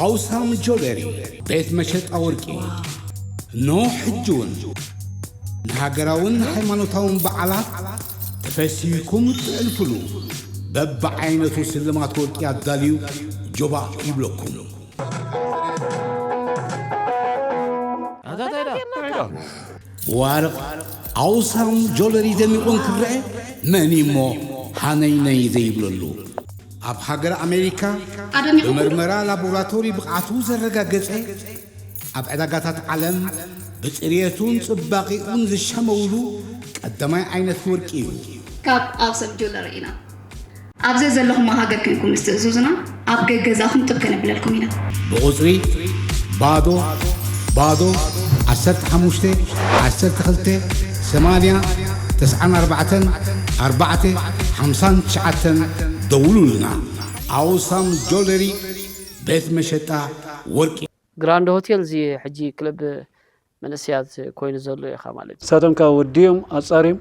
ኣውሳም ጆለሪ ቤት መሸጣ ወርቂ። ኖ ሕጂ እውን ንሃገራውን ሃይማኖታውን በዓላት ተፈሲህኩም እትዕልፍሉ በብዓይነቱ ስልማት ወርቂ ኣዳልዩ ጆባእ ይብለኩም። ብዋርቕ ኣውሳም ጆለሪ ደሚቑ እንክረአ መን እሞ ሃነይነይ ዘይብለሉ? ኣብ ሃገር ኣሜሪካ ኣደሚቑ ብመርመራ ላቦራቶሪ ብቕዓቱ ዘረጋገጸ፣ ኣብ ዕዳጋታት ዓለም ብጽርየቱን ጽባቒኡን ዝሻመውሉ ቀዳማይ ዓይነት ወርቂ እዩ። ካብ ኣውሳም ጆለሪ ኢና። ኣብ ዘዘለኹሞ ሃገር ኮይንኩም ምስ ትእዝዙና ኣብ ገገዛኹም ጥብ ከነብለልኩም ኢና። ብቑጽሪ ባዶ ባዶ ዓሰርተ ሓሙሽተ ዓሰርተ ክልተ ሰማንያ ተስዓን ኣርባዕተን ኣርባዕተ ሓምሳን ትሽዓተን ደውሉልና። ኣውሳም ጆለሪ ቤት መሸጣ ወርቂ። ግራንድ ሆቴል እዚ ሕጂ ክለብ መንእሰያት ኮይኑ ዘሎ ኢኻ ማለት እዩ። ንሳቶም ከኣ ወዲኦም ኣጻርዮም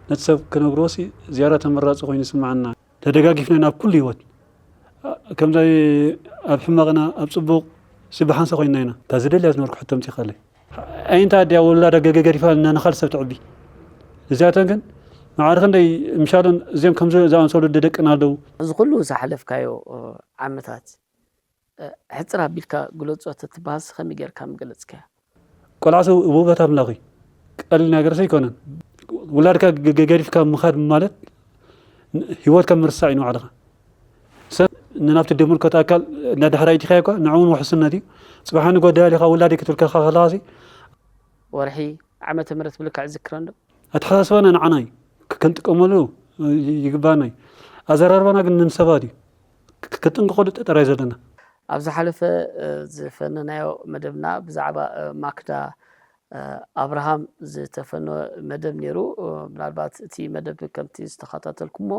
ነቲ ሰብ ክነግርዎ ሲ ዝያዳ ተመራጺ ኮይኑ ይስምዓና። ተደጋጊፍና ኢና ኣብ ኩሉ ህይወት። ከምዚ ኣብ ሕማቕና ኣብ ጽቡቕ ሲ ብሓንሳ ኮይንና ኢና። እታ ዝደልያ ዝነበርኩ ሕቶ ኣምጺኻለይ። ኣዒንታ ኣዲኣ ውላዳ ገገ ገዲፋ ንኻልእ ሰብ ተዕቢ። እዚኣተን ግን ማዕረ ክንደይ ምሻለን እዚኦም ከምዚ ዝኣመሰሉ ደደቅና ኣለዉ። እዚ ኩሉ ዝሓለፍካዮ ዓመታት ሕጽር ኣቢልካ ግለጾ ተትበሃልሲ ከመይ ጌርካ ምገለጽካያ? ቆልዓ ሰብ ውበት ኣምላኽ እዩ። ቀሊል ነገርሲ ኣይኮነን። ውላድካ ገ- ገ- ገዲፍካ ምኻድ ማለት ን- ህይወትካ ምርሳዕ እዩ ንባዕልኻ። ሰብ ንናብቲ ደምልከቶ ኣካል እንዳዳሕራይ ኢኻ እኳ ንዕኡ እውን ውሕስነት እዩ። ጽባሕ ንጎ ደያሊኻ ውላደይ ክትብል ከለኻ ከለኻሲ ወርሒ ዓመተ ምህረት ብልክዕ ዝክረን ዶ? ኣተሓሳስባና ንዓና እዩ ክ- ክንጥቀመሉ ይግባና እዩ። ኣዘራርባና ግን ንሰባት እዩ። ክ- ክጥንቀቐሉ ጥራይ ዘለና። ኣብ ዝሓለፈ ዝፈነናዮ መደብና ብዛዕባ ማክዳ ኣብርሃም ዝተፈነወ መደብ ነይሩ። ምናልባት እቲ መደብ ከምቲ ዝተኸታተልኩሞ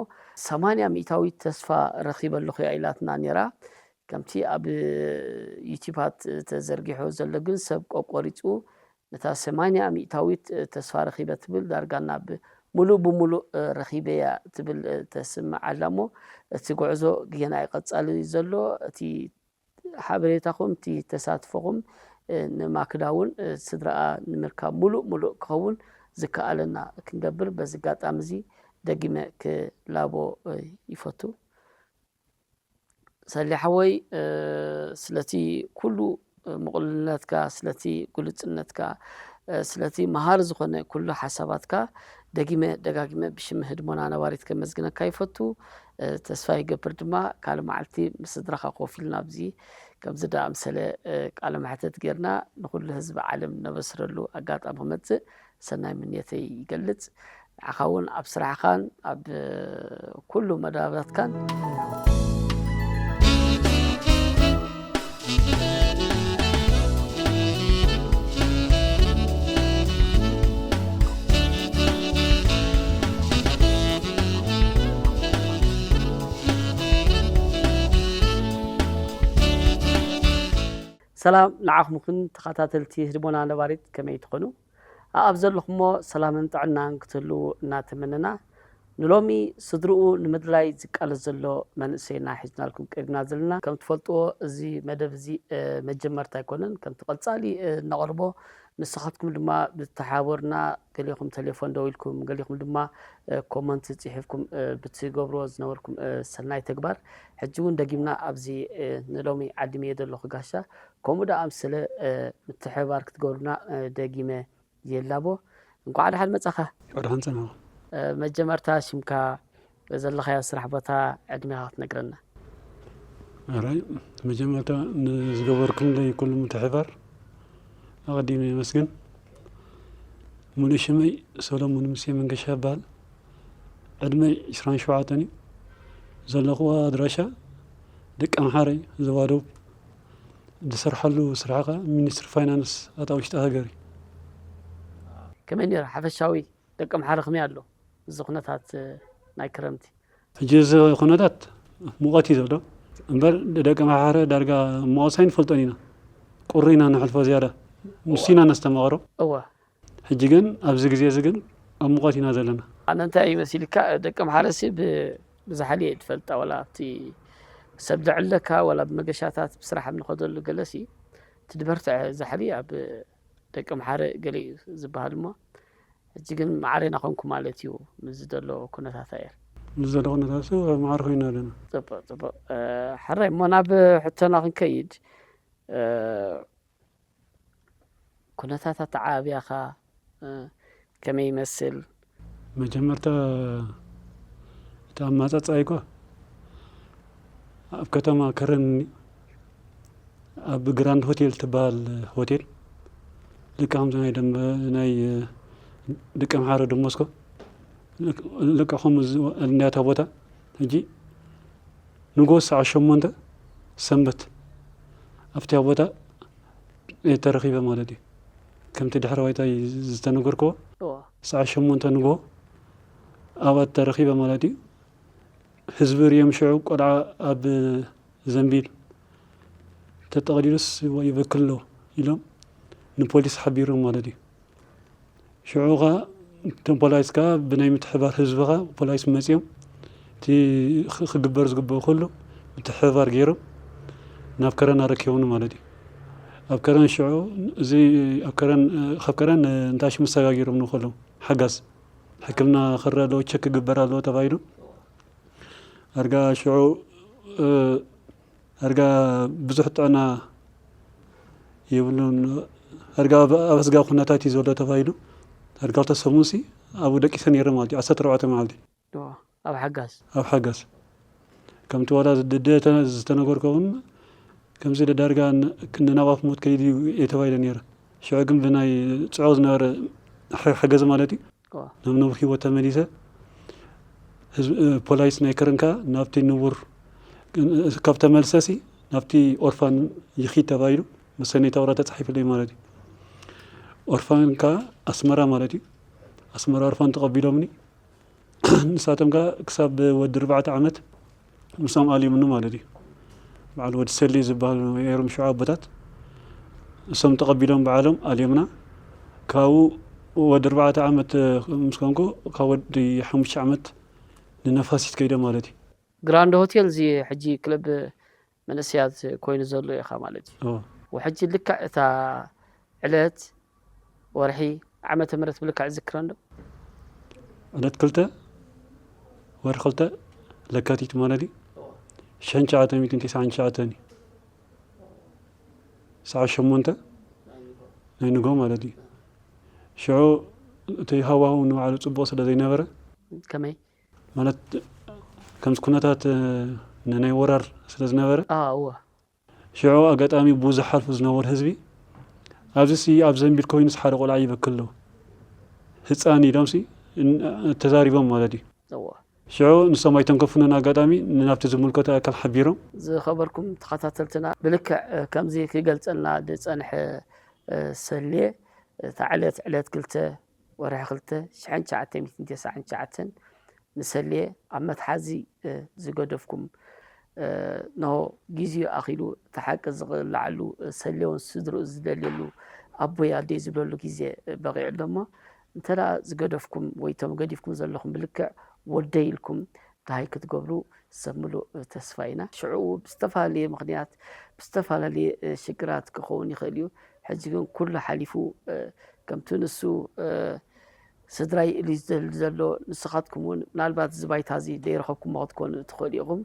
ሰማንያ ሚእታዊት ተስፋ ረኺበ ኣለኹ እያ ኢላትና ነይራ። ከምቲ ኣብ ዩቲባት ተዘርጊሑ ዘሎ ግን ሰብ ቆቆሪፁ ነታ ሰማንያ ሚእታዊት ተስፋ ረኺበ ትብል ዳርጋ ናብ ሙሉእ ብሙሉእ ረኺበያ ትብል ተስምዕ ኣላ እሞ እቲ ጉዕዞ ገና ይቐጻል እዩ ዘሎ። እቲ ሓበሬታኹም እቲ ተሳትፎኹም ንማክዳ እውን ስድራኣ ንምርካብ ሙሉእ ሙሉእ ክኸውን ዝከኣለና ክንገብር በዚ ኣጋጣሚ እዚ ደጊመ ክላቦ ይፈቱ። ሰሌ ሓወይ ስለቲ ኩሉ ምቕሉልነትካ ስለቲ ግሉጽነትካ ስለቲ መሃሪ ዝኾነ ኩሉ ሓሳባትካ ደጊመ ደጋጊመ ብሽም ህድሞና ነባሪት ከመስግነካ ይፈቱ። ተስፋ ይገብር ድማ ካልእ መዓልቲ ምስ ስድራኻ ኮፍ ኢልና ኣብዚ ከምዚ ደኣምሰለ ቃለ መሕተት ጌርና ንኹሉ ህዝቢ ዓለም ነበስረሉ ኣጋጣሚ ክመጽእ ሰናይ ምንየተይ ይገልጽ። ንዓኻ እውን ኣብ ስራሕኻን ኣብ ኩሉ መዳባትካን ሰላም ንዓኹም ይኹን ተኸታተልቲ ህድሞና ነባሪት ከመይ ትኾኑ? ኣኣብ ዘለኹሞ ሰላምን ጥዕናን ክትህልዉ እናተመነና ንሎሚ ስድርኡ ንምድላይ ዝቃለስ ዘሎ መንእሰይና ሒዝናልኩም ቀሪብና ዘለና። ከም ትፈልጥዎ እዚ መደብ እዚ መጀመርታ ኣይኮነን። ከምቲ ቀጻሊ እነቕርቦ ንስኻትኩም ድማ ብትሓባበሩና ገሊኹም ተሌፎን ደዊልኩም ገሊኹም ድማ ኮመንት ጽሒፍኩም ብትገብርዎ ዝነበርኩም ሰናይ ተግባር ሕጂ እውን ደጊምና ኣብዚ ንሎሚ ዓዲመዮ ዘለኹ ጋሻ ከምኡ ደኣምሰለ ምትሕብባር ክትገብሩና ደጊመ የላቦ። እንኳዕ ደሓን መጻኻ። እንኳዕ ደሓን ጸናኹ። መጀመርታ ሽምካ ዘለኻዮ ስራሕ ቦታ ዕድሜኻ ክትነግረና። ኣራይ መጀመርታ ንዝገበርኩምለይ ኩሉ ምትሕባር ኣቐዲመ የመስግን። ሙሉእ ሽመይ ሰሎሙን ሙሴ መንገሻ ይበሃል። ዕድመይ ዕስራን ሸውዓተን እዩ። ዘለኹዎ ኣድራሻ ደቂ ኣምሓረ ዞባ ደቡብ። ዝሰርሓሉ ስራሕ ከኣ ሚኒስትሪ ፋይናንስ ኣታ ውሽጢ ሃገር እዩ። ከመይ ነይሩ ሓፈሻዊ ደቂ ኣምሓረ ከመይ ኣሎ እዚ ኩነታት ናይ ክረምቲ? ሕጂ እዚ ኩነታት ሙቐት እዩ ዘሎ እምበር ደቂ ኣምሓረ ዳርጋ ሙቐት ኣይንፈልጦን ኢና። ቁሪ ኢና ንሕልፎ ዝያዳ ንሱ ኢና ነስተማቕሮ። እወ ሕጂ ግን ኣብዚ ግዜ እዚ ግን ኣብ ሙቐት ኢና ዘለና። ኣነ እንታይ እዩ መሲልካ ደቂ ኣምሓረሲ ብዝሓሊ እየ ዝፈልጣ ዋላ ኣብቲ ሰብ ዘዕልለካ ዋላ ብመገሻታት ብስራሕ ኣብ ንኸደሉ ገለሲ ትድበርትዐ ዛሕሊ ኣብ ደቂ ኣምሓረ ገለ እዩ ዝበሃል እሞ፣ ሕጂ ግን ማዕረ ናኾንኩ ማለት እዩ ምስ ዘሎ ኩነታት ኣየር። ምስ ዘሎ ኩነታት ሰብ ኣብ ማዕረ ኮይና ኣለና። ጽቡቕ፣ ጽቡቕ። እ፣ ሕራይ እሞ ናብ ሕቶና ክንከይድ፣ እ፣ ኩነታት ኣተዓባብያኻ፣ እ፣ ከመይ ይመስል? መጀመርታ እቲ ኣማጻጽኣይ እኳ ኣብ ከተማ ከረን ኣብ ግራንድ ሆቴል ትበሃል ሆቴል፣ ልክዕ ከምዚ ናይ ደም-፣ ናይ ደቂ ኣምሓረ ደሞስኮ፣ ልክዕ ከምኡ ዝ-፣ እንድያታ ቦታ፣ ሕጂ ንጎ ሰዓት ሸሞንተ ሰንበት ኣብቲ ቦታ ተረኺበ ማለት እዩ። ከምቲ ድሕሪ ባይታይ ዝተነገርክዎ፣ እዎ። ሰዓት ሸሞንተ ንጎ ኣብኣ ተረኺበ ማለት እዩ። ህዝቢ ርእዮም ሽዑ ቆልዓ ኣብ ዘንቢል ተጠቕሊሉስ ይበክል ኣሎ ኢሎም ንፖሊስ ሓቢሮም ማለት እዩ። ሽዑ ኸኣ እቶም ፖላይስ ከኣ ብናይ ምትሕባር ህዝቢ ኸኣ ፖላይስ መጺኦም እቲ ኽ-፣ ክግበር ዝግብኦ ኩሉ ምትሕብባር ገይሮም ናብ ከረን ኣረኪቦምኒ ማለት እዩ። ኣብ ከረን ሽዑ እዚ ኣብ ከረን፣ ካብ ከረን እንታሽ መሰጋጊሮም ንኸለዉ ሓጋዝ ሕክምና ክረ ኣለዎ፣ ቸክ ክግበር ኣለዎ ተባሂሉ። ኣርጋ ሽዑ፣ እ፣ ኣርጋ ብዙሕ ጥዕና የብሉን። ኣርጋ ኣብ፣ ኣብ ኣስጋ ኩነታት እዩ ዘሎ ተባሂሉ። ኣርጋ ክልተ ሰሙንሲ ኣብኡ ደቂሰ ነይረ ማለት እዩ። ዓሰርተ ኣርባዕተ መዓልቲ። ዶ ኣብ ሓጋዝ? ኣብ ሓጋዝ። ከምቲ ዋላ ዝደደ ተ-፣ ዝተነገርኮ እውን ከምዚ ደዳርጋ ን-፣ ንናባፍ ሞት ከይድ እዩ የተባሂለ ነይረ። ሽዑ ግን ብናይ ጽዑቕ ዝነበረ ሓ-፣ ሓገዝ ማለት እዩ። እዋ። ናብ ንቡር ህይወት ተመሊሰ። ህዝቢ፣ እ፣ ፖላይስ ናይ ከረንካ ናብቲ ንቡር፣ እ፣ ካብ ተመልሰሲ ናብቲ ኦርፋን ይኺድ ተባሂሉ መሰነይታ ወረቐት ተጻሒፉለይ ማለት እዩ። ኦርፋን ከኣ ኣስመራ ማለት እዩ። ኣስመራ ኦርፋን ተቐቢሎምኒ። ንሳቶም ከኣ ክሳብ ወዲ ኣርባዕተ ዓመት ምስኦም ኣልዮምኒ ማለት እዩ። በዓል ወዲ ሰሌ ዝበሃሉ ነይሮም ሽዑ ኣቦታት። እሶም ተቐቢሎም በዓሎም ኣልዮምና። ካብኡ ወዲ ኣርባዕተ ዓመት ምስ ኮንኩ፣ ካብ ወዲ ሓሙሽተ ዓመት ንነፋሲት ከይደ ማለት እዩ። ግራንድ ሆቴል እዚ ሕጂ ክለብ መንእሰያት ኮይኑ ዘሎ ኢኻ ማለት እዩ። እዎ። ወሕጂ ልክዕ እታ ዕለት፣ ወርሒ፣ ዓመተ ምህረት ብልክዕ ዝክረን ዶ? ዕለት ክልተ ወርሒ ክልተ ለካቲት ማለት እዩ። ሽሕን ትሽዓተ ሚእትን ተስዓን ትሽዓተን እዩ። ሰዓት ሸሞንተ ናይ ንግሆ ማለት እዩ። ሽዑ እቲ ሃዋህው ንባዕሉ ጽቡቕ ስለ ዘይነበረ፣ ከመይ? ማለት ከምዚ ኩነታት፣ እ፣ ንናይ ወራር ስለ ዝነበረ፣ አ፣ እወ። ሽዑ ኣጋጣሚ ብኡ ዝሓልፉ ዝነበሩ ህዝቢ፣ ኣብዚሲ ኣብ ዘንቢል ኮይኑስ ሓደ ቆልዓ ይበክል ኣሎ፣ ህጻን ኢሎምሲ ን-፣ ተዛሪቦም ማለት እዩ። እወ። ሽዑ ንሶም ኣይተንከፉንን፣ ኣጋጣሚ ናብቲ ዝምልከቶ ኣካል ሓቢሮም። ዝኸበርኩም ተኸታተልትና፣ ብልክዕ፣ እ፣ ከምዚ ክገልጸልና ዝጸንሐ፣ እ፣ ሰሌ፣ እታ ዕለት፣ ዕለት ክልተ ወርሒ ክልተ ሽሕን ትሽዓተ ሚእትን ተስዓን ትሽዓተን ንሰሌ ኣብ መትሓዚ፣ እ፣ ዝገደፍኩም፣ እ፣ ነሆ ግዜኡ ኣኺሉ እቲ ሓቂ ዝቕላዓሉ፣ እ፣ ሰሌ እውን ስድርኡ ዝደልየሉ ኣቦይ ኣደይ ዝብለሉ ግዜ፣ እ፣ በቒዑ ኣሎ እሞ፣ እንተ ደኣ ዝገደፍኩም ወይ እቶም ገዲፍኩም ዘለኹም ብልክዕ ወደይ ኢልኩም ደሃይ ክትገብሩ ሰብ ምሉእ ተስፋ ኢና። ሽዑ ብዝተፈላለየ ምኽንያት ብዝተፈላለየ፣ እ፣ ሽግራት ክኸውን ይኽእል እዩ። ሕጂ ግን ኩሉ ሓሊፉ፣ እ፣ ከምቲ ንሱ፣ እ፣ ስድራይ ኢሉ ዝደሊ ዘሎ፣ ንስኻትኩም እውን ምናልባት እዚ ባይታ እዚ ዘይረኸብኩሞ ክትኮኑ ትኽእሉ ኢኹም።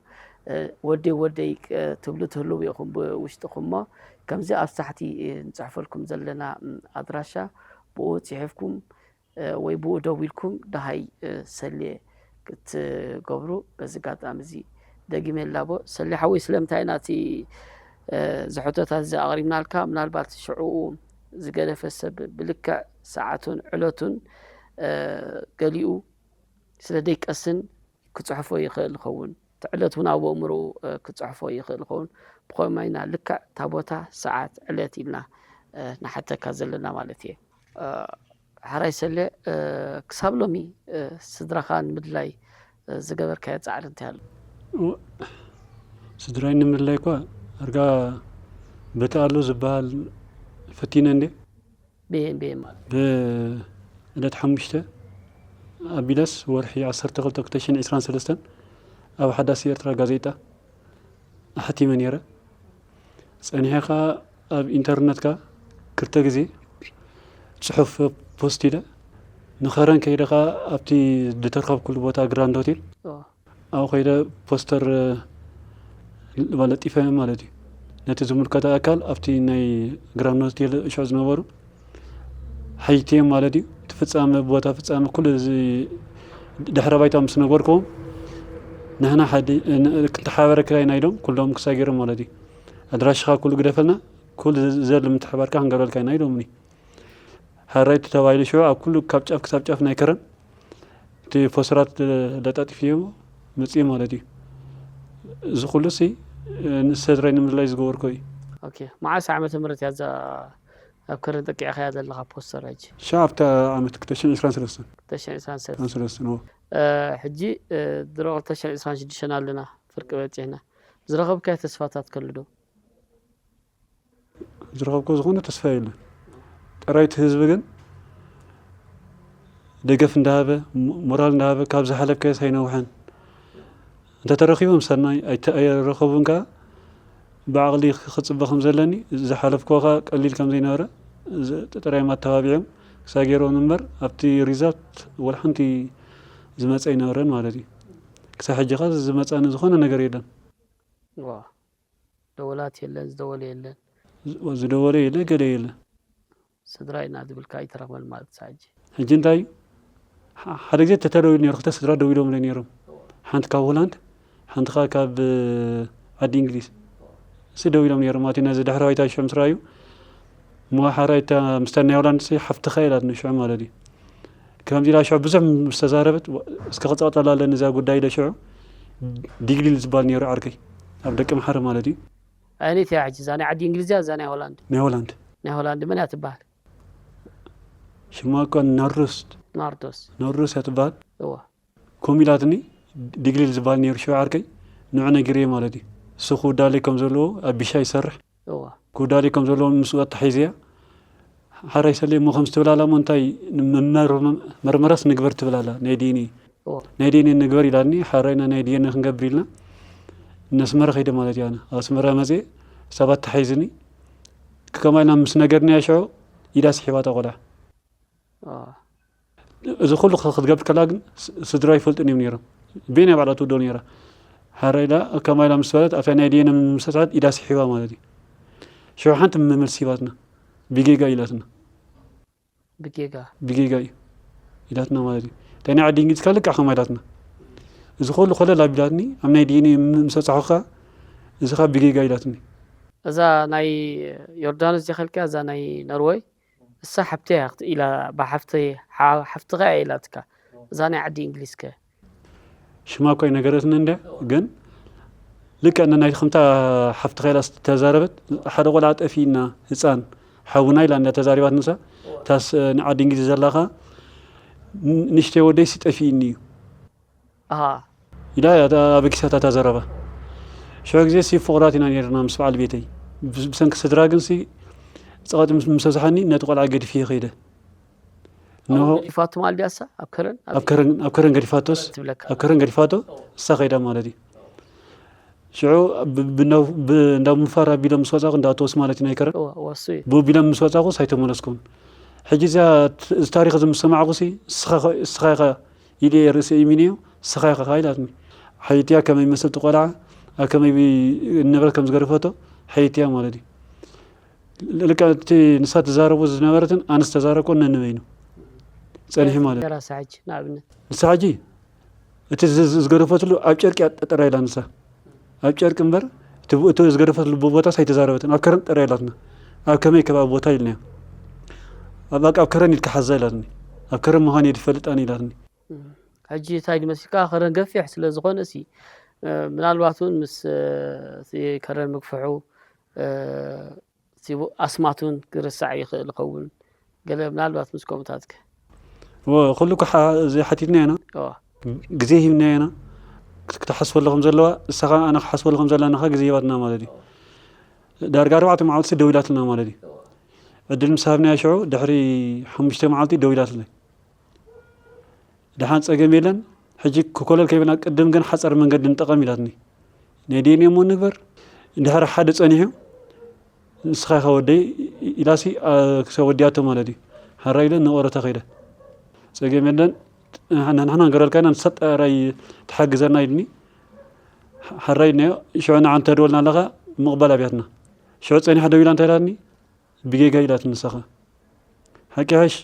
እ፣ ወደይ ወደይ፣ እ፣ ትብሉ ትህልዉ ኢኹም ብውሽጥኹም እሞ፣ ከምዚ ኣብ ታሕቲ፣ እ፣ ንጽሕፈልኩም ዘለና፣ ም፣ ኣድራሻ ብኡ ጽሒፍኩም፣ እ፣ ወይ ብኡ ደዊልኩም ደሃይ፣ እ፣ ሰሌ ክትገብሩ በዚ ኣጋጣሚ እዚ ደጊመ ይላቦ። ሰሌ ሓወይ፣ ስለምንታይ ኢና እቲ፣ እ፣ እዚ ሕቶታት እዚ ኣቕሪብናልካ? ምናልባት ሽዕኡ ዝገደፈ ሰብ ብልክዕ ሰዓቱን ዕለቱን፣ እ፣ ገሊኡ ስለ ደይቀስን ክጽሕፎ ይኽእል ይኸውን። እቲ ዕለት እውን ኣብ ኣእምሮኡ፣ እ፣ ክጽሕፎ ይኽእል ይኸውን። ብኸምኡ ኢና ልክዕ እታ ቦታ፣ ሰዓት፣ ዕለት ኢልና፣ እ፣ ንሓተካ ዘለና ማለት እየ። እ፣ ሕራይ ሰሌ፣ እ፣ ክሳብ ሎሚ፣ እ፣ ስድራኻ ንምድላይ፣ እ፣ ዝገበርካዮ ጻዕሪ እንታይ ኣሎ? እወ፣ ስድራይ ንምድላይ እኳ ኣርጋ በቲ ኣሎ ዝበሃል ፈቲነ እንዴ። ብየን ብየን ማለት? ብዕለት ሓሙሽተ ኣቢለስ ወርሒ ዓሰርተ ክልተ ክልተ ሽሕን ዕስራን ሰለስተን ኣብ ሓዳስ ኤርትራ ጋዜጣ ኣሕቲመ ነይረ። ጸኒሐ ከኣ ኣብ ኢንተርነት ከኣ ክልተ ግዜ ጽሑፍ ፖስት ኢለ፣ ንኸረን ከይደ ከኣ ኣብቲ ዝተረኸብኩሉ ቦታ ግራንድ ሆቴል ኣብኡ ከይደ ፖስተር ለጢፈ ማለት እዩ። ነቲ ዝምልከቶ ኣካል ኣብቲ ናይ ግራንድ ሆቴል ሽዑ ዝነበሩ ሓይትዮም ማለት እዩ። እቲ ፍጻመ፣ ቦታ ፍጻመ፣ ኩሉ እዚ ድሕረ ባይታ ምስ ነገርክዎም፣ ንሕና ሓዲ-፣ ን-፣ ክንተሓባበረካ ኢና ኢሎም፣ ኩሎም ክሳገሮም ማለት እዩ። ኣድራሽኻ ኩሉ ግደፈልና፣ ኩሉ ዘ-፣ ዘድሊ ምትሕባርካ ክንገብረልካ ኢና ኢሎምኒ። ሓራይ እቲ ተባሂሉ ሽዑ ኣብ ኩሉ ካብ ጫፍ ክሳብ ጫፍ ናይ ከረን እቲ ፖስተራት ለጣጢፍዮ መጽኡ ማለት እዩ። እዚ ኩሉ ሲ ንስድራይ ንምድላይ ዝገበርኮ እዩ። ኦኬ፣ መዓስ ዓመተ ምህረት እያ እዛ ኣብ ከረን ጠቂዕኻያ ዘለኻ ፖስተር ሕጂ? ሻ ኣብታ ዓመት ክልተ ሽሕን ዕስራን ሰለስተን። ክልተ ሽሕን ዕስራን ሰለስተን። ዕስራን ሰለስተን፣ እዎ። እ፣ ሕጂ፣ እ፣ ድሮ ክልተ ሽሕን ዕስራን ሽዱሽተን ኣለና፣ ፍርቂ በጺሕና። ዝረኸብካዮ ተስፋታት ከሉ ዶ? ዝረኸብኮ ዝኾነ ተስፋ የለን። ጥራይ እቲ ህዝቢ ግን ደገፍ እንዳሃበ፣ ሞ-፣ ሞራል እንዳሃበ፣ ካብ ዝሓለፍካዮስ ኣይነውሐን። እንተተረኺቦም ሰናይ፣ ኣይተ-፣ ኣይረኸቡን ከኣ ብዓቕሊ ክጽበ ከም ዘለኒ፣ ዝሓለፍኮ ከኣ ቀሊል ከም ዘይነበረ፣ ዝ-፣ ጥራይ ኣተባቢዖም ክሳብ ገይሮም እምበር፣ ኣብቲ ሪዛልት ወላ ሓንቲ ዝመጸ ኣይነበረን ማለት እዩ። ክሳብ ሕጂ ከኣ ዝመጻኒ ዝኾነ ነገር የለን። ዋ፣ ደወላት የለን፣ ዝደወለ የለን። ዝ-፣ ዝደወለ የለ፣ ገለ የለ። ስድራ ኢና ዝብልካ ኣይተረኽበን ማለት እዩ ሕጂ። ሕጂ እንታይ እዩ? ሓ-፣ ሓደ ግዜ ተተደዊሉ ነይሩ፣ ክልተ ስድራ ደዊሎምለይ ነይሮም። ሓንቲ ካብ ሆላንድ፣ ሓንቲ ኸኣ ካብ፣ እ፣ ዓዲ እንግሊዝ። እሲ ደዊሎም ነይሮም ማለት እዩ። ነዚ ድሕረ ባይታ ሽዑ ምስ ረኣዩ፣ እሞ ሓራይ እታ ምስታ ናይ ሆላንድ ሲ ሓፍትኻ ኢላትኒ ሽዑ ማለት እዩ። ከምዚ ኢላ ሽዑ ብዙሕ ምስ ተዛረበት፣ "ወ-፣ እስከ ክጸቕጠላ ኣለኒ እዛ ጉዳይ" ኢለ ሽዑ ዲግሊል ዝበሃል ነይሩ ዓርከይ፣ ኣብ ደቂ መሓረ ማለት እዩ። ኣየነይቲ እያ ሕጂ? እዛ ናይ ዓዲ እንግሊዝ እያ፣ እዛ ናይ ሆላንድ? ናይ ሆላንድ። ናይ ሆላንድ መን እያ ትበሃል? ሽማ እኮ ናርዶስ። ናርዶስ። ናርዶስ እያ ትበሃል። እዋ። ከምኡ ኢላትኒ፣ ዲግሊል ዝበሃል ነይሩ ሽዑ ዓርከይ፣ ንዑ ነጊረዮ ማለት እዩ። እሱ ክውዳለይ ከም ዘለዎ ኣብ ቢሻ ይሰርሕ። እዋ። ክውዳለይ ከም ዘለዎ ምስኡ ኣተሓሒዘያ። ሓራይ ሰለይ እሞ ከምዚ ትብል ኣላ እሞ እንታይ ንመመር-፣ መርመራስ ንግበር ትብል ኣላ፣ ናይ ዲ ኤን ኤ። እዋ። ናይ ዲ ኤን ኤ ንግበር ኢላትኒ፣ ሓራይና ናይ ዲ ኤን ኤ ክንገብር ኢልና፣ ነስመረ ከይደ ማለት እዩ ኣነ። ኣብ ኣስመራ መጽየ፣ ሰብ ኣተሓሒዝኒ። ከማይ ኢልና ምስ ነገርናያ ሽዑ፣ ኢዳ ስሒባታ ቆልዓ። አ። እዚ ኩሉ ክ-፣ ክትገብር ከላ ግን ስ-፣ ስድራ ይፈልጡን እዮም ነይሮም። ቤን እያ ባዕላ ትውዶ ነይራ። ሓረ ኢላ፣ ከማይ ኢላ ምስ በለት፣ ኣብታ ናይ ዲ ኤን ኤ ምስ ሰጥዐት ኢዳ ስሒባ ማለት እዩ። ሽዑ ሓንቲ መልሲ ሂባትና። ብጌጋ ኢላትና። ብጌጋ? ብጌጋ እዩ ኢላትና ማለት እዩ። እታ ናይ ዓዲ እንግሊዝ ከኣ ልክዕ ከምኣ ኢላትና። እዚ ኩሉ ኮለል ኣቢላትኒ፣ ኣብ ናይ ዲ ኤን ኤ ም-፣ ምስ በጻሕኹ ከኣ፣ እዚ ከኣ ብጌጋ ኢላትኒ። እዛ ናይ ዮርዳኖስ ዲኻ ኢልካያ፣ እዛ ናይ ኖርወይ? እሳ ሓብተይ እያ ክት-፣ ኢላ፣ ብሓፍተይ፣ ሓ-፣ ሓፍትኻ እያ ኢላትካ። እዛ ናይ ዓዲ እንግሊዝ ከ? ሽማ እኳ ኣይነገረትኒ እንድያ፣ ግን ልክዕ ነናይ ከምታ ሓፍትኻ ኢላ ዝተዛረበት፣ ሓደ ቆልዓ ጠፊእና፣ ህጻን፣ ሓውና ኢላ እንድያ ተዛሪባት ንሳ፣ እታስ ንዓዲ እንግሊዝ ዘላ ከኣ፣ ን-፣ ንእሽተይ ወደይሲ ጠፊእኒ እዩ። ኣሃ። ኢላ እያ እታ ኣበጊሳታ እታ ዘረባ። ሽዑ ግዜ ሲ ፍቑራት ኢና ነይርና ምስ በዓል ቤተይ። ብስ-፣ ብሰንኪ ስድራ ግን ሲ ጸቐጢ ምስ፣ ምስ በዝሓኒ ነቲ ቆልዓ ገዲፈዮ ከይደ። እንሆ። ገዲፋቶ ማለት ድያ እሳ? ኣብ ከረን? ኣብ ኣብ ከረን፣ ኣብ ከረን ገዲፋቶስ፣ ትብለካ። ኣብ ከረን ገዲፋቶ እሳ ከይዳ ማለት እዩ። ሽዑ ብ-፣ ብ-፣ እንዳው-፣ ብ-፣ እንዳው ምፋር ኣቢሎም ምስ ወጻኹ እንዳኣተወስ ማለት እዩ ናይ ከረን። እዋ፣ እዋ፣ እሱ እዩ። ብኡ ቢሎም ምስ ወጻኹስ ኣይተመለስኩን። ሕጂ እዚኣ ት-፣ እዚ ታሪኽ እዚ ምስ ሰማዕኩሲ፣ "እስኻ ኸ-፣ እስኻ ኢኻ" ኢለ ርእሰይ ኢሚነዮ፣ "እስኻ ኢኻ" ኢላትኒ። ሓይትያ ከመይ ይመስል እቲ ቆልዓ፣ ኣብ ከመይ ብ-፣ ንብረት ከም ዝገደፈቶ፣ ሓይትያ ማለት እዩ። ል-፣ ልክዕ እቲ ንሳ ትዛረቦ ዝነበረትን ኣነ ዝተዛረብኮን ነንበይኑ ጸኒሑ ማለት እዩ። ገራ ሳሕጂ ንኣብነት። ንሳ ሕጂ እቲ ዝ-፣ ዝ-፣ ዝገደፈትሉ ኣብ ጨርቂ እያ ጠጠራ ኢላ ንሳ። ኣብ ጨርቂ እምበር እቲ ብ-፣ እቲ ዝገደፈትሉ ቦታስ ኣይተዛረበትን። ኣብ ከረን ጠራ ኢላትና። ኣብ ከመይ ከባቢ ቦታ ኢልናያ። ኣብ፣ ኣብ ከረን ኢልካ ሓዛ ኢላትኒ። ኣብ ከረን ምዃን እየ ዝፈልጣን ኢላትኒ። እም፣ ሕጂ እንታይ ድመስልካ፣ ከረን ገፊሕ ስለ ዝኾነ ሲ፣ እ፣ ምናልባት እውን ምስ፣ እ፣ እቲ ከረን ምግፍሑ፣ እ፣ እቲ ኣስማት እውን ክርሳዕ ይኽእል ይኸውን። ገለ ምናልባት ምስ ከምኡታት ከ? እወ፣ ኩሉ እኮ ሓ-፣ እዚ ሓቲትና ኢና። እወ። ግዜ ሂብና ኢና። ክት-፣ ክትሓስበሉ ከም ዘለዋ፣ እሳ ኸኣ ኣነ ክሓስበሉ ከም ዘለኒ ኸኣ ግዜ ሂባትና ማለት እዩ። ዳርጋ ኣርባዕተ መዓልቲ ደዊላትና ማለት እዩ። ዕድል ምስ ሃብናያ ሽዑ፣ ድሕሪ ሓሙሽተ መዓልቲ ደዊላትና። ደሓን ጸገም የለን። ሕጂ ክኮለል ከይበልና ቅድም ግን ሓጸር መንገዲ ንጠቐም ኢላትኒ። ናይ ዲ ኤን ኤ እሞ ንግበር፣ እንድሕር ሓደ ጸኒሑ፣ "ንስኻ ኢኻ ወደይ" ኢላሲ፣ አ፣ ክሳብ ወዲኣቶ ማለት እዩ። ሓራይ ኢለ ንቆረታ ከይደ። ጸገም የለን። ንሕና፣ ንሕና ንገረልካ ኢና፣ ንሳ ጥራይ ትሓግዘና ኢልኒ። ሓራይ ኢልናዮ። ሽዑ ንዓ እንተደወልና ኣለኻ ምቕባል ኣብያትና። ሽዑ ጸኒሓ ደዊላ እንታይ ኢላትኒ? "ብጌጋ" ኢላትኒ ንሳኻ። ሓቂ ሓሽ፣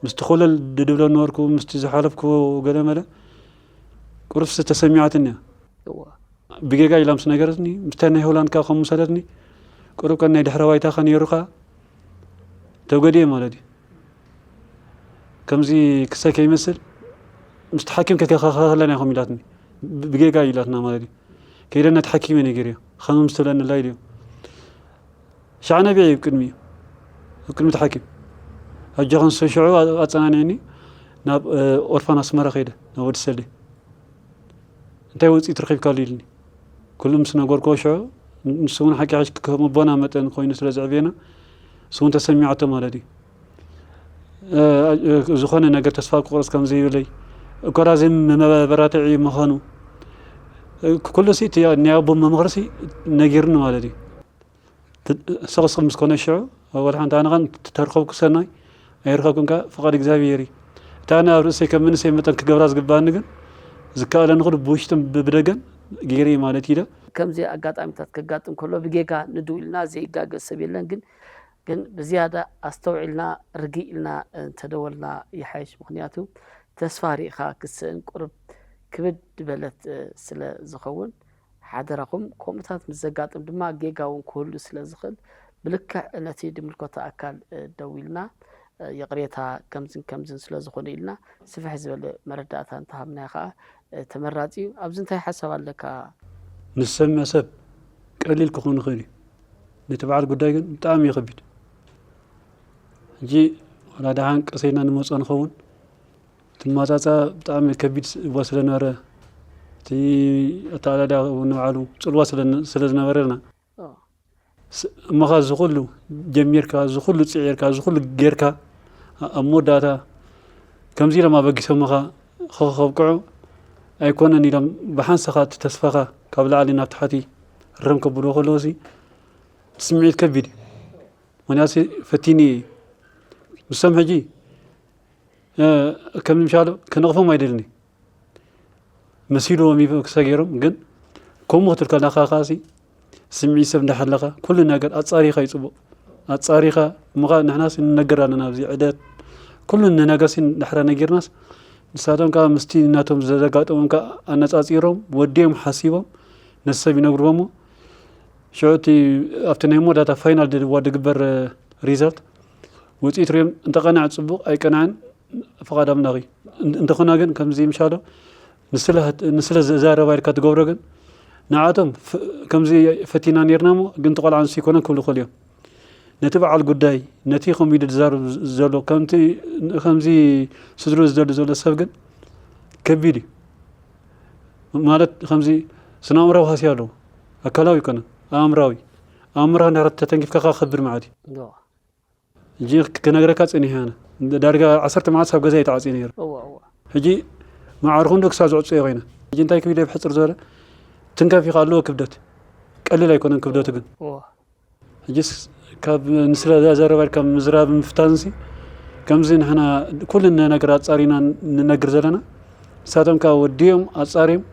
ምስቲ ኮለል ድድብሎ ነበርኩ፣ ምስቲ ዝሓለፍኩ ገለ መለ፣ ቁሩብሲ ተሰሚዓትኒ እያ። እዋ። ብጌጋ ኢላ ምስ ነገረትኒ፣ ምስታይ ናይ ሆላንድካ ከም ምሰለትኒ፣ ቁሩብ ቀን ናይ ድሕረ ባይታኻ ነይሩኻ፣ ተጎድየ ማለት እዩ። ከምዚ ክሰ ከይመስል፣ ምስቲ ሓኪም ከከኻኸለና ኢኹም ኢላትኒ። ብ-፣ ብጌጋ ኢላትና ማለት እዩ። ከይደ ነቲ ሓኪም እየ ነጊረዮ። ከም ምስተለኒ ላይ ድዩ? ሻዕ ነቢዐ እዩ ቅድሚኡ። ኣብ ቅድሚ እቲ ሓኪም። ኣጆኻ ንሱ ሽዑ ኣ-፣ ኣጸናኒዕኒ ናብ፣ እ፣ ኦርፋን ኣስመራ ከይደ፣ ናብ ወዲ ሰሌ። "እንታይ ውጽኢት ረኺብካሉ?" ኢልኒ። ኩሉ ምስ ነገርኩዎ ሽዑ፣ ንሱ እውን ሓቂ ሓሽ ከም ኣቦና መጠን ኮይኑ ስለ ዘዕብየና፣ ንሱ እውን ተሰሚዓቶ ማለት እዩ። እ፣ እ፣ ዝኾነ ነገር ተስፋ ክቆርጽ ከም ዘይብለይ፣ እኮ ራዚ መበራትዒ ምዃኑ፣ እ፣ ኩሉ ሲ እቲ ናይ ኣቦ መምኽርሲ ነጊርኒ ማለት እዩ። ት-፣ ሰቕስቕ ምስ ኮነ ሽዑ፣ ወላ ሓንቲ ኣነ ኸን ተረኸብኩ ሰናይ፣ ኣይረኸብኩን ከኣ ፍቓድ እግዚኣብሔር እዩ። እታ ኣነ ኣብ ርእሰይ ከም መንእሰይ መጠን ክገብራ ዝግባኣኒ ግን፣ ዝከኣለኒ ኩሉ ብውሽጥን ብ-፣ ብደገን ገይረ እየ ማለት ኢለ። ከምዚ ኣጋጣሚታት ከጋጥም ከሎ ብጌጋ ንድው ኢልና ዘይጋገ ሰብ የለን። ግን፣ ግን ብዝያዳ ኣስተውዒልና፣ ርግእ ኢልና እንተደወልና ይሓይሽ። ምኽንያቱ ተስፋ ርኢኻ ክስእን ቁሩብ ክብድ ዝበለት፣ እ፣ ስለ ዝኸውን፣ ሓደራኹም። ከምኡታት ምስ ዘጋጥም ድማ ጌጋ እውን ክህሉ ስለ ዝኽእል፣ ብልክዕ ነቲ ድምልከቶ ኣካል፣ እ፣ ደዊልና፣ እ፣ ይቕሬታ ከምዝን ከምዝን ስለ ዝኾነ ኢልና ስፍሕ ዝበለ መረዳእታ እንተሃብናዮ ከኣ፣ እ፣ ተመራጺ እዩ። ኣብዚ እንታይ ሓሳብ ኣለካ? ንዝሰምዕ ሰብ ቀሊል ክኸውን ይኽእል እዩ። ነቲ በዓል ጉዳይ ግን ብጣዕሚ እዩ ከቢድ። ሕጂ ዋላ ደሓን ቀሰይና ንመጾ ንኸውን፣ እቲ ማጻጻ ብጣዕሚ ከቢድ ስ-፣ እዋ ስለ ነበረ፣ እቲ ኣተኣላልያ እውን ንባዕሉ ጽልዋ ስለ ን-፣ ስለ ዝነበረና፣ ኦ። ስ-፣ እሞኻ እዚ ኩሉ ጀሚርካ፣ እዚ ኩሉ ጽዒርካ፣ እዚ ኩሉ ጌርካ፣ ኣ-፣ ኣብ መወዳእታ ከምዚ ኢሎም ኣበጊሶምኻ ኸ-፣ ከብቅዑ ኣይኮነን ኢሎም ብሓንሳኻ እቲ ተስፋኻ ካብ ላዕሊ ናብ ታሕቲ ረም ከብልዎ ከለዉሲ፣ እቲ ስምዒት ከቢድ እዩ። ምኽንያቱ ፈቲኒ እየ። ንሶም ሕጂ፣ እ፣ ከም ምሻሉ ክነቕፎም ኣይደልን እየ። መሲልዎም እዩ ክሰገሮም፣ ግን ከምኡ ክትብል ከለኻ ከኣሲ ስምዒት ሰብ እንዳሃለኻ ኩሉ ነገር ኣጻሪኻ እዩ ጽቡቕ። ኣጻሪኻ እሞ ኸኣ ንሕናስ ንነግር ኣለና ኣብዚ ዕደት ኩሉ ንነገርሲ እንድሕር ነጊርናስ ንሳቶም ከኣ ምስቲ ናቶም ዘጋጠሞም ከኣ ኣነጻጺሮም ወዲኦም ሓሲቦም ነቲ ሰብ ይነግርዎ እሞ ሽዑ እቲ ኣብቲ ናይ መወዳእታ ፋይናል ድዋ ድግበር ሪዛልት ውጽኢት ሪኦም እንተቐንዐ ጽቡቕ ኣይቀንዐን ፍቓድ ኣምላኽ እዩ። እን-፣ እንተኾነ ግን ከምዚ ምሻሎ ንስለ፣ ንስለ ዘዛረባ ኢልካ ትገብሮ ግን ንዓቶም ፍ-፣ ከምዚ ፈቲና ኔርና እሞ ግን እቲ ቆልዓ ንሱ ኣይኮነን ክብሉ ይኽእሉ እዮም። ነቲ በዓል ጉዳይ ነቲ ከምኡ ኢሉ ዝዛረብ ዘሎ ከምቲ ከምዚ ስድሩ ዝደሊ ዘሎ ሰብ ግን ከቢድ እዩ። ማለት ከምዚ ስነ ኣእምራዊ ሃስያ ኣለዎ። ኣካላዊ ኣይኮነን፣ ኣእምራዊ። ኣእምራ እንዳረት ተተንኪፍካ ከኣ ከብድ መዓት እዩ። ዶ። ሕጂ ክነግረካ ጸኒሐ ኣነ። ዳርጋ ዓሰርተ መዓልቲ ኣብ ገዛ እየ ተዓጽየ ነይረ። እወ፣ እወ። ሕጂ መዓርኹ እንዶ ክሳብ ዝዕጽዮ ኮይነ። ሕጂ እንታይ ክብል እየ ብሕጽር ዝበለ? ትንከፍ ኢኻ ኣለዎ ክብደት። ቀሊል ኣይኮነን ክብደቱ ግን። እወ። ሕጂስ ካብ ንስለ ዘረባ ኢልካ ምዝራብ ምፍታንሲ፣ ከምዚ ንሕና ኩሉ ነገር ኣጻሪና ንነግር ዘለና፣ ንሳቶም ከኣ ወዲኦም ኣጻርዮም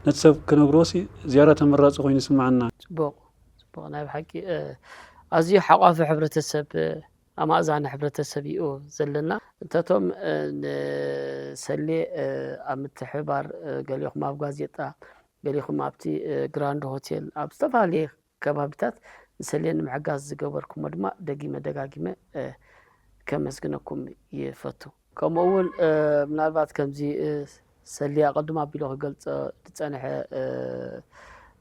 ነቲ ሰብ ክነግርዎሲ ዝያዳ ተመራጺ ኮይኑ ይስምዓና። ጽቡቕ፣ ጽቡቕ። ናይ ብሓቂ፣ እ፣ ኣዝዩ ሓቋፊ ሕብረተሰብ፣ እ፣ ኣማእዛኒ ሕብረተሰብ እዩ ዘለና። እንተቶም፣ እ፣ ንሰሌ፣ እ፣ ኣብ ምትሕብባር፣ እ፣ ገሊኹም ኣብ ጋዜጣ፣ ገሊኹም ኣብቲ፣ እ፣ ግራንድ ሆቴል፣ ኣብ ዝተፈላለየ ከባቢታት ንሰሌ ንምሕጋዝ ዝገበርኩሞ ድማ ደጊመ ደጋጊመ፣ እ፣ ከመስግነኩም ይፈቱ። ከምኡ እውን፣ እ፣ ምናልባት ከምዚ፣ እ፣ ሰሌ ኣቐድም ኣቢሉ ክገልጾ ዝጸንሐ፣ እ፣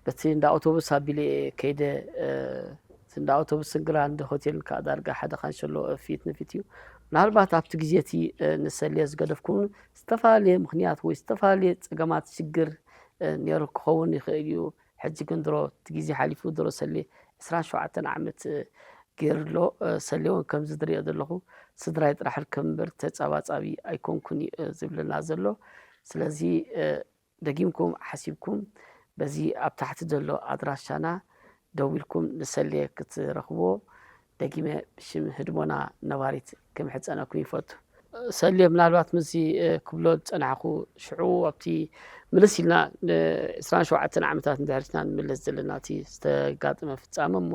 በቲ እንዳ ኣውቶቡስ ኣቢለ እየ ከይደ፣ እ፣ እቲ እንዳ ኣውቶቡስን ግራንድ ሆቴልን ከኣ ዳርጋ ሓደ ካንሸሎ ፊት ንፊት እዩ። ምናልባት ኣብቲ ግዜ እቲ፣ እ፣ ንሰሌ ዝገደፍኩን ዝተፈላለየ ምኽንያት ወይ ዝተፈላለየ ጸገማት ሽግር፣ እ፣ ነይሩ ክኸውን ይኽእል እዩ። ሕጂ ግን ድሮ እቲ ግዜ ሓሊፉ ድሮ ሰሌ ዕስራን ሸውዓተን ዓመት፣ እ፣ ገይሩ ኣሎ። እ፣ ሰሌ እውን ከምዚ ዝሪኦ ዘለኹ ስድራይ ጥራሕ ርከብ እምበር ተጻባጻቢ ኣይኮንኩን እዩ፣ እ፣ ዝብለና ዘሎ። ስለዚ፣ እ፣ ደጊምኩም ሓሲብኩም በዚ ኣብ ታሕቲ ዘሎ ኣድራሻና ደዊልኩም ንሰሌ ክትረኽብዎ ደጊመ ብሽም ህድሞና ነባሪት ክምሕጸነኩም ይፈቱ። ሰሌ፣ ምናልባት ምስዚ ክብሎ ዝጸናሕኩ፣ ሽዑ ኣብቲ ምልስ ኢልና ን ዕስራን ሸውዓተን ዓመታት ንድሕሪትና ንምለስ ዘለና እቲ ዝተጋጠመ ፍጻመ እሞ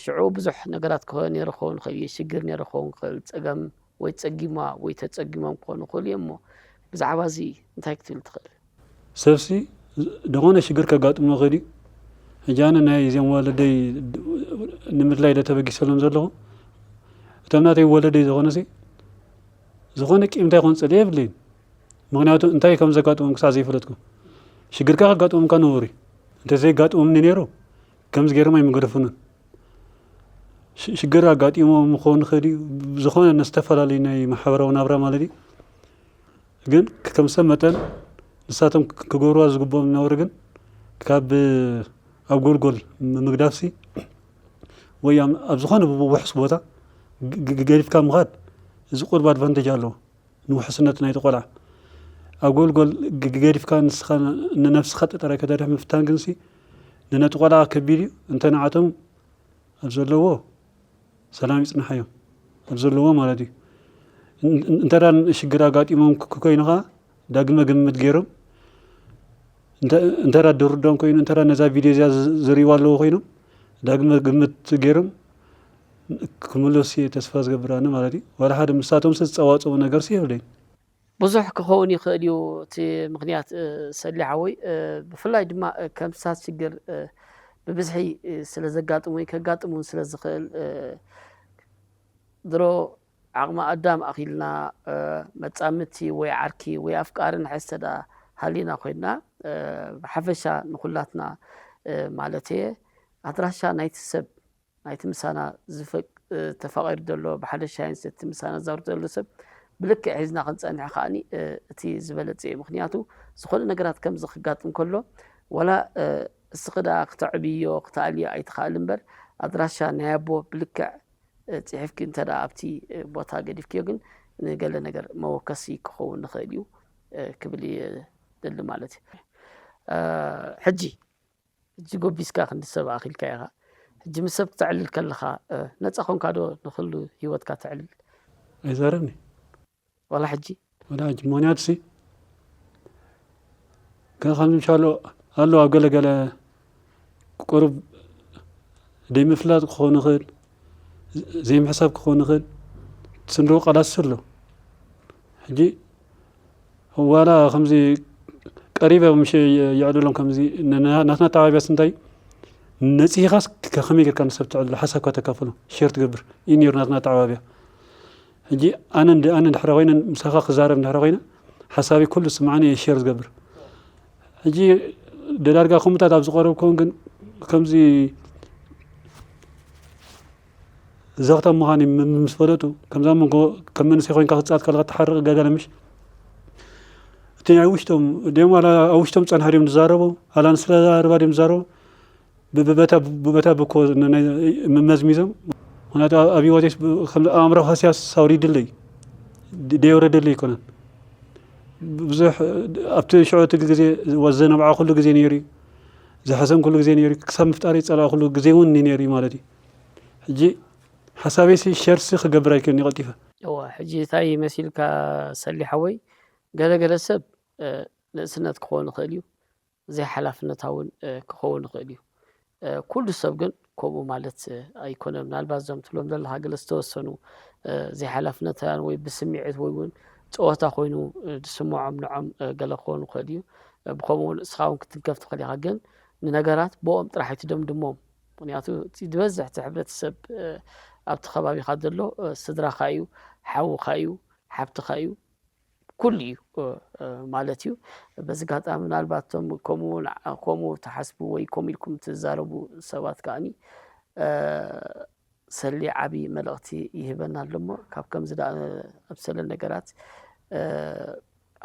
ሽዑ ብዙሕ ነገራት ክኸውን ነይሩ ክኸውን ይኽእል እዩ፣ ሽግር ነይሩ ክኸውን ይኽእል፣ ጸገም ወይ ጸጊማ ወይ ተጸጊሞም ክኾኑ ይኽእሉ እዮም እሞ ብዛዕባ እዚ እንታይ ክትብል ትኽእል? ሰብሲ ዝኾነ ሽግር ከጋጥሞ ይኽእል እዩ። ሕጂ ኣነ ናይ እዚኦም ወለደይ ንምድላይ ዶ ተበጊሰሎም ዘለኹ፣ እቶም ናተይ ወለደይ ዝኾነሲ ዝኾነ ቂምታ ይኾን ጽልኢ የብለይን። ምኽንያቱ እንታይ ከም ዘጋጥሞም ክሳዕ ዘይፈለጥኩ፣ ሽግርካ ከጋጥሞምካ ነውሪ፣ እንተዘይጋጥሞምኒ ነይሩ ከምዚ ገይሮም ኣይምገደፉንን። ሽግር ኣጋጢሞም ክኸውን ይኽእል እዩ። ዝኾነ ዝተፈላለዩ ናይ ማሕበራዊ ናብራ ማለት እዩ። ግን ከም ሰብ መጠን ንሳቶም ክገብርዋ ዝግብኦም ነውሪ ግን ካብ ኣብ ጎልጎል ምግዳፍሲ ወይ ኣብ ዝኾነ ውሕስ ቦታ ገዲፍካ ምኻድ እዚ ቁሩብ ኣድቫንቴጅ ኣለዎ ንውሕስነት ናይቲ ቆልዓ። ኣብ ጎልጎል ገዲፍካ ንስኻ ንነብስኻ ጥራይ ከተድሕን ምፍታን ግንሲ ንነቲ ቆልዓ ከቢድ እዩ። እንተ ንዓቶም ኣብ ዘለዎ ሰላም ይጽንሓዮም ኣብ ዘለዎ ማለት እዩ። እንተ ሽግር ኣጋጢሞም ኮይኑ ከዓ ዳግመ ግምት ገይሮም እንተ ድርዶም ኮይኑ እንተ ነዛ ቪድዮ እዚኣ ዝርእይዋ ኣለዉ ኮይኖም ዳግመ ግምት ገይሮም ክምለሱ እየ ተስፋ ዝገብር ኣነ ማለት እዩ። ዋላ ሓደ ምሳቶም ዝጸዋጸቡ ነገር የብለይን። ብዙሕ ክኸውን ይኽእል እዩ እቲ ምኽንያት ሰሌ ሓወይ፣ ብፍላይ ድማ ከምስታት ሽግር ብብዝሒ ስለ ዘጋጥም ወይ ከጋጥም እውን ስለ ዝኽእል ድሮ ዓቕሚ ኣዳም ኣኺልና መጻምድቲ ወይ ዓርኪ ወይ ኣፍቃሪ ንሕዝ ተዳ ሃሊና ኮይንና ብሓፈሻ ንኹላትና ማለት እየ ኣድራሻ ናይቲ ሰብ ናይቲ ምሳና ዝፈቅ ተፋቒሩ ዘሎ ብሓደ ሻሂን ሰቲ ምሳና ዛውር ዘሎ ሰብ ብልክዕ ሒዝና ክንጸንሕ ከዓኒ እቲ ዝበለጸ እዩ። ምክንያቱ ዝኾነ ነገራት ከምዚ ክጋጥም ከሎ ዋላ እስኺ ደኣ ክተዕብዮ ክተኣልዮ ኣይትኽኣል እምበር ኣድራሻ ናይ ኣቦ ብልክዕ ጽሒፍኪ እንተ ደኣ ኣብቲ ቦታ ገዲፍክዮ ግን ንገለ ነገር መወከሲ ክኸውን ንኽእል እዩ ክብል እየ ደሊ ማለት እዩ። ሕጂ ሕጂ ጎቢስካ ክንዲ ሰብ ኣኺልካ ኢኻ። ሕጂ ምስ ሰብ ክተዕልል ከለኻ ነጻ ኾንካ ዶ ንኹሉ ህይወትካ ተዕልል? ኣይዛረብኒ ዋላ ሕጂ? ዋላ ሕጂ ምኽንያቱ ሲ ከም ምሻሎ ኣሎ ኣብ ገለ ገለ ቁሩብ ዘይምፍላጥ ክኸውን ይኽእል ዘይምሕሳብ ክኸውን ይኽእል ትስንድዎ ቃላት ኣሎ ሕጂ ዋላ ከምዚ ቀሪበ ምሽ የዕልሎም ከምዚ ናትና ኣተዓባብያስ እንታይ ነፂሂኻስ ከመይ ጌርካ ንሰብ ትዕልሎ ሓሳብካ ተካፍሎ ሼር ትገብር እዩ ነይሩ ናትና ኣተዓባብያ ሕጂ ኣነ ኣነ ድሕረ ኮይነ ምሳኻ ክዛረብ ድሕረ ኮይነ ሓሳቢ ኩሉ ስምዓኒ እየ ሼር ዝገብር ሕጂ ደዳርጋ ከምታት ኣብ ዝቀረብ ከውን ግን ከምዚ ዘኽተ ምዃን ምስ ፈለጡ ከምዛ መንጎ ከም መንእሰይ ኮይንካ ክትፃት ከለካ ትሓርቕ ገገለ ምሽ እቲ ናይ ውሽጦም ደም ኣብ ውሽጦም ፀንሐ ድም ዝዛረቡ ኣላ ንስለ ዛረባ ድም ዝዛረቡ ብበታ ብኮ መዝሚዞም ምክንያቱ ኣብ ህይወቴስ ኣእምሮ ሃስያስ ኣውሪድለይ ደየውረደለይ ኣይኮነን ብዙሕ ኣብቲ ሽዑ እቲ ግዜ ዘነብዓ ኩሉ ግዜ ነይሩ እዩ ዝሐሰን ኩሉ ግዜ ነይሩ ክሳብ ምፍጣር ይፀልኣ ኩሉ ግዜ እውን ነይሩ እዩ ማለት እዩ ሕጂ ሓሳበይሲ ሸርሲ ክገብር ኣይክእልን ቀልጢፈ እዋ ሕጂ እንታይ መሲልካ ሰሊ ሓወይ ገለገለ ሰብ ንእስነት ክኾን ይኽእል እዩ ዘይሓላፍነታውን ክኸውን ይኽእል እዩ ኩሉ ሰብ ግን ከምኡ ማለት ኣይኮነ ምናልባት እዞም ትብሎም ዘለካ ገለ ዝተወሰኑ ዘይሓላፍነታውያን ወይ ብስምዒት ወይ እውን ፀወታ ኮይኑ ዝስምዖም ንዖም ገለ ክኸውን ይኽእል እዩ ብከምኡ እውን እስኻ እውን ክትንከፍ ትኽእል ኢኻ ግን ንነገራት ብኦም ጥራሕ ኣይትደምድሞም ምክንያቱ እቲ ዝበዝሕ እቲ ሕብረተሰብ ኣብቲ ከባቢኻ ዘሎ ስድራኻ እዩ ሓውኻ እዩ ሓብትኻ እዩ ኩሉ እዩ ማለት እዩ። በዚ ጋጣሚ ምናልባት እቶም ከምኡ ከምኡ ትሓስቡ ወይ ከምኡ ኢልኩም ትዛረቡ ሰባት ከዓኒ ሰሊ ዓብዪ መልእኽቲ ይህበና ኣሎ እሞ ካብ ከምዚ ደኣ ኣምሰለ ነገራት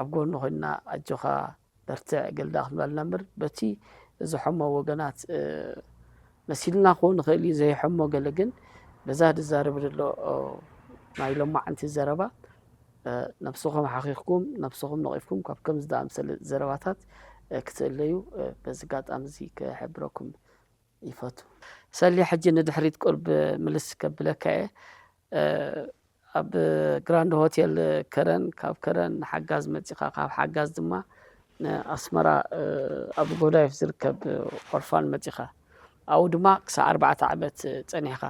ኣብ ጎኑ ኮይንና ኣጆኻ በርትዕ ገለ ደኣ ክንበልና እምበር በቲ ዝሐሞ ወገናት መሲልና ክኸውን ንኽእል እዩ ዘይሐሞ ገለ ግን በዛ ዝዛረብ ዘሎ ናይ ሎማዓንቲ ዘረባ ነብስኹም ሓኺኽኩም ነብስኹም ነቒፍኩም ካብ ከምዚ ዝኣምሰለ ዘረባታት ክትእለዩ በዚ ጋጣሚ እዚ ክሕብረኩም ይፈቱ። ሰሊ፣ ሕጂ ንድሕሪት ቁርብ ምልስ ከብለካ እየ። እ፣ ኣብ ግራንድ ሆቴል ከረን፣ ካብ ከረን ንሓጋዝ መጺኻ፣ ካብ ሓጋዝ ድማ ንኣስመራ፣ እ፣ ኣብ ጎዳይፍ ዝርከብ ኦርፋን መጺኻ። ኣብኡ ድማ ክሳዕ ኣርባዕተ ዓመት ጸኒሕካ።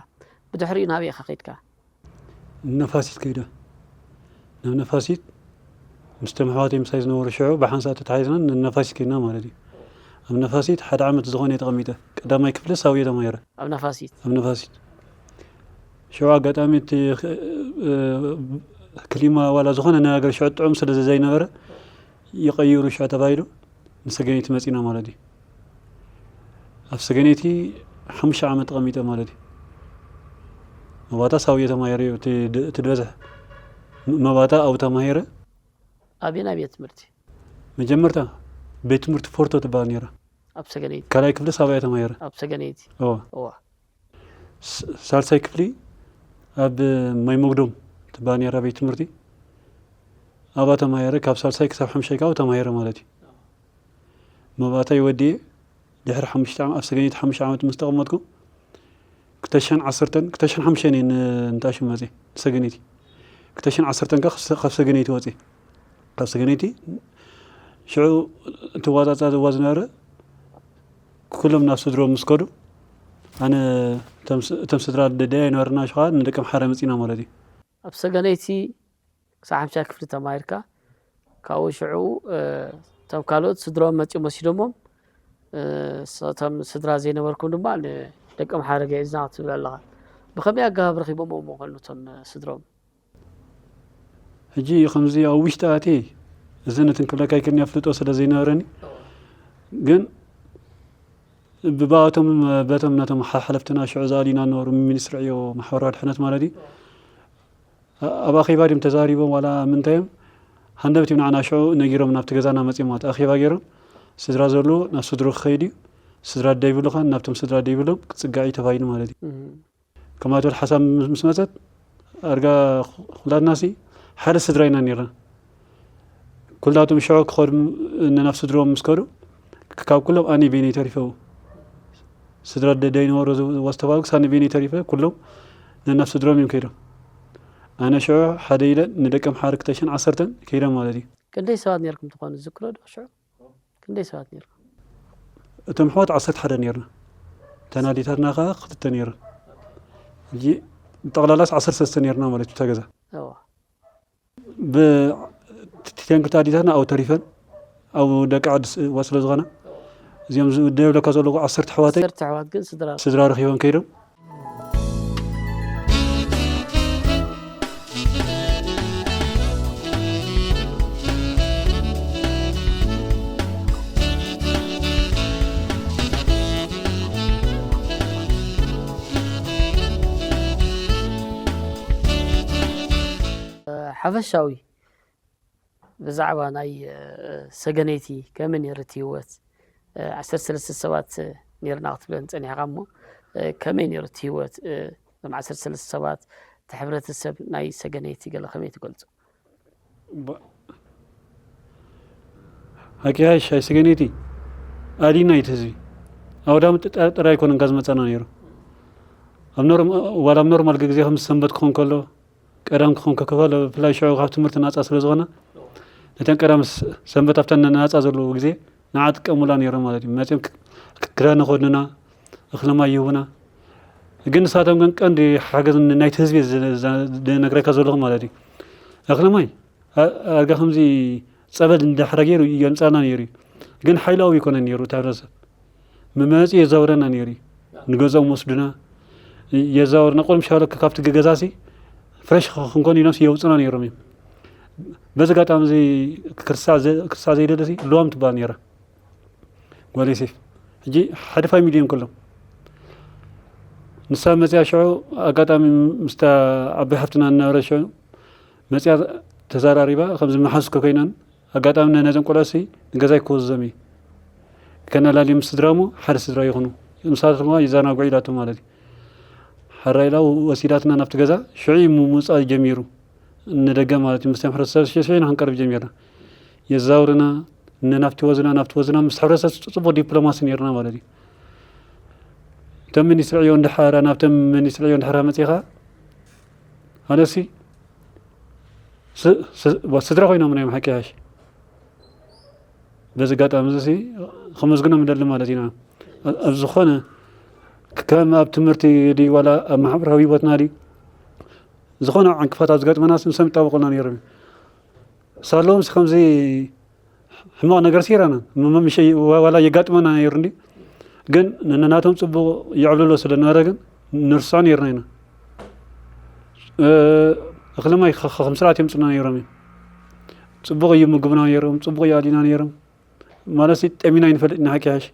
ብድሕሪኡ ናበይ ኢኻ ከይድካ? ነፋሲት ከይደ። ናብ ነፋሲት ምስቶም ኣሕዋተይ ምሳይ ዝነበሩ ሽዑ ብሓንሳእ ተታሒዝና ንነፋሲት ከይድና ማለት እዩ። ኣብ ነፋሲት ሓደ ዓመት ዝኾነ እየ ተቐሚጠ። ቀዳማይ ክፍሊ ሳውየ ተማሂረ። ኣብ ነፋሲት? ኣብ ነፋሲት። ሽዑ ኣጋጣሚ እቲ ኽ-፣ እ፣ ክሊማ ዋላ ዝኾነ ነገር ሽዑ ጥዑም ስለ ዘይነበረ ይቐይሩ ሽዑ ተባሂሉ ንሰገነይቲ መጺና ማለት እዩ። ኣብ ሰገነይቲ ሓሙሽተ ዓመት ተቐሚጠ ማለት እዩ። መባታ ሳውየ ተማሂረ እዩ እቲ ድ-፣ እቲ ዝበዝሕ ም-፣ መባታ ኣብኡ ተማሂረ። ኣበየናይ ቤት ትምህርቲ? መጀመርታ ቤት ትምህርቲ ፎርቶ ትበሃል ነይራ። ኣብ ሰገነይቲ? ካልኣይ ክፍሊ ሳውያ ተማሂረ። ኣብ ሰገነይቲ? እዋ። እዋ። ስ-፣ ሳልሳይ ክፍሊ ኣብ ማይ መጉዶም ትበሃል ነይራ ቤት ትምህርቲ። ኣብኣ ተማሂረ። ካብ ሳልሳይ ክሳብ ሓሙሻይ ካብኡ ተማሂረ ማለት እዩ። መባእታይ ወዲኤ ድሕሪ ሓሙሽተ ዓመት፣ ኣብ ሰገነይቲ ሓሙሽተ ዓመት ምስ ተቐመጥኩ፣ ክልተ ሽሕን ዓሰርተን፣ ክልተ ሽሕን ሓሙሽተን እየ ን-፣ ንታሽም መፅየ፣ ንሰገነይቲ። ክልተ ሽሕን ዓሰርተን ከ ካብ ሰገነይቲ ወፅየ። ካብ ሰገነይቲ ሽዑ እቲ ዋፃፃ ዝዋ ዝነበረ ኩሎም ናብ ስድሮም ምስ ከዱ፣ ኣነ እቶም ስ-፣ እቶም ስድራ ደደይ ኣይነበርና፣ ሽኻ ንደቂ ኣምሓራ መፂና ማለት እዩ። ኣብ ሰገነይቲ ክሳብ ሓምሻይ ክፍሊ ተማሂርካ፣ ካብኡ ሽዑ፣ እ፣ እቶም ካልኦት ስድሮም መፂኦም ወሲዶሞም፣ እ፣ ስ-፣ እቶም ስድራ ዘይነበርኩም ድማ ንደቂ ኣምሓራ ገይዝና ክትብል ኣለኻ። ብኸመይ ኣገባብ ረኺቦም ምኾኑ እቶም ስድሮም? ሕጂ ከምዚ ኣብ ውሽጢ ኣትየ እዚ ነትን ክብለካ ኣይክእልን፣ ኣፍልጦ ስለ ዘይነበረኒ፣ ግን ብባቶም፣ በቶም ነቶም ሓ-፣ ሓለፍትና ሽዑ ዝኣልዩና ነበሩ፣ ሚኒስትሪ ዕዮ ማሕበራዊ ድሕነት ማለት እዩ። ኣ-፣ ኣብ ኣኼባ ድዮም ተዛሪቦም ዋላ ምንታይ እዮም፣ ሃንደበት እዮም ንዓና ሽዑ ነጊሮም ናብቲ ገዛና መጺኦም ማለት ኣኼባ ገይሮም፣ ስድራ ዘሎ ናብ ስድሩ ክኸይድ እዩ፣ ስድራ ደይብሉኻን ናብቶም ስድራ ደይብሎም ክጽጋዕ እዩ ተባሂሉ ማለት እዩ። እም። ከማትወል ሓሳብ ምስ መጸት ኣርጋ ኩላትናሲ ሓደ ስድራ ኢና ነርና። ኩላቶም ሽዑ ክኸዱ ነናብ ስድሮም ምስ ከዱ ካብ ኩሎም ኣነ በይነይ ተሪፈ። ስድራ ደደይ ነበሩ ዝወስተባሉ ክሳብ በይነይ ተሪፈ ኩሎም ነናብ ስድሮም እዮም ከይዶም። ኣነ ሽዑ ሓደ ኢለ ንደቂ ኣምሓሩ ክልተ ሽሕን ዓሰርተን ከይዶም ማለት እዩ። ክንደይ ሰባት ነርኩም ትኾኑ ዝክሮ ዶ ሽዑ? ክንደይ ሰባት ነርኩም? እቶም ኣሕዋት ዓሰርተ ሓደ ነርና። ተናዲታትና ከኣ ክልተ ነርና። ሕጂ ብጠቕላላስ ዓሰርተ ሰለስተ ነርና ማለት እዩ እታ ገዛ። እዋ። ብ-፣ ት-፣ ቴንክልተ ኣዲታትና ኣብኡ ተሪፈን፣ ኣብኡ ደቂ ዓዲ ስ-፣ ዋ ስለ ዝኾና፣ እዚኦም ዝ-፣ ደብለካ ዘለኹ ዓሰርተ ኣሕዋተይ ዓሰርተ ኣሕዋት ግን ስድራ ስድራ ረኺቦም ከይዶም። ሓፈሻዊ ብዛዕባ ናይ፣ እ፣ ሰገነይቲ ከመይ ነይሩ እቲ ህይወት? እ፣ ዓሰርተ ሰለስተ ሰባት፣ እ፣ ነይርና ክትብለን ጸኒሕካ እሞ፣ እ፣ ከመይ ነይሩ እቲ ህይወት? እ፣ እዞም ዓሰርተ ሰለስተ ሰባት፣ እቲ ሕብረተሰብ ናይ ሰገነይቲ ገለ ከመይ ትገልጾ? ባ-፣ ሓቂ ሓይሽ፣ ኣይ ሰገነይቲ ኣሊና እዩ እቲ ህዝቢ። ኣውዳሚ ጥ-፣ ጥራይ ኣይኮነን ካብ ዝመጻና ነይሩ። ኣብ ኖርም-፣ ዋላ ኣብ ኖርማል ግዜ ከም ሰንበት ክኾን ከሎ፣ ቀዳም ክኾን ከሎ፣ ብፍላይ ሽዑ ካብ ትምህርቲ ናጻ ስለ ዝኾና፣ ነተን ቀዳም ስ-፣ ሰንበት ኣብተን ናጻ ዘለዎ ግዜ ንዓ ጥቀሙላ ነይሮም ማለት እዩ። መጺኦም ክ-፣ ክ-፣ ክዳን ይኸድኑና፣ እኽሊ ማይ ይህቡና። ግን ንሳቶም ግን ቀንዲ ሓገዝ ን-፣ ናይቲ ህዝቢ ዝ-፣ ዝ-፣ ዝነግረካ ዘለኹ ማለት እዩ። እኽሊ ማይ፣ ኣ-፣ ኣርጋ ከምዚ ጸበል እንዳሕረ ገይሩ የምጻልና ነይሩ እዩ። ግን ሓይላዊ ይኮነ ነይሩ እቲ ሕብረተሰብ። መመጺ የዛውረና ነይሩ እዩ። ንገዛኦም ወስዱና፣ የዛውርና። ቆልም ሻለክ ካብቲ ገዛሲ ፍሬሽ ኽ-፣ ክንኮን ኢሎምሲ የውጽና ነይሮም እዮም። በዚ ኣጋጣሚ እዚ ክርሳዕ ዘ-፣ ክርሳዕ ዘይደለሲ ልዋም ትበሃል ነይራ። ጓል ዮሴፍ። ሕጂ ሓደ ፋሚሊ እዮም ኩሎም። ንሳ መጺኣ ሽዑ ኣጋጣሚ ምስታ ዓባይ ሓፍትና እናበረ ሽዑ መጺኣ ተዘራሪባ፣ ከምዚ መሓዙት ኮይናን ኣጋጣሚ ነ-፣ ነዞም ቆልዑሲ ንገዛይ ክወስዶም እየ። ከነላልዮም ምስ ስድራ እሞ ሓደ ስድራ ይኹኑ። ንሳቶም ከኣ ይዘናግዑ ኢላቶም ማለት እዩ። ሓራ ኢላ ወሲዳትና ናብቲ ገዛ፣ ሽዑ እዩ ምውጻእ ጀሚሩ። ንደገ ማለት እዩ። ምስቶም ሕብረተሰብ ሽዑ ኢና ክንቀርብ ጀሚርና። የዛውርና፣ ንናብቲ ወዝና፣ ናብቲ ወዝና፣ ምስ ሕብረተሰብ ጽቡቕ ዲፕሎማሲ ነይርና ማለት እዩ። እቶም ሚኒስትሪ ዕዮ እንድሕር ናብቶም ሚኒስትሪ ዕዮ እንድሕር መፂኻ ኣነሲ ስድራ ኮይኖም እዮም ሓቂ ሓሽ። በዚ ኣጋጣሚ እዚ ከመስግኖም ይደሊ ማለት ኢና። ኣብ ዝኾነ ከም ኣብ ትምህርቲ ድዩ ዋላ ኣብ ማሕበራዊ ህይወትና ድዩ ዝኾነ ዕንቅፋት ኣብ ዝገጥመናስ ንሶም ይጣበቑልና ነይሮም እዮም። ሳለዎም ከምዚ ሕማቕ ነገር ሲራና ዋላ የጋጥመና ነይሩ እንዲ ግን ንናቶም ፅቡቕ የዕብልሎ ስለ ነበረ ግን ንርስዖ ነይርና ኢና። እኽሊ ማይ ከም ስርዓት የምፅና ነይሮም እዮም። ፅቡቕ እዩ ምግብና ነይሮም፣ ፅቡቕ እዩ ኣሊና ነይሮም። ማለት ጠሚና ይንፈልጥ ኢና ሓቂ ሓሽ።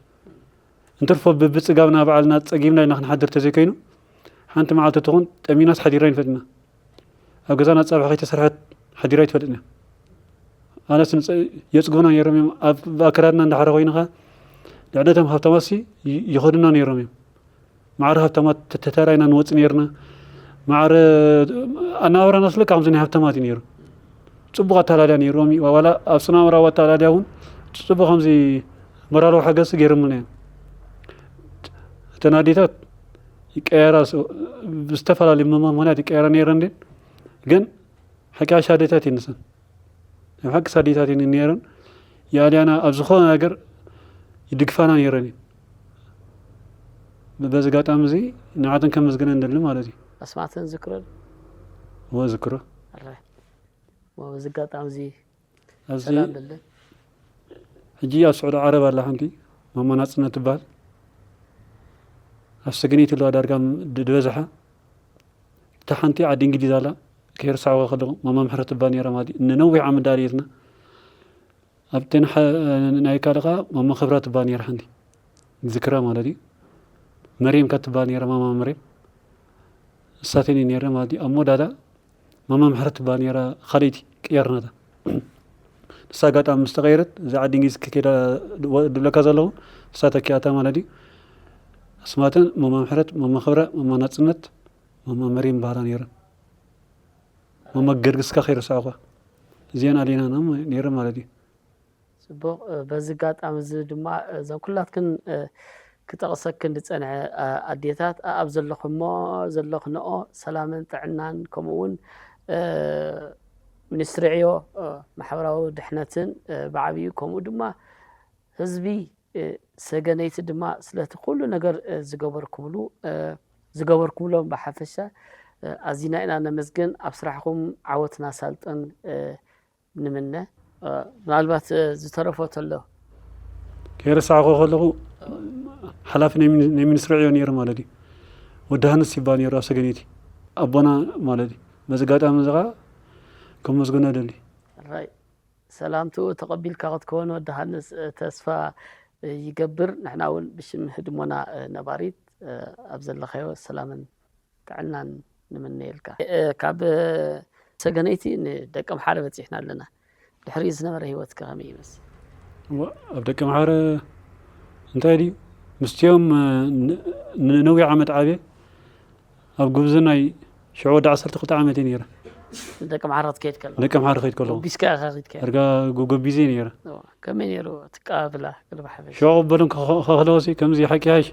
እንትርፎ ብብፅጋብና ባዕልና ፀጊብና ኢልና ክንሓድር ተዘይኮይኑ ሓንቲ መዓልቲ ትኹን ጠሚናስ ሓዲራ ይንፈልጥና። ኣብ ገዛና ፃብሒ ከይተሰርሐት ሓዲራ ይትፈልጥና። ኣነስ የፅግቡና ነይሮም እዮም። ኣብ ኣከዳድና እንዳሓረ ኮይንኻ ንዕደቶም ሃብታማሲ ይኸዱና ነይሮም እዮም። ማዕረ ሃብታማት ተተራይና ንወፅ ነይርና። ማዕረ ኣነባብራና ስለካ ከምዚ ናይ ሃብታማት እዩ ነይሩ። ፅቡቕ ኣተላልያ ነይርዎም እዩ። ዋላ ኣብ ስናምራዊ ኣተላልያ እውን ፅቡቕ ከምዚ ሞራላዊ ሓገዝ ገይሮምልና እዮም። እተን ኣዴታት ይቀየራ፣ ብዝተፈላለዩ ምኽንያት ይቀየራ ነይረን። ግን ሓቂ ሓቂ ኣዴታት እየን ንሰን። ናይ ሓቂ ኣዴታት እየን ነይረን። የኣልያና ኣብ ዝኾነ ነገር ይድግፋና ነይረን እዩ። በዚ ኣጋጣሚ እዚ ንዓተን ከመስግነን እንደሊ ማለት እዩ። ኣስማተን ዝክረን? እወ ዝክሮ። ኣረ፣ እሞ በዚ ኣጋጣሚ እዚ ኣብዚ ሰላም በለን። ሕጂ ኣብ ስዑዲ ዓረብ ኣላ ሓንቲ ማማ ናጽነት ትበሃል። ኣብ ሰገነይቲ ኣለዋ ዳርጋ ድበዝሓ። እታ ሓንቲ ዓዲ እንግሊዝ ኣላ፣ ከይርሳዕዋ ከለኹ ማማ ምሕረት ትበሃል ነይራ ማለት እዩ። ንነዊሕ ዓመት ዳኣ ኣርእየትና። ኣብተን ናይ ካልኻ ማማ ክብራ ትበሃል ነይራ ሓንቲ። ዝክራ ማለት እዩ። መርየም ከ ትበሃል ነይራ፣ ማማ መርየም። እሳተን እየን ነይረን ማለት እዩ። ኣብ መወዳእታ ማማ ምሕረት ትበሃል ነይራ፣ ካልኣይቲ ቀየርናታ። ንሳ ኣጋጣሚ ምስ ተቐየረት፣ እዛ ዓዲ እንግሊዝ ክከይዳ ድብለካ ዘለኹ፣ ንሳ ተኪኣታ ማለት እዩ። ኣስማተን ማማ ምሕረት፣ ማማ ክብራ፣ ማማ ናጽነት፣ ማማ መርየም ይበሃላ ነይረን። ማማ ገርግስካ ከይረሳዕኳ። እዚአን ኣሊናና ነይረን ማለት እዩ። ጽቡቕ። በዚ ኣጋጣሚ እዚ ድማ እዘን ኩላትክን ክጠቕሰክን ዝጸንሐ ኣዴታት ኣብ ዘለኽሞ ዘለኽንኦ ሰላምን ጥዕናን ከምኡ እውን ሚኒስትሪ ዕዮ ማሕበራዊ ድሕነትን ብዓብዩ ከምኡ ድማ ህዝቢ ሰገነይቲ ድማ ስለቲ ኩሉ ነገር ዝገበርኩምሉ ዝገበርኩምሎም ብሓፈሻ ኣዚና ኢና ነመስግን። ኣብ ስራሕኹም ዓወትን ኣሳልጦን ንምነ። ምናልባት ዝተረፎ ተሎ ከይረሳዕኹ ከለኹ ሓላፊ ናይ ሚኒ- ናይ ሚኒስትሪ ዕዮ ነይሩ ማለት እዩ። ወዲ ሃንስ ይባል ነይሩ ኣብ ሰገነይቲ ኣቦና ማለት እዩ። በዚ ኣጋጣሚ እዚ ከዓ ከመስግኖ ደሊ። ራይ ሰላምትኡ ተቐቢልካ ክትከውን ወዲ ሃንስ ተስፋ ይገብር። ንሕና እውን ብሽም ህድሞና ነባሪት ኣብ ዘለኻዮ ሰላምን ጥዕናን ንምነየልካ። ካብ ሰገነይቲ ንደቀምሓረ በፂሕና ኣለና። ድሕሪ ዝነበረ ህይወትካ ከመይ ይመስል? እዋ፣ ኣብ ደቀምሓረ እንታይ ድዩ? ምስቲኦም ንነዊሕ ዓመት ዓብየ ኣብ ጉብዝናይ ሽዑ ወዲ ዓሰርተ ክልተ ዓመት እየ ነይረ። ንደቀምሓረ ክትከይድ ከሎ ደቀምሓረ ከይድ ከለኹ ጎቢስካ ኢኻ ከይድካ? ዳርጋ ጎ- ጎቢዘ ነይረ። እዋ፣ ከመይ ነይሩ እቲ ኣቀባብላ? ገለ ብሓፈሻ ሽዑ ቅበሎም ከኸለወሲ ከምዚ ሓቂ ሓይሽ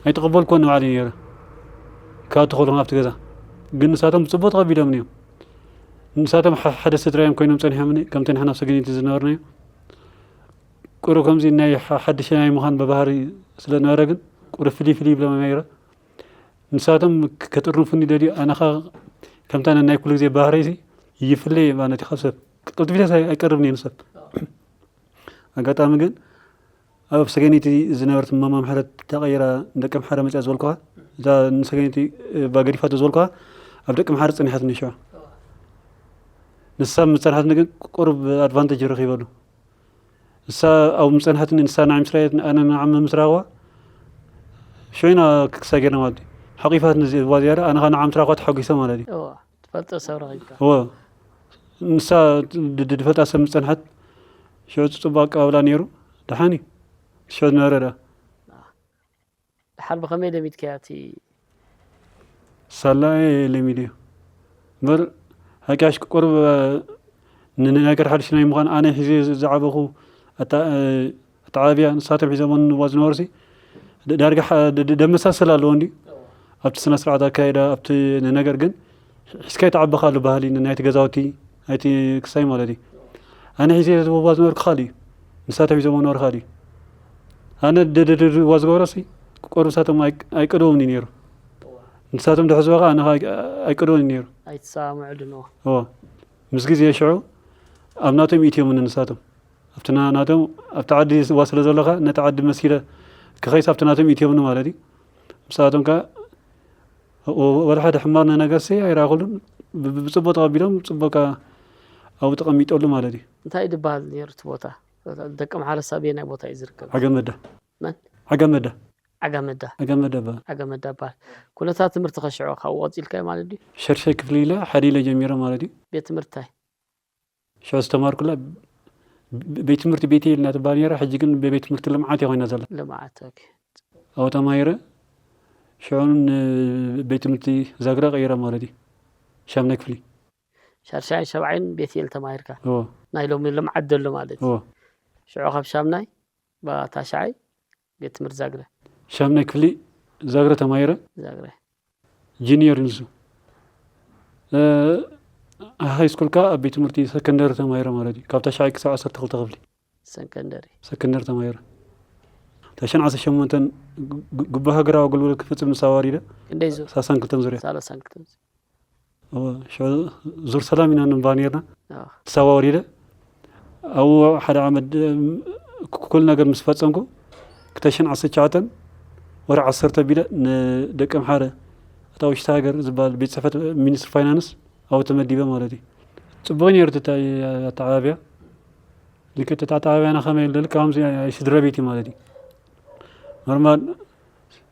ኣይተቐበልኩዎን ንባዕለይ ነይረ። ካብ ተኸልኩም ኣብቲ ገዛ ግን ንሳቶም ብፅቡቅ ተቐቢሎም እዮም። ንሳቶም ሓደ ስድራ እዮም ኮይኖም ፀኒሖምኒ ከምቲ ንሕና ኣብ ሰገነይቲ ዝነበርናዮ። ቁሩብ ከምዚ ናይ ሓድሽ ናይ ምዃን ብባህሪ ስለ ዝነበረ ግን ቁሩብ ፍልይ ፍልይ ይብሎም ነይረ። ንሳቶም ከጥርንፉኒ ደልዩ ኣነ ኸ ከምታ ናይ ኩሉ ግዜ ባህረይሲ ይፍለ እየ ማለት እዩ ካብ ሰብ ቅልጥፊተስ ኣይቀርብን እየ ንሰብ። ኣጋጣሚ ግን ኣብ ሰገነይቲ ዝነበረት ማማ ምሕረት ተቐይራ ንደቀምሓረ መፅያ ዝበልኩኻ እዛ ንሰገነይቲ ባገዲፋቶ ዝበልኩኻ ኣብ ደቀምሓረ ፀኒሓትኒ ሽዑ። ንሳ ምፀንሓትኒ ግን ቁሩብ ኣድቫንቴጅ ረኺበሉ። ንሳ ኣብ ምፀንሓትኒ ንሳ ንዓይ ምስ ረኣየት ኣነ ንዓ ምምስራዋ ሽዕና ክሳ ጌርና ማለት እዩ ሓቂፋትኒ እዋ ዝያዳ ኣነ ኸዓ ንዓ ምስ ረኣኳ ተሓጒሰ ማለት እዩ። እዋ ትፈልጦ ሰብ ረኺብካ። እወ ንሳ ድፈልጣ ሰብ ምፀንሓት ሽዑ ፅቡቅ ኣቀባብላ ነይሩ። ደሓን እዩ ሽዑ ዝነበረ ደኣ። ደሓር ብኸመይ ለሚድካያ እቲ ሳላ እየ ለሚድዮ እምበር ሓቂ ሓሽ ቁሩብ ንነገር ሓድሽ ናይ ምዃን ኣነ ሒዘ ዝዓበኹ ኣተዓባብያ ንሳቶም ሒዞምዋ ዝነበሩሲ ዳርጋ ደመሳሰል ኣለዎ እንዲ ኣብቲ ስነ ስርዓት ኣካይዳ ኣብቲ ነገር ግን ሒዝካ ይተዓበኻ ኣሎ ባህሊ ናይቲ ገዛውቲ ናይቲ ክሳይ ማለት እዩ። ኣነ ሒዘ ዝቦባ ዝነበርኩ ካል እዩ፣ ንሳቶም ሒዞም ነበሩ ካል እዩ። ኣነ ደደደድዋ ዝገብረሲ ቆርብሳቶም ኣይቀደዎም እዩ ነይሩ። ንሳቶም ድሕዝበኻ ኣነ ኣይቀደዎም እዩ ነይሩ። ኣይተሰማምዑ ድንዋ እዎ። ምስ ግዜ ሽዑ ኣብ ናቶም ኢትዮምኒ ንሳቶም ኣብቲ ናቶም ኣብቲ ዓዲ ዋ ስለ ዘለኻ ነቲ ዓዲ መሲለ ክኸይስ ኣብቲ ናቶም ኢትዮምኒ ማለት እዩ። ንሳቶም ከ ወላ ሓደ ሕማር ነገር ሲ ኣይረኣኹሉን። ብፅቡቅ ተቐቢሎም ፅቡቅ ኣብኡ ተቐሚጠሉ ማለት እዩ። እንታይ ድበሃል ነይሩ እቲ ቦታ? ደቂ ኣምሓረ ሳብ ናይ ቦታ እዩ ዝርከብ? ዓገመዳ። መን? ዓገመዳ። ዓጋመዳ። ዓገመዳ በሃል። ዓገመዳ በሃል። ኩነታት ትምህርቲ ከሽዑ ካብኡ ቀፂልካዮ ማለት ድዩ? ሸርሻይ ክፍሊ ኢለ ሓደ ኢለ ጀሚረ ማለት እዩ። ቤት ትምህርቲ እንታይ? ሽዑ ዝተማርኩላ ቤት ትምህርቲ ቤት ኢልና ትበሃል ነራ። ሕጂ ግን ቤት ትምህርቲ ልምዓት እየ ኮይና ዘላ። ልምዓት። ኣብኡ ተማሂረ ሽዑ ቤት ትምህርቲ ዛግራ ቀይረ ማለት እዩ። ሻምናይ ክፍሊ። ሻርሻይን ሸብዓይን ቤት ኢል ተማሂርካ። ናይ ሎሚ ልምዓት ዘሎ ማለት እዩ። ሽዑ ካብ ሻምናይ ታሽዓይ ቤት ትምህርቲ ዛግረ። ሻምናይ ክፍሊ ዛግረ ተማሂረ። ዛግረ። ጂኒየር ንሱ ሃይ ስኩል ከ ኣብ ቤት ትምህርቲ ሰከንደሪ ተማሂረ ማለት እዩ። ካብ ታሽዓይ ክሳብ ዓሰርተ ክልተ ክፍሊ ሰከንደሪ ሰከንደሪ ተማሂረ። ታሽን ዓሰርተ ሸሞንተን ጉባ ሃገራዊ ኣገልግሎት ክፍፅም ንሳዋ ወሪደ። ክንደይ ዙር? ሳሳን ክልተን ዙርያ። ሳላሳን ክልተን ዙር። እወ፣ ሽዑ ዙር ሰላም ኢና ንባ ነርና። ኣዎ። ንሳዋ ወሪደ ኣብኡ ሓደ ዓመት ኩል ነገር ምስ ፈጸምኩ ክልተ ሽሕን ዓሰርተ ትሽዓተን ወርሒ ዓሰርተ ቢለ ንደቂ ኣምሓረ እታ ውሽጢ ሃገር ዝበሃል ቤት ጽሕፈት ሚኒስትሪ ፋይናንስ ኣብኡ ተመዲበ ማለት እዩ። ጽቡቕ ነይሩ እቲ ኣተዓባብያ። ልክት እቲ ኣተዓባብያና ከመይ ኢሉ ልክ ከምዚ ናይ ስድራ ቤት እዩ ማለት እዩ። ኖርማል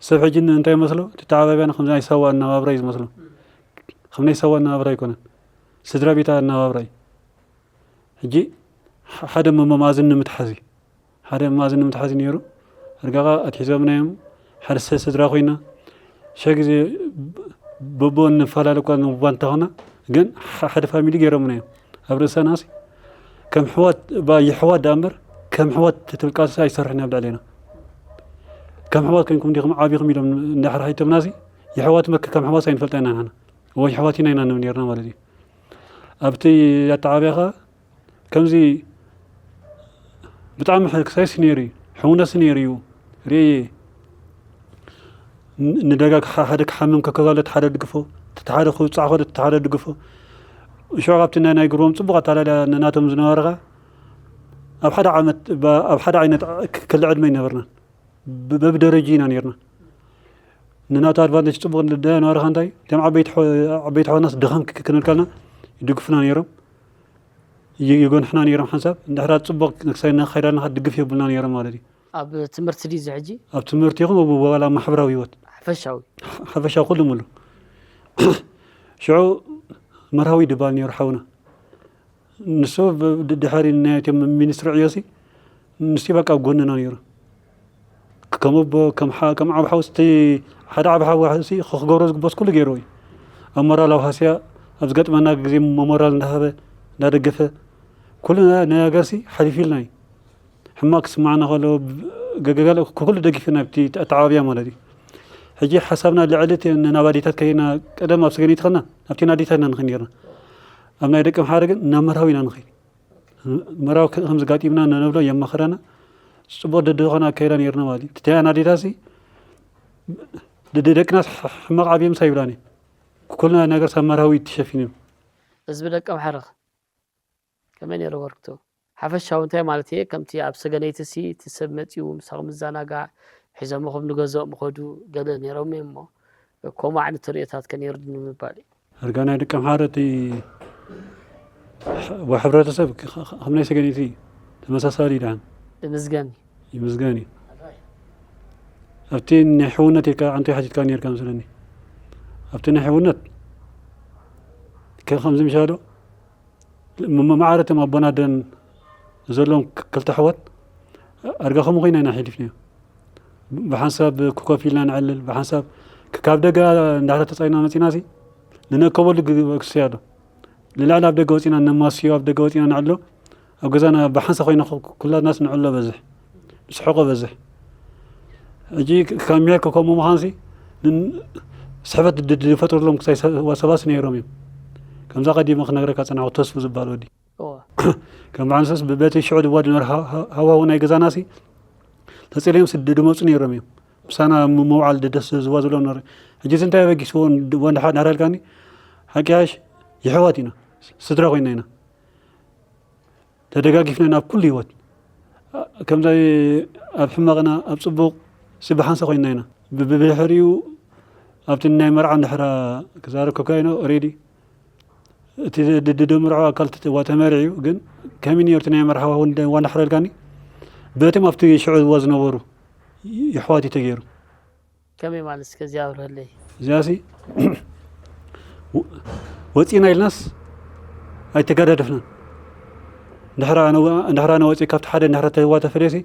ሰብ ሕጂ እንታይ ይመስሎ እቲ ኣተዓባብያና ከምዚ ናይ ሳዋ ኣነባብራ እዩ ዝመስሎ። ከም ናይ ሳዋ ኣነባብራ ኣይኮነን። ስድራ ቤት ኣነባብራ እዩ። ሕጂ ሓደ መማዝን ንምትሓዝ እዩ። ሓደ መማዝን ንምትሓዝ እዩ ነይሩ። ኣርጋኻ ኣትሒዞምና እዮም። ሓደ ሰ ስድራ ኮይና ሸ ግዜ በቦ እንፈላለ እኳ ንባ እንተኾና ግን ሓደ ፋሚሊ ገይሮምና እዮም። ኣብ ርእሰና ሲ ከም ሕዋት ባ ይሕዋት ደኣ እምበር ከም ሕዋት ትብል ቃልሲ ኣይሰርሕን ኣብ ልዕሌና። ከም ሕዋት ኮይንኩም ዲኹም ዓቢኹም ኢሎም እንድሕር ሓቲቶምና ሲ ይሕዋት መከ ከም ሕዋት ኣይንፈልጣ ኢና ንሕና። ወይ ኣሕዋት ኢና ኢና ንብል ነርና ማለት እዩ። ኣብቲ ኣተዓብያ ኸዓ ከምዚ ብጣዕሚ ክሳይሲ ነይሩ እዩ፣ ሕውነሲ ነይሩ እዩ ርእየ። ንደጋ ሓደ ክሓምም ከከጋለት ሓደ ድግፎ፣ እቲ ሓደ ክውፃዕ ከሎ እቲ ሓደ ድግፎ። ሽዑ ካብቲ ናይ ናይ ግርቦም ፅቡቕ ኣታላልያ ንናቶም ዝነበረ ኸዓ ኣብ ሓደ ዓመት ኣብ ሓደ ዓይነት ክሊ ዕድመ ኣይነበርናን። በብደረጅ ኢና ነርና። ንናቱ ኣድቫንቴጅ ፅቡቅ ንደያ ነበረ ከንታይ እቶም ዓበይቲ ኣሕዋትናስ ድኸም ክንብል ከልና ይድግፉና ነይሮም፣ ይጎንሕና ነይሮም። ሓንሳብ እንድሕራ ፅቡቅ ክሳይ እናኸይዳልና ድግፍ የብልና ነይሮም ማለት እዩ። ኣብ ትምህርቲ ድዩ እዚ ሕጂ? ኣብ ትምህርቲ ይኹን ዋላ ማሕበራዊ ህይወት ሓፈሻዊ ሓፈሻዊ ኩሉ ሙሉ። ሽዑ መርሃዊ ድባል ነይሩ ሓውና ንሱ ድሕሪ ናይቶም ሚኒስትሪ ዕዮሲ ንሱ በቃ ኣብ ጎንና ነይሩ። ከም ኣቦ ከም ዓብ ሓውስቲ ሓደ ዓብ ሓውሲ ክገብሮ ዝግበስ ኩሉ ገይርዎ እዩ። ኣብ ሞራል ኣብ ሃስያ ኣብ ዝገጥመና ግዜ ሞራል እንዳሃበ እንዳደገፈ ኩሉ ነገርሲ ሓሊፊልና እዩ። ሕማቅ ክስማዕና ከሎ ገገጋለ ኩሉ ደጊፍና ኣብቲ ኣተዓባብያ ማለት እዩ። ሕጂ ሓሳብና ልዕሊ እቲ ናብ ኣዴታት ከይና ቀደም ኣብ ሰገነይቲ ከና ኣብቲ ኣዴታት ኢና ንኸይድ ነርና። ኣብ ናይ ደቂ ኣምሓረ ግን ናብ መርሃዊ ኢና ንኸይድ። መርሃዊ ከም ዘጋጢምና ነነብሎ የማኽረና። ጽቡቕ ደድኾና ኣካይዳ ነርና ማለት እዩ። እቲ ኣዴታት ሲ ደደቅናስ ሕማቕ ኣብየምሳ ይብላኒ። ኩልና ነገር ሳብ መርሃዊ ተሸፊኑ። ህዝቢ ደቂ ኣምሓረ ከመይ ነይሩ ወርክቱ? ሓፈሻዊ እንታይ ማለት እየ ከምቲ ኣብ ሰገነይቲ ሲ እቲ ሰብ መጺኡ ምሳኹም ምዛናጋዕ ሒዞምኹም ንገዝኦም ምኸዱ ገለ ነይሮም እዮም እሞ ከምኡ ዓይነት ርእዮታት ከ ነይሩ ንምባል እዩ። ኣርጋ ናይ ደቂ ኣምሓረ እቲ ወ ሕብረተሰብ ከም ናይ ሰገነይቲ ተመሳሳሊ ደሓን ይምዝገን ይምዝገን እዩ። ኣብቲ ናይ ሕውነት ኢልካ ኣንተ ሓቲትካ ነርካ መስለኒ ኣብቲ ናይ ሕውነት ከምዚ ምሻሎ ማዕረ እቶም ኣቦና ደን ዘለዎም ክልተ ኣሕዋት ኣርጋ ከምኡ ኮይና ኢና ሕሊፍናዮ። ብሓንሳብ ኮፍ ኢልና ንዕልል፣ ብሓንሳብ ካብ ደገ እንዳሕረ ተፃኢና መፂና ሲ ንነከበሉ ክስያ ኣሎ። ንላዕሊ ኣብ ደገ ወፂና ነማስዮ፣ ኣብ ደገ ወፂና ንዕሎ፣ ኣብ ገዛና ብሓንሳ ኮይና ኩላትናስ ንዕሎ በዝሕ፣ ንስሕቆ በዝሕ። ሕጂ ካብ ምሄር ከምኡ ምዃንሲ ን-፣ ስሕበት ድ-፣ ድ-፣ ዝፈጥሩሎም ክሳይ ሰ-፣ ሰባስ ነይሮም እዮም። ከምዛ ቀዲመ ክነግረካ ጸናኹ ተስፉ ዝበሃል ወዲ። ከም በዓል ንሰስ ብ-፣ በቲ ሽዑ ዝዋ ድነር ሃ-፣ ሃ-፣ ሃዋሁ ናይ ገዛናሲ ተጸልዮም ስድ ድመጹ ነይሮም እዮም። ምሳና ም-፣ መውዓል ድ-፣ ደስ ዝዋ ዝብሎም ነይሩ። ሕጂ እዚ እንታይ ኣበጊስዎ ን-፣ ድ-፣ ወንድሓ ናረልካኒ ሓቂ ሓሽ የሕዋት ኢና። ስድራ ኮይና ኢና። ተደጋጊፍና ናብ ኩሉ ህይወት። ከምዚ ኣብ ሕመቕና ኣብ ጽቡቕ ሲ ብሓንሳ ኮይና ኢና። ብ-፣ ብ-፣ ብድሕሪኡ ኣብቲ ናይ መርዓ እንድሕራ ክዛረብ ከካይኖ ኦሬዲ እቲ ድ-፣ ድ-፣ ድምርዖ ኣካል ት-፣ ዋ ተመርዒ እዩ። ግን ከመይ ነይሩ እቲ ናይ መርሓ ዋን-፣ ዋንዳ ሓረልካኒ? በቶም ኣብቲ ሽዑ እዋ ዝነበሩ የሕዋት እዩ ተገይሩ። ከመይ ማለት እስከ እዚ ኣብርሀለይ። እዚኣሲ ወ-፣ ወፂእና ኢልናስ ኣይተጋዳደፍናን። እንድሕራ ኣነ ወ-፣ እንድሕራ ኣነ ወፂእ ካብቲ ሓደ እንድሕራ ተዋ ተፈለየሲ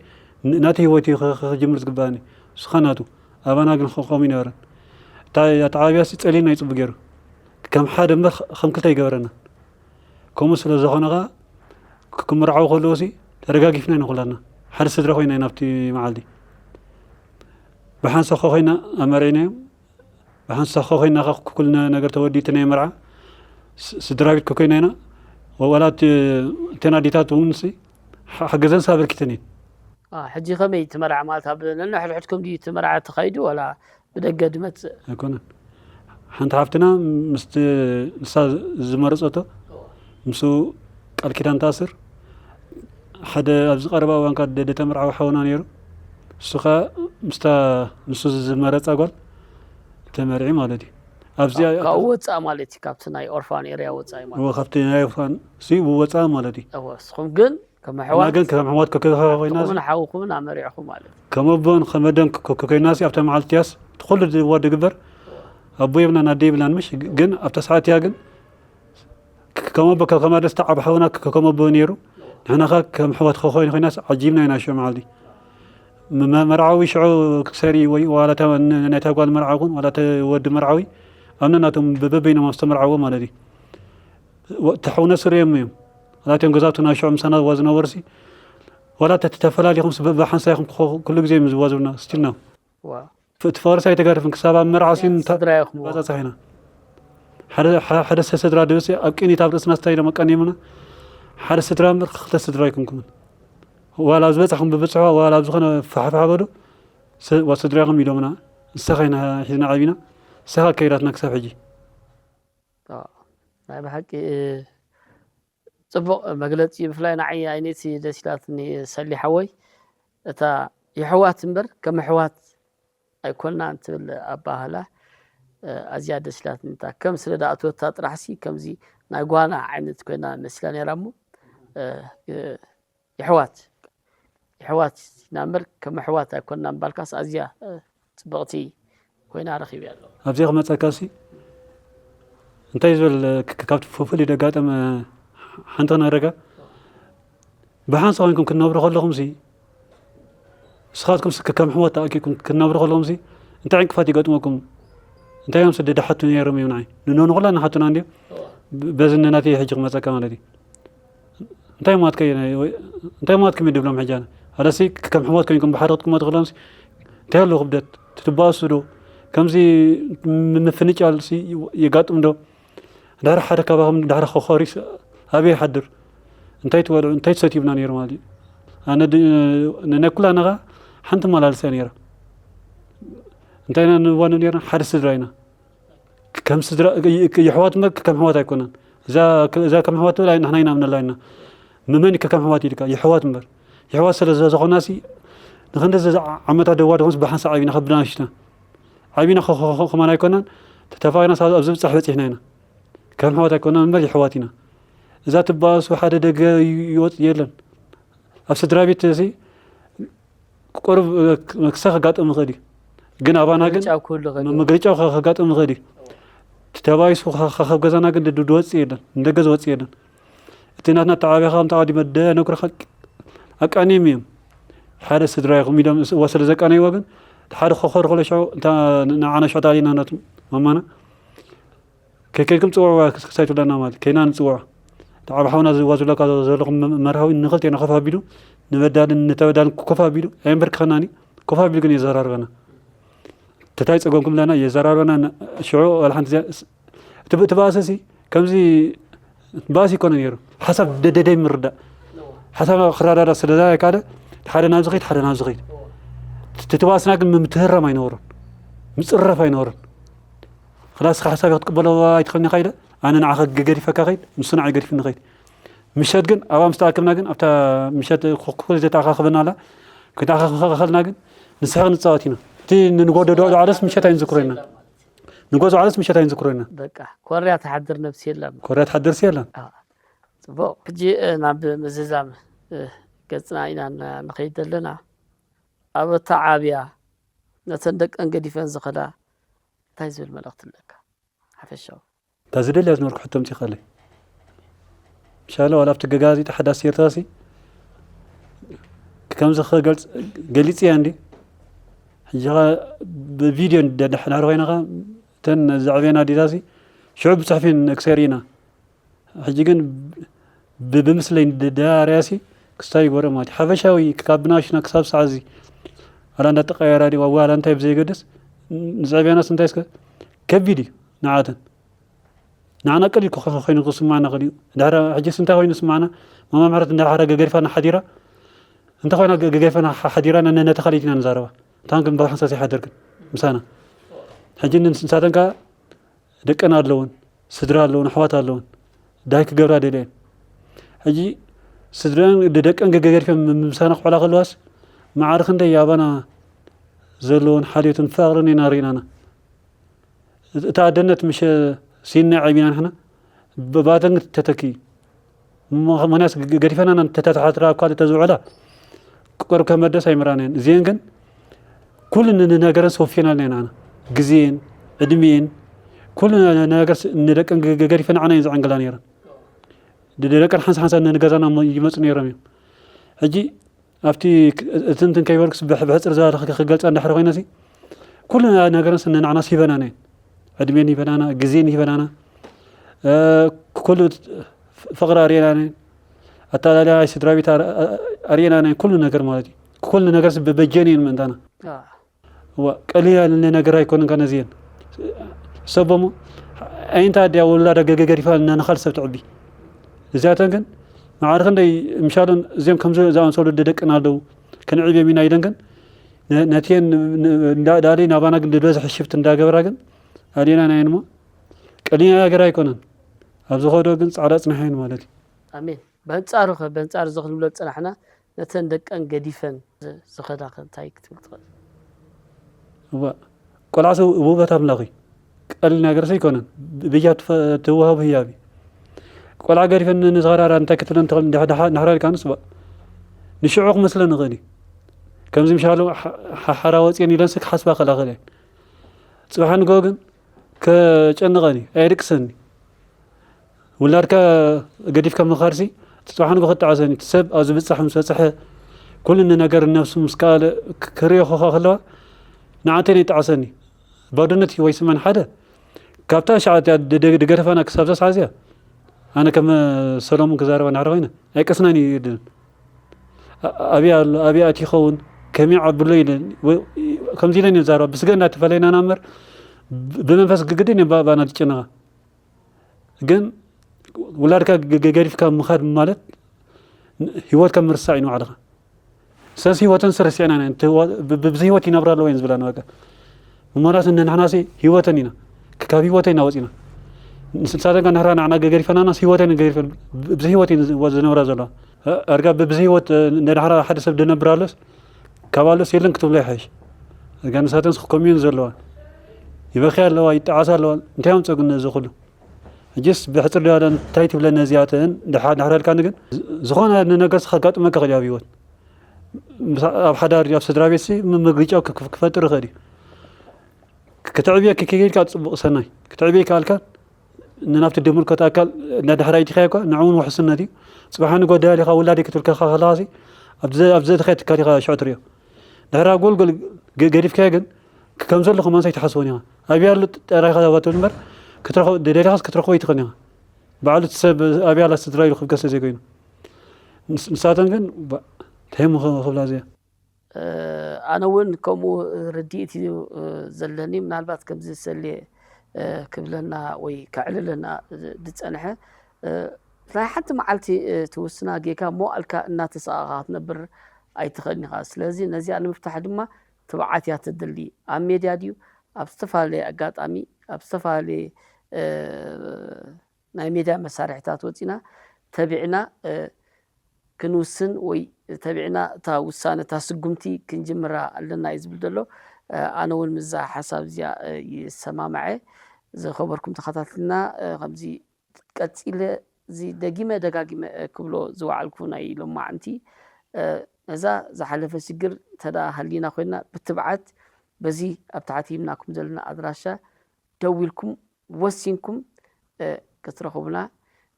ን-፣ ናተይ ህይወት እዩ ኸ-፣ ኸ-፣ ክጅምር ዝግባኣኒ። ንስኻ ናቱ። ኣባና ግን ኸ-፣ ከምኡ ይነበረን። እታ፣ እታ ዓብያሲ ጸሊልና ይጽቡ ገይሩ። ከም ሓደ እምበር ኸ-፣ ከም ክልተ ይገበረና። ከምኡ ስለ ዝኾነ ኸኣ ክ-፣ ክምርዓው ከለዉሲ ተደጋጊፍና ኢና ኩላትና። ሓደ ስድራ ኮይና ኢና ኣብቲ መዓልቲ። ብሓንሳብ ኸ ኮይና ኣመሪዕናዮም። ብሓንሳብ ኸ ኮይና ኸ ኩሉ ነ-፣ ነገር ተወዲኡ እቲ ናይ መርዓ ስ-፣ ስድራ ቤት ከ ኮይና ኢና። ወ-፣ ዋላ እቲ፣ እተን ኣዴታት እውን ሲ ሓ-፣ ሓገዘንሲ ኣበርኪተን እየን። አ፣ ሕጂ ኸመይ እቲ መርዓ ማለት ኣብ ነንሕድሕድኩም ድዩ እቲ መርዓ ተኻይዱ ዋላ ብደገ ድመጽእ? ኣይኮነን። ሓንቲ ሓፍትና ምስቲ ንሳ ዝመረጸቶ ምስኡ ቃል ኪዳን ትኣስር። ሓደ ኣብዚ ቀረባ እዋን ከኣ ደ-፣ ደተመርዓወ ሓውና ነይሩ። እሱ ከኣ ምስታ ንሱ ዝመረጻ ጓል ተመርዒ ማለት እዩ። ኣብዚኣ ካብኡ ወጻእ ማለት እዩ፣ ካብቲ ናይ ኦርፋን ኤርያ ወጻኢ ማለት እወ፣ እዩ። ካብቲ ናይ ኦርፋን ሲ ወጻእ ማለት እዩ። እወ፣ ንስኹም ግን ከም ኣሕዋት ግን ከም ኣሕዋት ከ-፣ ከ-፣ ኮይና ንስኹምን ሓውኹምን ኣመሪዕኹም ማለት እዩ። ከም ኣቦን ከም ኣደን ከ-፣ ከ-፣ ኮይናሲ ኣብታ መዓልቲ እያስ እቲ ኩሉ ዝዋ ድግበር ኣቦ የብላን ኣደ የብላን ምሽ፣ ግ-፣ ግን ኣብታ ሰዓት እያ ግን ክ-፣ ከም ኣቦ ከ-፣ ከማ ደስታ ዓብ ሓውና ከ-፣ ከም ኣቦ ነይሩ። ንሕና ኸ ከም ኣሕዋት ከ-፣ ኮይና ኮይናስ ዓጂብና ኢና ሽዑ መዓልቲ። መ-፣ መ-፣ መርዓዊ ሽዑ ክሰሪ ወይ ዋላ እታ ን-፣ ናይታ ጓል መርዓ ይኹን ዋላ እተ ወዲ መርዓዊ ኣብና ናቶም በበይኖም ዝተመርዓዎ ማለት እዩ። ወ-፣ ተሕውነ ስርዮም እዮም። ዋላ እቶም ገዛውትና ሽዑ ምሳና ዝዋ ዝነበሩሲ ዋላ እተ-፣ ተፈላሊኹምስ በ-፣ ብሓንሳብ ኢኹም ክኾ-፣ ኩሉ ግዜ እዮም ዝዋዝቡና፣ ስቲል ናው። ዋው። ፍ-፣ እቲ ፈረስ ኣይተጋደፍን ክሳብ ኣብ መርዓ ሲን ተ-፣ ስድራ ኢኹም። ተባጻጻሕ ኢና። ሓደ፣ ሓ-፣ ሓደ ሰ-፣ ስድራ ድብሲ ኣብ ቅኒት ኣብ ርእስና ስታይ ኢሎም ኣቀኒምና። ሓደ ስድራ እምበር ክልተ ስድራ ኣይኮንኩምን። ዋላ ኣብ ዝበጻሕኩም ብብጽሖ፣ ዋላ ኣብ ዝኾነ ፋሕፋሕ በሉ፣ ስ-፣ ዋ ስድራ ኢኹም ኢሎምና። ንስኻ ኢና ሒዝና ዓቢና። ንስኻ ኣካይዳትና ክሳብ ሕጂ። ኣዎ፣ ናይ ብሓቂ፣ እ፣ ጽቡቕ መግለጺ እዩ። ብፍላይ ንዓይ ኣይነቲ ደስ ኢላትኒ ሰሊ ሓወይ። እታ የሕዋት እምበር ከም ኣሕዋት ኣይኮናን ትብል ኣባህላ፣ እ፣ ኣዝያ ደስ ኢላትኒ። እታ ከም ስለ ዝኣተወታ ጥራሕሲ ከምዚ ናይ ጓና ዓይነት ኮይና መሲላ ነይራ እሞ፣ እ፣ እ፣ የሕዋት፣ የሕዋት ኢና እምበር ከም ኣሕዋት ኣይኮንና ምባልካስ ኣዝያ፣ እ፣ ጽብቕቲ ኮይና ረኺበያ ኣለኹ። ኣብዚ ክመጸካሲ እንታይ ዝብል ክ-፣ ክ-፣ ካብቲ ፍ-፣ ፍሉይ ደጋጠመ ሓንቲ ክነግረካ። ብሓንሳብ ኮይንኩም ክትነብሩ ከለኹምሲ ንስኻትኩም ስ-፣ ከም ኣሕዋት ተኣኪብኩም ክትነብሩ ከለኹምሲ እንታይ ዕንቅፋት ይገጥመኩም? እንታይ እዮም ስደዳ ሓቱ ነይሮም እዮም ንዓይ። ንኖ ንኹላ ንሓቱና እንድዮም። ብ-፣ በዚ ነናተይ ሕጂ ክመጸካ ማለት እዩ። እንታይ ማትከ፣ እንታይ ማትኩም እዩ ድብሎም ሕጂ ኣነ። ኣለሲ ከም ኣሕዋት ኮይንኩም ብሓደ ክትቅመጡ ከለኹምሲ እንታይ ኣለዎ ክብደት? ትትባእሱ ዶ? ከምዚ ም-፣ ምፍንጫልሲ የጋጥም ዶ? ድሕሪ ሓደ ካባኹም ድሕሪ ኮኾሪስ ኣበይ ይሓድር? እንታይ ትበልዑ? እንታይ ትሰትዩ ይብና ነይሩ ማለት እዩ። ኣነ ድ-፣ ን-፣ ናይ ኩላና ኸኣ ሓንቲ መላልስ እያ ነይራ። እንታይ ኢና ንዋኑ ነይርና? ሓደ ስድራ ኢና። ከም ስድራ፣ ክ-፣ ክ-፣ የሕዋት እምበር ከም ኣሕዋት ኣይኮናን። እዛ፣ እዛ ከም ኣሕዋት ትብል ኣይ-፣ ንሕና ኣይንኣምነላ ኢና። መመን እዩ ከም ኣሕዋት ኢልካ? የሕዋት እምበር። የሕዋት ስለ ዘ-፣ ዝኾናሲ ንኽንደዚ ዓመታት ደዋ ደኾንስ ብሓንሳብ ዓቢና ከብድና ሽታ። ዓቢና ኸ-፣ ኸ-፣ ኸ-፣ ከማን ኣይኮናን። ተተፋቒርናስ ኣብ፣ ኣብዚ ብጻሕ በጺሕና ኢና። ከም ኣሕዋት ኣይኮናን እምበር የሕዋት ኢና። እዛ ትበኣሱ ሓደ ደገ ይ-፣ ይወጽእ የለን። ኣብ ስድራ ቤት እዚ ቁሩብ፣ እ፣ ክ-፣ ክሳብ ከጋጥም ይኽእል እዩ። ግን ኣባና ግን መግለጫ ክህሉ ይኽእል ም-፣ እዩ። መግለጫ ከ-፣ ከጋጥም ይኽእል እዩ። እቲ ተባኢሱ ከ-፣ ከ-፣ ካብ ገዛና ግን ድ-፣ ድ-፣ ድወጽእ የለን። ንደገ ዝወጽእ የለን። እቲ ናትና ኣተዓባብያ ከምቲ ኣቐዲመ ደነግረኻ ኣቃንዮም እዮም። ሓደ ስድራ ኢኹም ኢሎም እስ-፣ እዋ ስለ ዘቃነይዎ ግን እቲ ሓደ ኮኾር ከሎ ሽዑ እንታ ን-፣ ንዓና ሽዑ ተኣሊና ናቱ ማማና ከይከድኩም ጽውዕዋ ክስ-፣ ክሳይ ትብለና ማለት ከይና ንጽውዖ። እቲ ዓብ ሓውና ዝዋ ዝብለካ ዘለኹም መ-፣ መርሃዊ ንኽልቴና ኮፍ ኣቢሉ፣ ንበዳልን ንተበዳልን ኮፍ ኣቢሉ ኣየንበርክኸናን እዩ። ኮፍ ኣቢሉ ግን የዘራርበና። እንታይ ጸገምኩም ኣለና የዘራርበና። ሽዑ ዋላ ሓንቲ እዚኣ እቲ እቲ ባእሲ ሲ ከምዚ ባእሲ ይኮነ ነይሩ። ሓሳብ ደደደይ ምርዳእ ሓሳብ ክረዳዳ ስለ ዘይካለ ሓደ ናብዚ ኸይድ ሓደ ናብዚ ኸይድ። እቲ ባእስና ግን ምትህራም ኣይነበሮን፣ ምጽረፍ ኣይነበሮን። ክላስ ሓሳብ ክትቅበሎ ኣይትኽእልኒ ኸይደ ኣነ ንዓኸ ገዲፈካ ኸይድ ንሱ ንዓይ ገዲፍኒ ኸይድ። ምሸት ግን ኣብኣ ምስ ተኣከብና ግን ኣብታ ምሸት ኩል ዘተኣኻኽበና ኣላ። ክትኣኻኸልና ግን ንስሐ ክንፃወት ኢና። እቲ ንጎደዶ ዓለስ ምሸት ኣይንዝክሮ ኢና። ንጎዞ ዓለስ ምሸት ኣይንዝክሮ ኢና። በቃ ኮርያ ትሓድር ነብሲ የላን። ኮርያ ትሓድር ሲ የላን። ጽቡቅ። ሕጂ ናብ ምዝዛም ገጽና ኢና ንኸይድ ዘለና። ኣብ እታ ዓብያ ነተን ደቀን ገዲፈን ዝኸዳ እንታይ ዝብል መልእኽቲ ኣለካ? ሓፈሻዊ። እታ ዝደልያ ዝነበርኩ ሕቶ ኣምጺኻለይ። ምሻለ ዋላ ኣብቲ ገጋ እዚ ተሓዳሲ ኤርትራ ሲ ከምዚ ክገልጽ ገሊጽ እያ እንዲ ሕጂ ኸ ብቪድዮ ደድሕዳር ኮይና ኸ እተን ዘዕብየና ዲዛ ሲ ሽዑ ብጽሑፍ እየን ክሰሪና ሕጂ ግን ብ- ብምስለይ ደዳርያሲ ክስታይ ይጎረ ማለት እዩ። ሓፈሻዊ ካብ ብናሽና ክሳብ ሰዓዚ ኣላ እንዳተቀያራዲ ዋላ እንታይ ብዘይገድስ ንዘዕብያናስ እንታይ እስከ ከቢድ እዩ ንዓተን ንዓና ቀሊል ክኾ- ኮይኑ ክስማዕና ክእል እዩ። ድሕረ ሕጂስ እንታይ ኮይኑ ስማዕና ማማ ምሕረት እንዳ ሓደ ገገሪፋና ሓዲራ እንተ ኮይና ገ- ገገሪፋና ሓ- ሓዲራ ነ- ነተ ካልኢት ኢና ንዛረባ እታን ግን ብሓንሳስ ይሓደር ግን ምሳና ሕጂ ንስ- ንሳተን ከዓ ደቀን ኣለውን ስድራ ኣለውን ኣሕዋት ኣለውን ዳይ ክገብራ ደልየን ሕጂ ስድረን ደቀን ገገሪፈን ምሳና ክዕላ ከለዋስ መዓር ክንደይ ኣባና ዘለውን ሓልዮትን ፍቅርን ኢና ርኢናና እታ ኣደነት ምሽ ሲና ዓቢና ንሕና ባተን ተተኪ ምክንያት ገዲፈና ተታትሓትራ እኳ ተዝውዕላ ቁር ከመደስ ኣይምራንየን እዚአን ግን ኩሉ ንነገረን ሰውፊናል ኢና ግዜን ዕድሜን ኩሉ ነገር ንደቀን ገገሪፈን ዓና እየን ዘዐንግላ ነይረን ደቀን ሓንሳ ሓንሳ ንገዛና ይመፁ ነይሮም እዮም ሕጂ ኣብቲ እትንትን ከይበልኩስ ብሕፅር ዝበለ ክገልፃ እንዳሕረ ኮይነ ኩሉ ነገረን ንዓና ሲበናና እየን ዕድሜን ይበናና ግዜን ይበናና ኩሉ ፍቅሪ ኣርእናና እየን ኣተላልያ ስድራ ቤት ኣርእናና እየን ኩሉ ነገር ማለት እዩ ኩሉ ነገር በጀን እየን ምእንታና እዋ ቀሊል ያለ ነገር ኣይኮንን ከነዚየን ሰቦሞ ኣይንታ ኣዲያ ወላዳ ገገገሪፋ ነንኻል ሰብ ትዕቢ እዚኣተን ግን ማዕረ ክንደይ ምሻለን እዚኦም ከምዚ ዝኣመሰሉ ደደቅና ኣለዉ ክንዕብዮም ኢና ኢለን ግን ነቲየን እንዳዳለይ ናባና ግን ዝበዝሕ ሽፍት እንዳገበራ ግን ኣዴና ናይ ንሞ ቀሊል ነገር ኣይኮነን ኣብ ዝኸዶ ግን ፃዕዳ ፅንሓ እየን ማለት እዩ ኣሜን በንጻሩ ኸ በንጻር እዚ ክንብሎ ዝጸናሕና ነተን ደቀን ገዲፈን ዝኸዳ ኸ እንታይ ክትብል ትኽእል? እዋ ቆልዓ ሰብ ውበት ኣምላኽ እዩ። ቀሊል ነገር ሰ ኣይኮነን። ብያ ትወሃብ ህያብ እዩ። ቆልዓ ገዲፈን ንዝኸዳ እንታይ ክትብለን ትኽእል እንድሕር ኢልካ ንስዋ ንሽዑ ክመስለን ይኽእል እዩ። ከምዚ ምሻሉ ሓሓራ ወፅየን ኢለን ስ ክሓስባ ከላኸል እየን። ፅባሕ ንግሆ ግን ከጨንቐን እዩ። ኣየድቅሰን እዩ። ውላድካ ገዲፍካ ምኻድሲ እቲ ጽባሕ ንግሆ ክጠዓሰኒ እቲ ሰብ ኣብ ዝብጻሕ ምስ በጽሐ ኩሉ ነገር ነብሱ ምስ ከኣለ ክርእዮ ኮኻ ከለዋ ንዓንተን ይጠዓሰኒ ባዶነት እዩ ወይስመን ሓደ ካብታ ሻዕ ድገደፋና ክሳብ ዘስዓዝያ ኣነ ከም ሰሎሙን ክዛረባ ናሕረ ኮይነ ኣይቀስናን እዩ ድን ኣብያ ኣሎ ኣብያ እቲ ይኸውን ከመይ ዓብሎ ኢለን ከምዚ ኢለን ይዛረባ ብስገ እንዳተፈለይና ናምበር ብመንፈስ ግግድን እዮም ባና ዝጨነቓ ግን ውላድካ ገዲፍካ ምኻድ ማለት ህይወትካ ምርሳዕ እዩ ንባዕልኻ ሰስ ህይወተን ስረሲዕና ብዚ ህይወት ይነብራ ኣለዎ እየን ዝብላ ንበቃ ምሞናስ እንደ ንሕናሲ ህይወተን ኢና ካብ ህይወተይ ኢና ወፂና ንስሳተን ንሕራ ንዓና ገገሪፈናናስ ህይወተን ገገሪፈን ብዚ ህይወት እየን ዝነብራ ዘለዋ ኣርጋ ብዚ ህይወት እንደ ንሕራ ሓደ ሰብ ዝነብር ኣሎስ ካብ ኣሎስ የለን ክትብሎ ይሓይሽ ኣርጋ ንሳተንስ ከምኡየን ዘለዋ ይበኽያ ኣለዋ ይጠዓሳ ኣለዋ እንታይ ኣምፀጉ ነዚ ኩሉ ሕጅስ ብሕፅር ዶ ያለ እንታይ ትብለ ነዚኣተን ድሓር ድሓር ኣልካኒ ግን ዝኾነ ንነገርስ ከጋጥመካ ክእል ኣብ ህይወት ኣብ ሓዳር ኣብ ስድራ ቤትሲ ምግጫው ክፈጥር ይኽእል እዩ ክትዕብየ ክከይድካ ፅቡቅ ሰናይ ክትዕብየ ከኣልካ ንናብቲ ድምልከት ኣካል እናዳሕራይ ዲኻ እኳ ንዕውን ውሕስነት እዩ ፅባሕ ንጎ ደያሊኻ ውላደይ ክትብል ከለኻ ከለኻሲ ኣብ ዘተኸየ ትካል ኢኻ ሽዑ ትሪኦ ድሕሪ ኣጎልጎል ገዲፍካዮ ግን ከም ዘለኹ ማንሳይ ትሓስቦን ኢኻ ኣብያ ኣሎ ጠራይኻ ዛባቶ እምበር ክትረኽቦ ደደሊኻስ ክትረኽቦ ይትኽእል ኢኻ ባዕሉ እቲ ሰብ ኣብያ ኣላ ስድራ ኢሉ ክብገሰ ዘይኮይኑ ንሳተን ግን ተይሙ ክብላ እዚኣ ኣነ እውን ከምኡ ርድኢት እዩ ዘለኒ። ምናልባት ከምዚ ሰሌ ክብለና ወይ ከዕልለና ዝጸንሐ፣ ናይ ሓንቲ መዓልቲ ትውስና ጌጋ እሞ ኣልካ እናተሰቓኻ ክትነብር ኣይትኽእልን ኢኻ። ስለዚ ነዚኣ ንምፍታሕ ድማ ትብዓት እያ ተድሊ። ኣብ ሜድያ ድዩ፣ ኣብ ዝተፈላለየ ኣጋጣሚ፣ ኣብ ዝተፈላለየ ናይ ሜድያ መሳርሕታት ወፂና ተቢዕና ክንውስን ወይ ተቢዕና እታ ውሳነ፣ እታ ስጉምቲ ክንጅምራ ኣለና እዩ ዝብል ዘሎ። ኣነ እውን ምዛ ሓሳብ እዚኣ ይሰማማዐ። ዝኸበርኩም ተኸታትልና፣ ከምዚ ቀፂለ እዚ ደጊመ ደጋጊመ ክብሎ ዝወዓልኩ ናይ ሎማዓንቲ፣ ነዛ ዝሓለፈ ሽግር ተዳ ሃሊና ኮይና ብትብዓት በዚ ኣብ ታሕቲ ሂብናኩም ዘለና ኣድራሻ ደዊልኩም ወሲንኩም ክትረኽቡና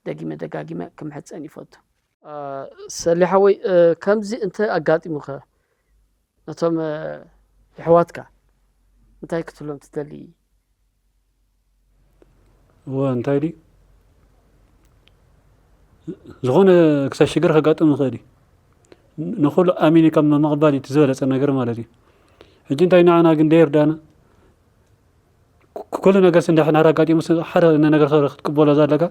ደጊመ ደጋጊመ ክምሕፀን ይፈቱ። ሰሊሓ ወይ ከምዚ እንተ ኣጋጢሙኸ ነቶም የሕዋትካ እንታይ ክትብሎም ትደሊ? እወ እንታይ ድዩ ዝኾነ ክሳብ ሽግር ከጋጥም ይኽእል እዩ። ንኹሉ ኣሚኒካ ምቕባል እዩ እቲ ዝበለፀ ነገር ማለት እዩ። ሕጂ እንታይ ንዓና ግን ደየርዳና ኩሉ ነገር ስ እንድሕር ኣጋጢሙ ሓደ ነገር ክትቅበሎ ዘለካ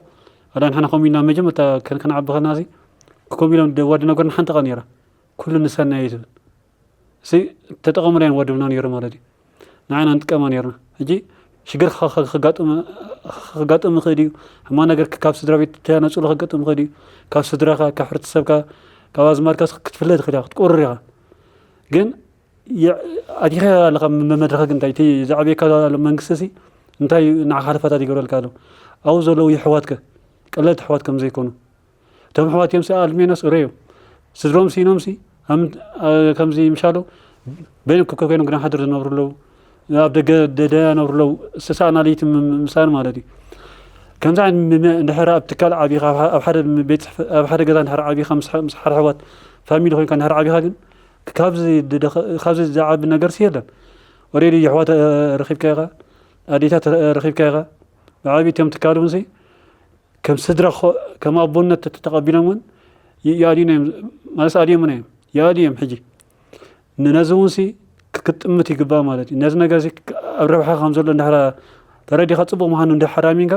ኣላ ንሕና ከምኡ ኢልና መጀመርታ ክንዓቢ ከለና ሲ ከምኡ ኢሎም ወዲ ነገርና ሓንቲ ቃ ነይራ ኩሉ ንሰናይ እዩ ዝብል እሲ ተጠቐሙላ እዮም ወድብና ነይሩ ማለት እዩ። ንዓና ንጥቀማ ነርና። ሕጂ ሽግር ከጋጥም ይኽእል እዩ። ሕማቕ ነገር ካብ ስድራ ቤት ተነፅሎ ከጋጥም ይኽእል እዩ። ካብ ስድራኻ፣ ካብ ሕብረተሰብካ፣ ካብ ኣዝማድካ ክትፍለ ትኽእል ኢኻ፣ ክትቁርር ኢኻ። ግን ኣቲኻ ኣለኻ መድረኽ ግን እንታይ እቲ ዘዕብየካ ዘሎ መንግስቲ ሲ እንታይ ንዓኻ ሃለፋታት ይገብረልካ ኣሎ? ኣብኡ ዘለዉ የሕዋትከ ቀለልቲ ኣሕዋት ከም ዘይኮኑ እቶም ኣሕዋት እዮም ሲ ኣልሜኖስ ረዮ ስድሮም ሲኖም ሲ ከምዚ ምሻሎ በይኖም ከኮይኖም ግና ሓድር ዝነብሩ ኣለዉ። ኣብ ደገ ደደያ ነብሩ ኣለዉ። ስሳእና ለይቲ ምሳን ማለት እዩ። ከምዚ ዓይነት እንድሕር ኣብ ትካል ዓቢኻ ኣብ ሓደ ቤት ኣብ ሓደ ገዛ እንድሕር ዓቢኻ ምስ ሓደ ኣሕዋት ፋሚሊ ኮይንካ እንድሕር ዓቢኻ ግን ካብዚ ዝዓቢ ነገር ሲ የለን። ኦሬዲ የሕዋት ረኺብካ ኢኻ፣ ኣዴታት ረኺብካ ኢኻ። ብዓቢ እቶም ትካል እውን ሲ ከም ስድራ ከም ኣቦነት ተተቐቢሎም እውን ይኣልዩና እዮም ማለት ኣልዮምና እዮም ይኣልዩ እዮም ሕጂ ነዚ እውን ሲ ክትጥምት ይግባእ ማለት እዩ ነዚ ነገር ሲ ኣብ ረብሓ ከም ዘሎ እንድሕራ ተረዲኻ ፅቡቅ ምዃኑ እንድሕር ሓራሚንካ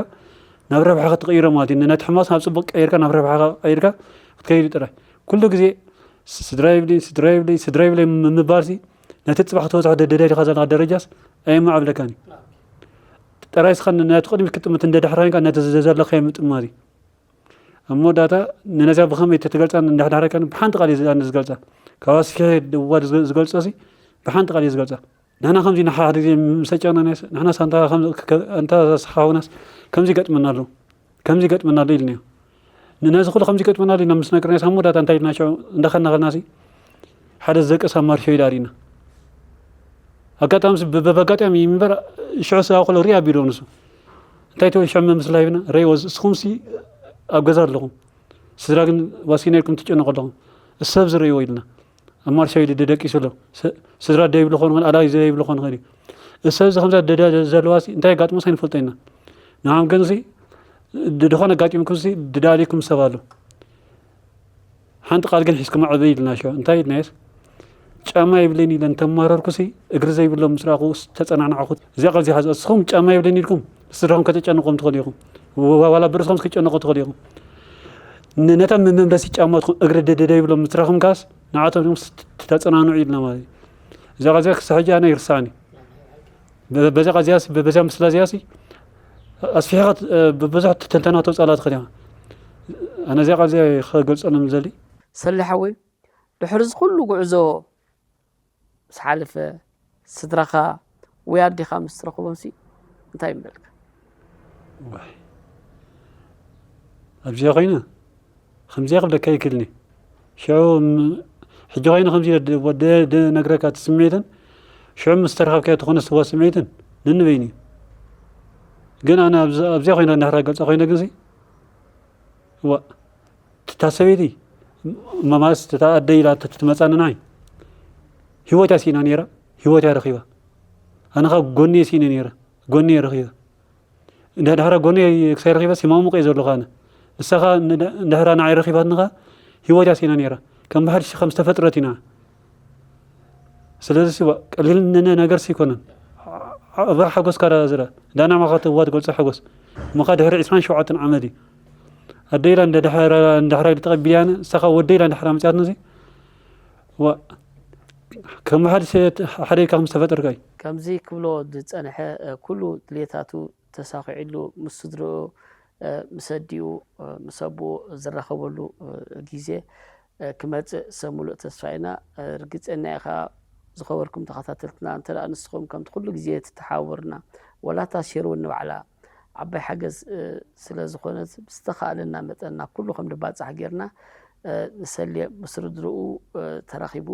ናብ ረብሓ ክትቕይሮ ማለት እዩ ነቲ ሕማስ ናብ ፅቡቅ ቀይርካ ናብ ረብሓ ቀይርካ ክትከይድ ጥራይ ኩሉ ግዜ ስድራ ይብለይ ስድራ ይብለይ ስድራ ይብለይ ምባል ሲ ነቲ ፅባሕ ክትበፅሖ ደደዳይ ዲኻ ዘለካ ደረጃስ ኣየማዕብለካን እዩ ጥራይ ስኻ ነቲ ቅድሚት ክትጥምት እንደ ዳሕራይንካ ነቲ ዘለኻዮ ምጥማት እዩ ኣብ መወዳእታ ንነዚኣ ብኸመይ ተትገልፃ እንዳሕዳሕረካ ብሓንቲ ቃል እየ ዝገልፃ ካብ ኣስፊሐ እዋ ዝገልፆ ሲ ብሓንቲ ቃል እየ ዝገልፃ ንሕና ከምዚ ንሓደ ግዜ ምስ ኣጨናናስ ንሕናስ ኣንታ ስሓውናስ ከምዚ ይገጥመና ኣሎ ከምዚ ይገጥመና ኣሎ ኢልናዮ ንነዚ ኩሉ ከምዚ ይገጥመና ኣሎ ኢና ምስ ነግርናስ ኣብ መወዳእታ እንታይ ኢልና ሽዑ እንዳኸድና ከድና ሲ ሓደ ዘቀሳ ማርሾ ኢዳ ኣሪእና ኣጋጣሚ በጋጣሚ እምበር ሽዑ ስጋ ኩሉ ሪኣ ኣቢሎ ንሱ እንታይ ትብል ሽዑ መምስላ ሂብና ረይዎ እስኹም ሲ ኣብ ገዛ ኣለኹም ስድራ ግን ዋሲና ኢልኩም ትጨነቁ ኣለኹም እሰብ ዝርእይዎ ኢልና ኣብ ማርሻ ኢሉ ደደቂሱ ኣሎ ስድራ ደይብሉ ኾን ኾን ኣላ ዘይብሉ ኾን ኾን እሰብ እዚ ከምዛ ደዳ ዘለዋ ሲ እንታይ ኣጋጥሞስ ኣይንፈልጦ ኢና ንዓም ግን ሲ ድኾነ ኣጋጢምኩም ሲ ድዳሊኩም ሰብ ኣሎ ሓንቲ ቃል ግን ሒዝኩም ኣዕበይ ኢልና ሸ እንታይ ኢልናየስ ጫማ የብለይን ኢለ እንተማረርኩሲ እግሪ ዘይብሎም ምስ ረኣኹ ተጸናናዕኹ እዚኣ ቃል እዚኣ ሓዝ እስኹም ጫማ የብለይን ኢልኩም ስድራኹም ከተጨንቆም ትኽእሉ ኢኹም ዋላ ብርእስኹም ክትጨነቁ ትኽእሉ ኢኹም ነታ መመለሲ ጫማትኩም እግሪ ደደደ ይብሎም ምስ ረኹም ካስ ንዓቶም ተጸናንዑ ኢልና ማለት እዩ እዚኣ ቃል እዚኣ ክሳብ ሕጂ ኣነ ይርሳዕኒ በዚኣ ቃል እዚኣ በዚኣ ምስላ እዚኣ ኣስፊሕኻ ብዙሕ ትንተና ተውጻላ ትኽእል ኢኻ ኣነ እዚኣ ቃል እዚኣ ክገልጸሎም ዘሊ ሰሊ ሓወይ ድሕሪ እዚ ኩሉ ጉዕዞ ምስ ሓለፈ ስድራኻ ወይ ኣዴኻ ምስ ትረኽቦምሲ እንታይ ይብለልካ? ዋይ ኣብዚኣ ኮይነ ከምዚኣ ክብለካ ይክልኒ ሽዑ ሕጂ ኮይነ ከምዚ ወደ ነግረካ እቲ ስሜትን ሽዑ ምስ ተረኻብካዮ ትኾነ ስዋ ስሜትን ነንበይኒ እዩ ግን ኣነ ኣብዚኣ ኮይነ እንዳሕራ ገልፃ ኮይነ ግንሲ እዋ እታ ሰበይቲ ማማስ እታ ኣደ ኢላ ትመፃኒ ንዓይ ሂወት እያ ስኢና ነይራ ሂወት እያ ረኺባ ኣነ ካብ ጎኒ እየ ስኢነ ነይረ ጎኒ እየ ረኺበ እንድሕራ ጎኒ ክሳይ ረኺበ ሲማሙቕ እየ ዘለኹ ኣነ ንሳኻ እንድሕራ ንዓይ ረኺባትንኻ ሂወት እያ ስኢና ነይራ ከም ብሓድሽ ከም ዝተፈጥረት ኢና ስለዚ ሲ ቀሊል ነገር ሲ ኣይኮነን። ኣባ ሓጎስካ ዝረ ዳና ማኻ ትዋ ትገልጾ ሓጎስ እሞ ኸኣ ድሕሪ ዕስራን ሸውዓተን ዓመት እዩ ኣደ ኢላ እንዳድሕራ ተቐቢልያነ ንሳኻ ወደ ኢላ እንድሕራ መጽያትኒ እዚ ዋ ከም ሓደ ሰብ ሓደ ኢልካ ከም ዝተፈጠርካ እዩ። ከምዚ ክብሎ ዝጸንሐ ኩሉ ድሌታቱ ተሳኺዕሉ ምስ ስድርኡ ምስ ኣዲኡ ምስ ኣቦኡ ዝራኸበሉ ግዜ ክመፅእ ሰብ ሙሉእ ተስፋ ኢና። ርግፀኛ ኢኻ ዝኸበርኩም ተኸታተልትና እንተ ንስኹም ከምቲ ኩሉ ግዜ ትተሓባበሩና ዋላ እታ ሼር እውን ንባዕላ ዓባይ ሓገዝ ስለ ዝኾነት ብዝተኻእለና መጠን ናብ ኩሉ ከም ንባፃሕ ጌርና ንሰልየ ምስ ስድርኡ ተራኺቡ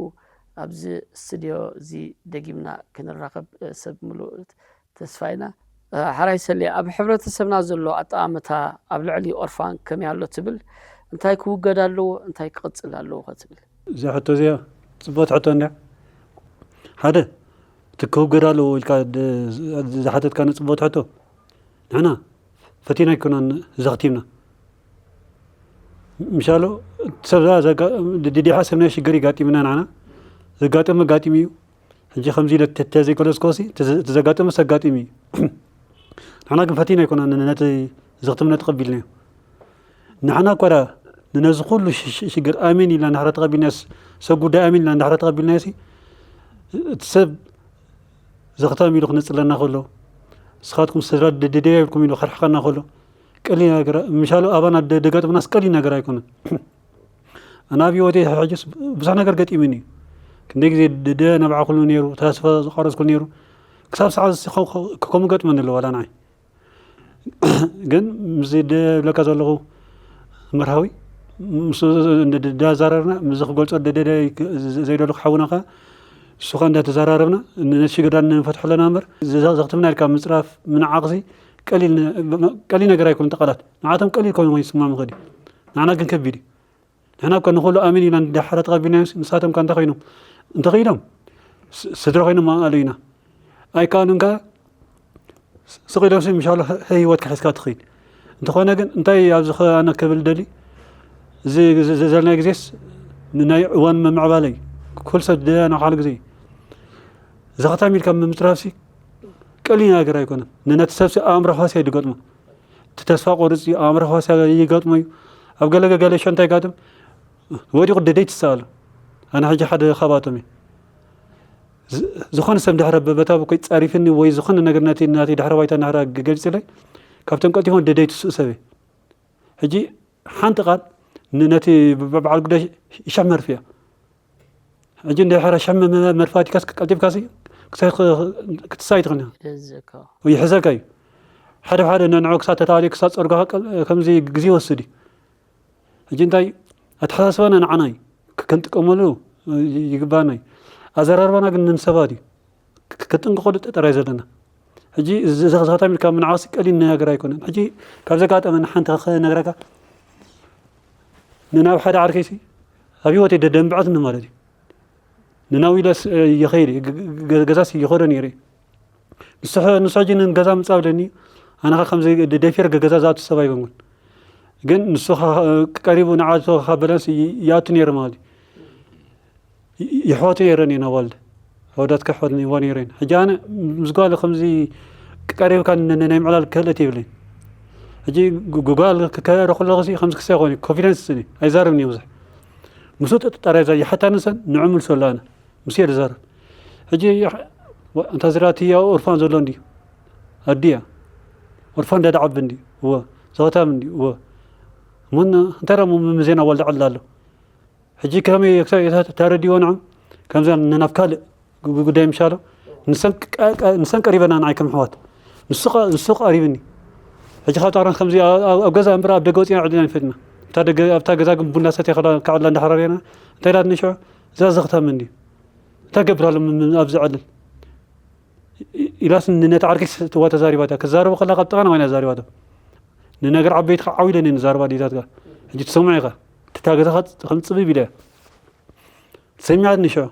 ኣብዚ ስትድዮ እዚ ደጊምና ክንራኸብ ሰብ ሙሉእ ተስፋ ኢና። ሓራይ ሰሌ፣ ኣብ ሕብረተሰብና ዘሎ ኣጠማምታ ኣብ ልዕሊ ኦርፋን ከመይ ኣሎ ትብል? እንታይ ክውገድ ኣለዎ? እንታይ ክቕጽል ኣለዎ ከ ትብል? እዛ ሕቶ እዚኣ ጽብቕቲ ሕቶ እንድያ። ሓደ እቲ ክውገድ ኣለዎ ኢልካ ዝሓተትካኒ ጽብቕቲ ሕቶ ንሕና ፈቲና ኣይኮናን ዘኽቲምና ምሻሎ ሰብ ድዲሓ ሰብ ናይ ሽግር ይጋጢምና ንዓና ዘጋጠመ ጋጢም እዩ ሕጂ ከምዚ ኢለ ተዘይገለጽኮሲ እቲ ዘጋጠመ ሰጋጢም እዩ ንሕና ግን ፈቲና ኣይኮና ነቲ ዘኽትምና ተቐቢልናዮ ንሕና እኳ ነዚ ኩሉ ሽግር ኣሜን ኢልና እንድሕራ ተቐቢልናዮ ሰብ ጉዳይ ኣሜን ኢልና እንድሕራ ተቐቢልናዮ እቲ ሰብ ዘኽታም ኢሉ ክነጽለና ከሎ ንስኻትኩም ስድራ ደደያ ኢልኩም ኢሉ ከርሕቐና ከሎ ቀሊል ነገር ምሻሉ ኣባና ደጋጥምናስ ቀሊል ነገር ኣይኮነን ኣነ ኣብ ህይወተይ ሕጅስ ብዙሕ ነገር ገጢሙኒ እዩ ክንደይ ግዜ ደደ ነብዓኹሉ ነይሩ ተስፋ ዝቋረፅኩሉ ነይሩ ክሳብ ሰዓት ከምኡ ገጥመኒ ኣለዎ ዋላ ንዓይ ግን ምስዚ ዝብለካ ዘለኹ መርሃዊ ምስ እንዳዛረርና ምስዚ ክገልፆ ደደደ ዘይደለኩ ሓውና ከ ንሱ ከ እንዳተዘራረብና ነቲ ሽግርና ንፈትሖ ኣለና እምበር ዘኽትምና ኢልካ ምፅራፍ ምንዓቕ ሲ ቀሊል ነገር ኣይኮነ ተቃላት ንዓቶም ቀሊል ኮይኑ ይስማም ይኽእል እዩ ንዓና ግን ከቢድ እዩ ንሕና እኮ ንኹሉ ኣሚን ኢና ንዳሕራ ተቐቢልናዮም ንሳቶም ከ እንታይ ኮይኖም እንተኽኢሎም ስድራ ኮይኖም ኣለዩና ኣይከኣሉን ከ ስቕ ኢሎም ሲ ምሻሎ ህይወትካ ሒዝካ ትኽእል እንተኾነ ግን እንታይ ኣብዚ ኣነ ክብል ደሊ እዚ ዘለናይ ግዜስ ናይ እዋን መምዕባለ እዩ ኩል ሰብ ድያ ናብ ሓደ ግዜ እዩ ዘኸታም ኢልካ ምምፅራፍሲ ቀሊል ነገር ኣይኮነን ንነቲ ሰብሲ ኣእምሮ ኳሲ እዩ ዝገጥሞ እቲ ተስፋ ቆርፂ ኣእምሮ ኳሲ ይገጥሞ እዩ ኣብ ገለ ገለ ሸንታ ይጋጥም ወዲቑ ደደይ ትሰኣሉ ኣነ ሕጂ ሓደ ካባቶም እዩ ዝኾነ ሰብ ድሕረ በታ ኮይ ፃሪፍኒ ወይ ዝኾነ ነገር ነቲ ናተይ ድሕረ ባይታ ናህራ ገሊፅለይ ካብቶም ቀልጢፎም ደደይ ትስእ ሰብ ሕጂ ሓንቲ ቃል ነቲ በዓል ጉዳይ ይሻ መርፍያ ሕጂ እንደ ሕራ ሻም መርፋቲካስ ቀልጢፍካሲ ክትሳይ ትኽእል ይሕዘካ እዩ ሓደ ሓደ ነንዖ ክሳብ ተታሊ ክሳብ ፀርጓ ከምዚ ግዜ ይወስድ እዩ ሕጂ እንታይ ኣተሓሳስባና ንዓና እዩ ክንጥቀመሉ ይግባና እዩ ኣዘራርባና ግን ንሰባት እዩ ክጥንቀቐሉ ጥራይ ዘለና ሕጂ ዘኸታሚልካ ምንዓቕሲ ቀሊል ነገር ኣይኮነን ሕጂ ካብ ዘጋጠመኒ ሓንቲ ክነግረካ ንናብ ሓደ ዓርከይሲ ኣብ ህይወተይ ደደንብዐትኒ ማለት እዩ ንናብ ኢለስ ይኸይድ ገዛስ ይኸዶ ነይረ ንሱ ሕጂ ንገዛ ምፃእ ብለኒ ኣነኻ ከምዚ ደፊር ገዛ ዝኣቱ ሰብ ኣይኮንኩን ግን ንሱ ቀሪቡ ንዓቶ ካብ በለንስ ይኣቱ ነይሩ ማለት እዩ ይሕዋቱ ነይረን እየን ኣዋልድ ኣወዳትካ ሕዋት ዋ ነይረን ሕጂ ኣነ ምስ ጓል ከምዚ ቀሪብካ ናይ ምዕላል ክእለት የብለይን ሕጂ ጓል ክከረ ከለኹ ከምዚ ክሳይ ኮነ ኮንፊደንስ ስኒ ኣይዛረብን እየ ብዙሕ ምስ ጠረዛ ይሓታንሰን ንዑ ምልሶ ኣለ ኣነ ምስ እየ ዝዛረብ ሕጂ እንታ ዝራእቲ ያ ኦርፋን ዘሎ እንዲ ኣዲያ ኦርፋን ዳዳዓቢ እንዲ እወ ዘኸታም እንዲ እወ ምን እንታይ ደሞ ምዜና ዋልዳ ዕላ ኣሎ ሕጂ ከመይ ተረዲዎ ንዖም ከምዚ ንናብ ካልእ ጉዳይ ምሻሎ ንሰን ቀሪበና ንዓይ ከም ሕዋት ንሱ ቀሪብኒ ሕጂ ካብ ጣቅራን ከምዚ ኣብ ገዛ እምበር ኣብ ደገ ወፂና ዕድልና ይፈጥና ኣብታ ገዛ ግን ቡና ሰትያ ከላ ካዕላ እንዳሓራርየና እንታይ ኢላትኒ ሽዑ እዛ ዘኽታም እንዲ እንታይ ገብራሉ ኣብዚ ዕልል ኢላስ ነቲ ዓርኪስ ትዋ ተዛሪባታ ክዛረቡ ከላ ካብ ጥቃና ኮይና ተዛሪባቶ ንነገር ዓበይቲ ከዓ ዓው ኢለን እየን ዝዛረባ ኣዴታትካ ሕጂ ትሰምዖ ኢኻ እታ ገዛኻ ከም ፅብብ ኢለ እያ ሰሚዓትኒ ሽዑ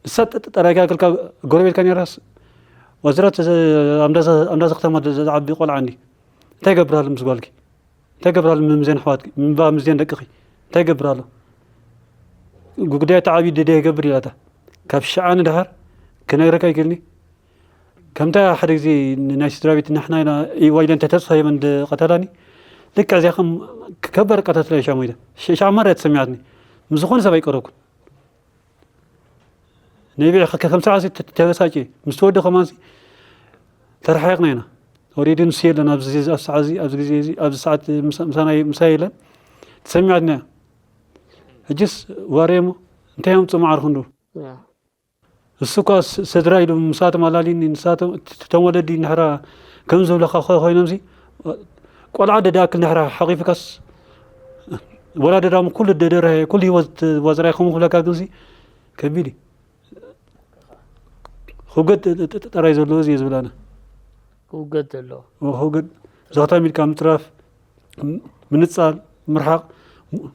ንሳ ጠራይካ ክልካ ጎረቤትካ ነራስ ወዝረት ኣምዳዛ ከተማ ዝዓቢ ቆልዓ እንዲ እንታይ ገብራሉ ምስ ጓልኪ እንታይ ገብራሉ ምምዜን ኣሕዋትኪ ምባ ምዜን ደቅኺ እንታይ ገብራሉ ጉዳይ ተዓብዩ ደደ ይገብር ኢላታ ካብ ሽዓ ንድሓር ክነግረካ ይክእልኒ። ከምታ ሓደ ግዜ ናይ ስድራ ቤት ንሕና ኢና ኢዋ ኢለን ተተጽኸየመን ቀተላኒ። ልክዕ እዚኣ ከም ከበር ቀተትላ ሻሞይዳ። ሻማር እያ ተሰሚዓትኒ። ምስ ዝኾነ ሰብ ኣይቀረብኩን። ነቢዕ ከም ሰዓት ተበሳጭ ምስ ተወደ ከማንሲ ተረሓይቕና ኢና። ወሬዲ ንሱ የለን ኣብዚ ሰዓት እዚ ኣብዚ ግዜ እዚ ኣብዚ ሰዓት ምሳና ምሳ የለን። ተሰሚዓትና እያ። ሕጅስ ዋሬ እሞ እንታይ እዮም ጽማዓር ክንዱ እሱ እኳ ስድራ ኢሉ ምሳቶም ኣላሊኒ ንሳቶም እቶም ወለዲ ንሕራ ከም ዝብለካ ኮይኖምሲ ቆልዓ ደዳክል ንሕራ ሓቂፍካስ ወላ ደዳሙ ኩሉ ደደረ ኩሉ ህይወት ዋዝራይ ከም ክብለካ ግንሲ ከቢድ እዩ። ክውገድ ጥራይ ዘለዎ እዚ ዝብላና ክውገድ ዘለዎ ክውገድ ዘኽታም ኢልካ ምጥራፍ ምንጻል ምርሓቕ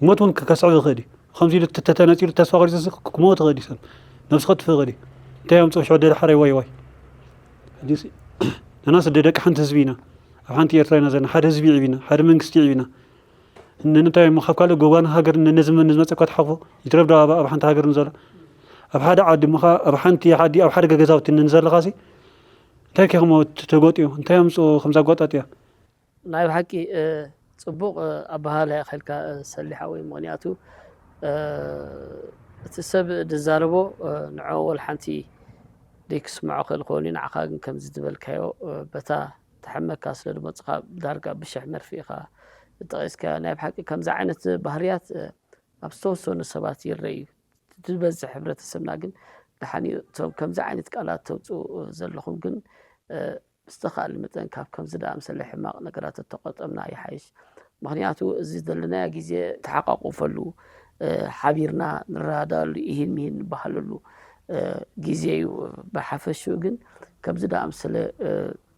ሞት እውን ከስዕብ ይኽእል እዩ። ከምዚ ኢሉ ተተነጺሉ ተስፋ ቆሪጹ ክመውት ይኽእል እዩ ሰብ ነብሱ ከጥፍእ ይኽእል እዩ። እንታይ ኣምጽኦ ሽዑ ደደ ሓራይ ዋይ ዋይ። ሕጂስ ንሕናስ ደቂ ሓንቲ ህዝቢ ኢና። ኣብ ሓንቲ ኤርትራ ኢና ዘለና። ሓደ ህዝቢ ይዕቢና፣ ሓደ መንግስቲ ይዕቢና። ንምንታይ እሞ ካብ ካልእ ጎባና ሃገር ነዚ ዝመጸ እኳ ትሓልፎ ይትረፍ ዶ ኣብ ሓንቲ ሃገር ንዘሎ ኣብ ሓደ ዓዲ እሞ ኣብ ሓንቲ ዓዲ ኣብ ሓደ ገዛውቲ ንዘለኻሲ እንታይ ከ ከምኡ ተጎጥዮ እንታይ ኣምጽኦ ከምዛ ኣጓጣጥያ። ናይ ብሓቂ ጽቡቕ ኣበሃህላ ኢኻ ኢልካ ሰሊሓ ወይ ምኽንያቱ እቲ ሰብ ዝዛረቦ ንዕኡ ወላ ሓንቲ ደይክስምዖ ክእል ክኸውን እዩ ንዓኻ ግን ከምዚ ዝበልካዮ በታ ተሐመካ ስለ ዝመጽኻ ዳርጋ ብሽሕ መርፊ ኢኻ ጠቒስካዮ ናይ ብሓቂ ከምዚ ዓይነት ባህርያት ኣብ ዝተወሰኑ ሰባት ይረኣዩ ዝበዝሕ ሕብረተሰብና ግን ደሓን እዩ እቶም ከምዚ ዓይነት ቃላት ተውፅኡ ዘለኹም ግን ብዝተኻእለ መጠን ካብ ከምዚ ደኣ ምሰለ ሕማቕ ነገራት እተቆጠብና ይሓይሽ። ምኽንያቱ እዚ ዘለናዮ ግዜ ተሓቋቁፈሉ፣ ሓቢርና ንረዳዳኣሉ፣ ኢሂን ሚሂን ንበሃለሉ ግዜ እዩ። ብሓፈሽኡ ግን ከምዚ ደኣ ምሰለ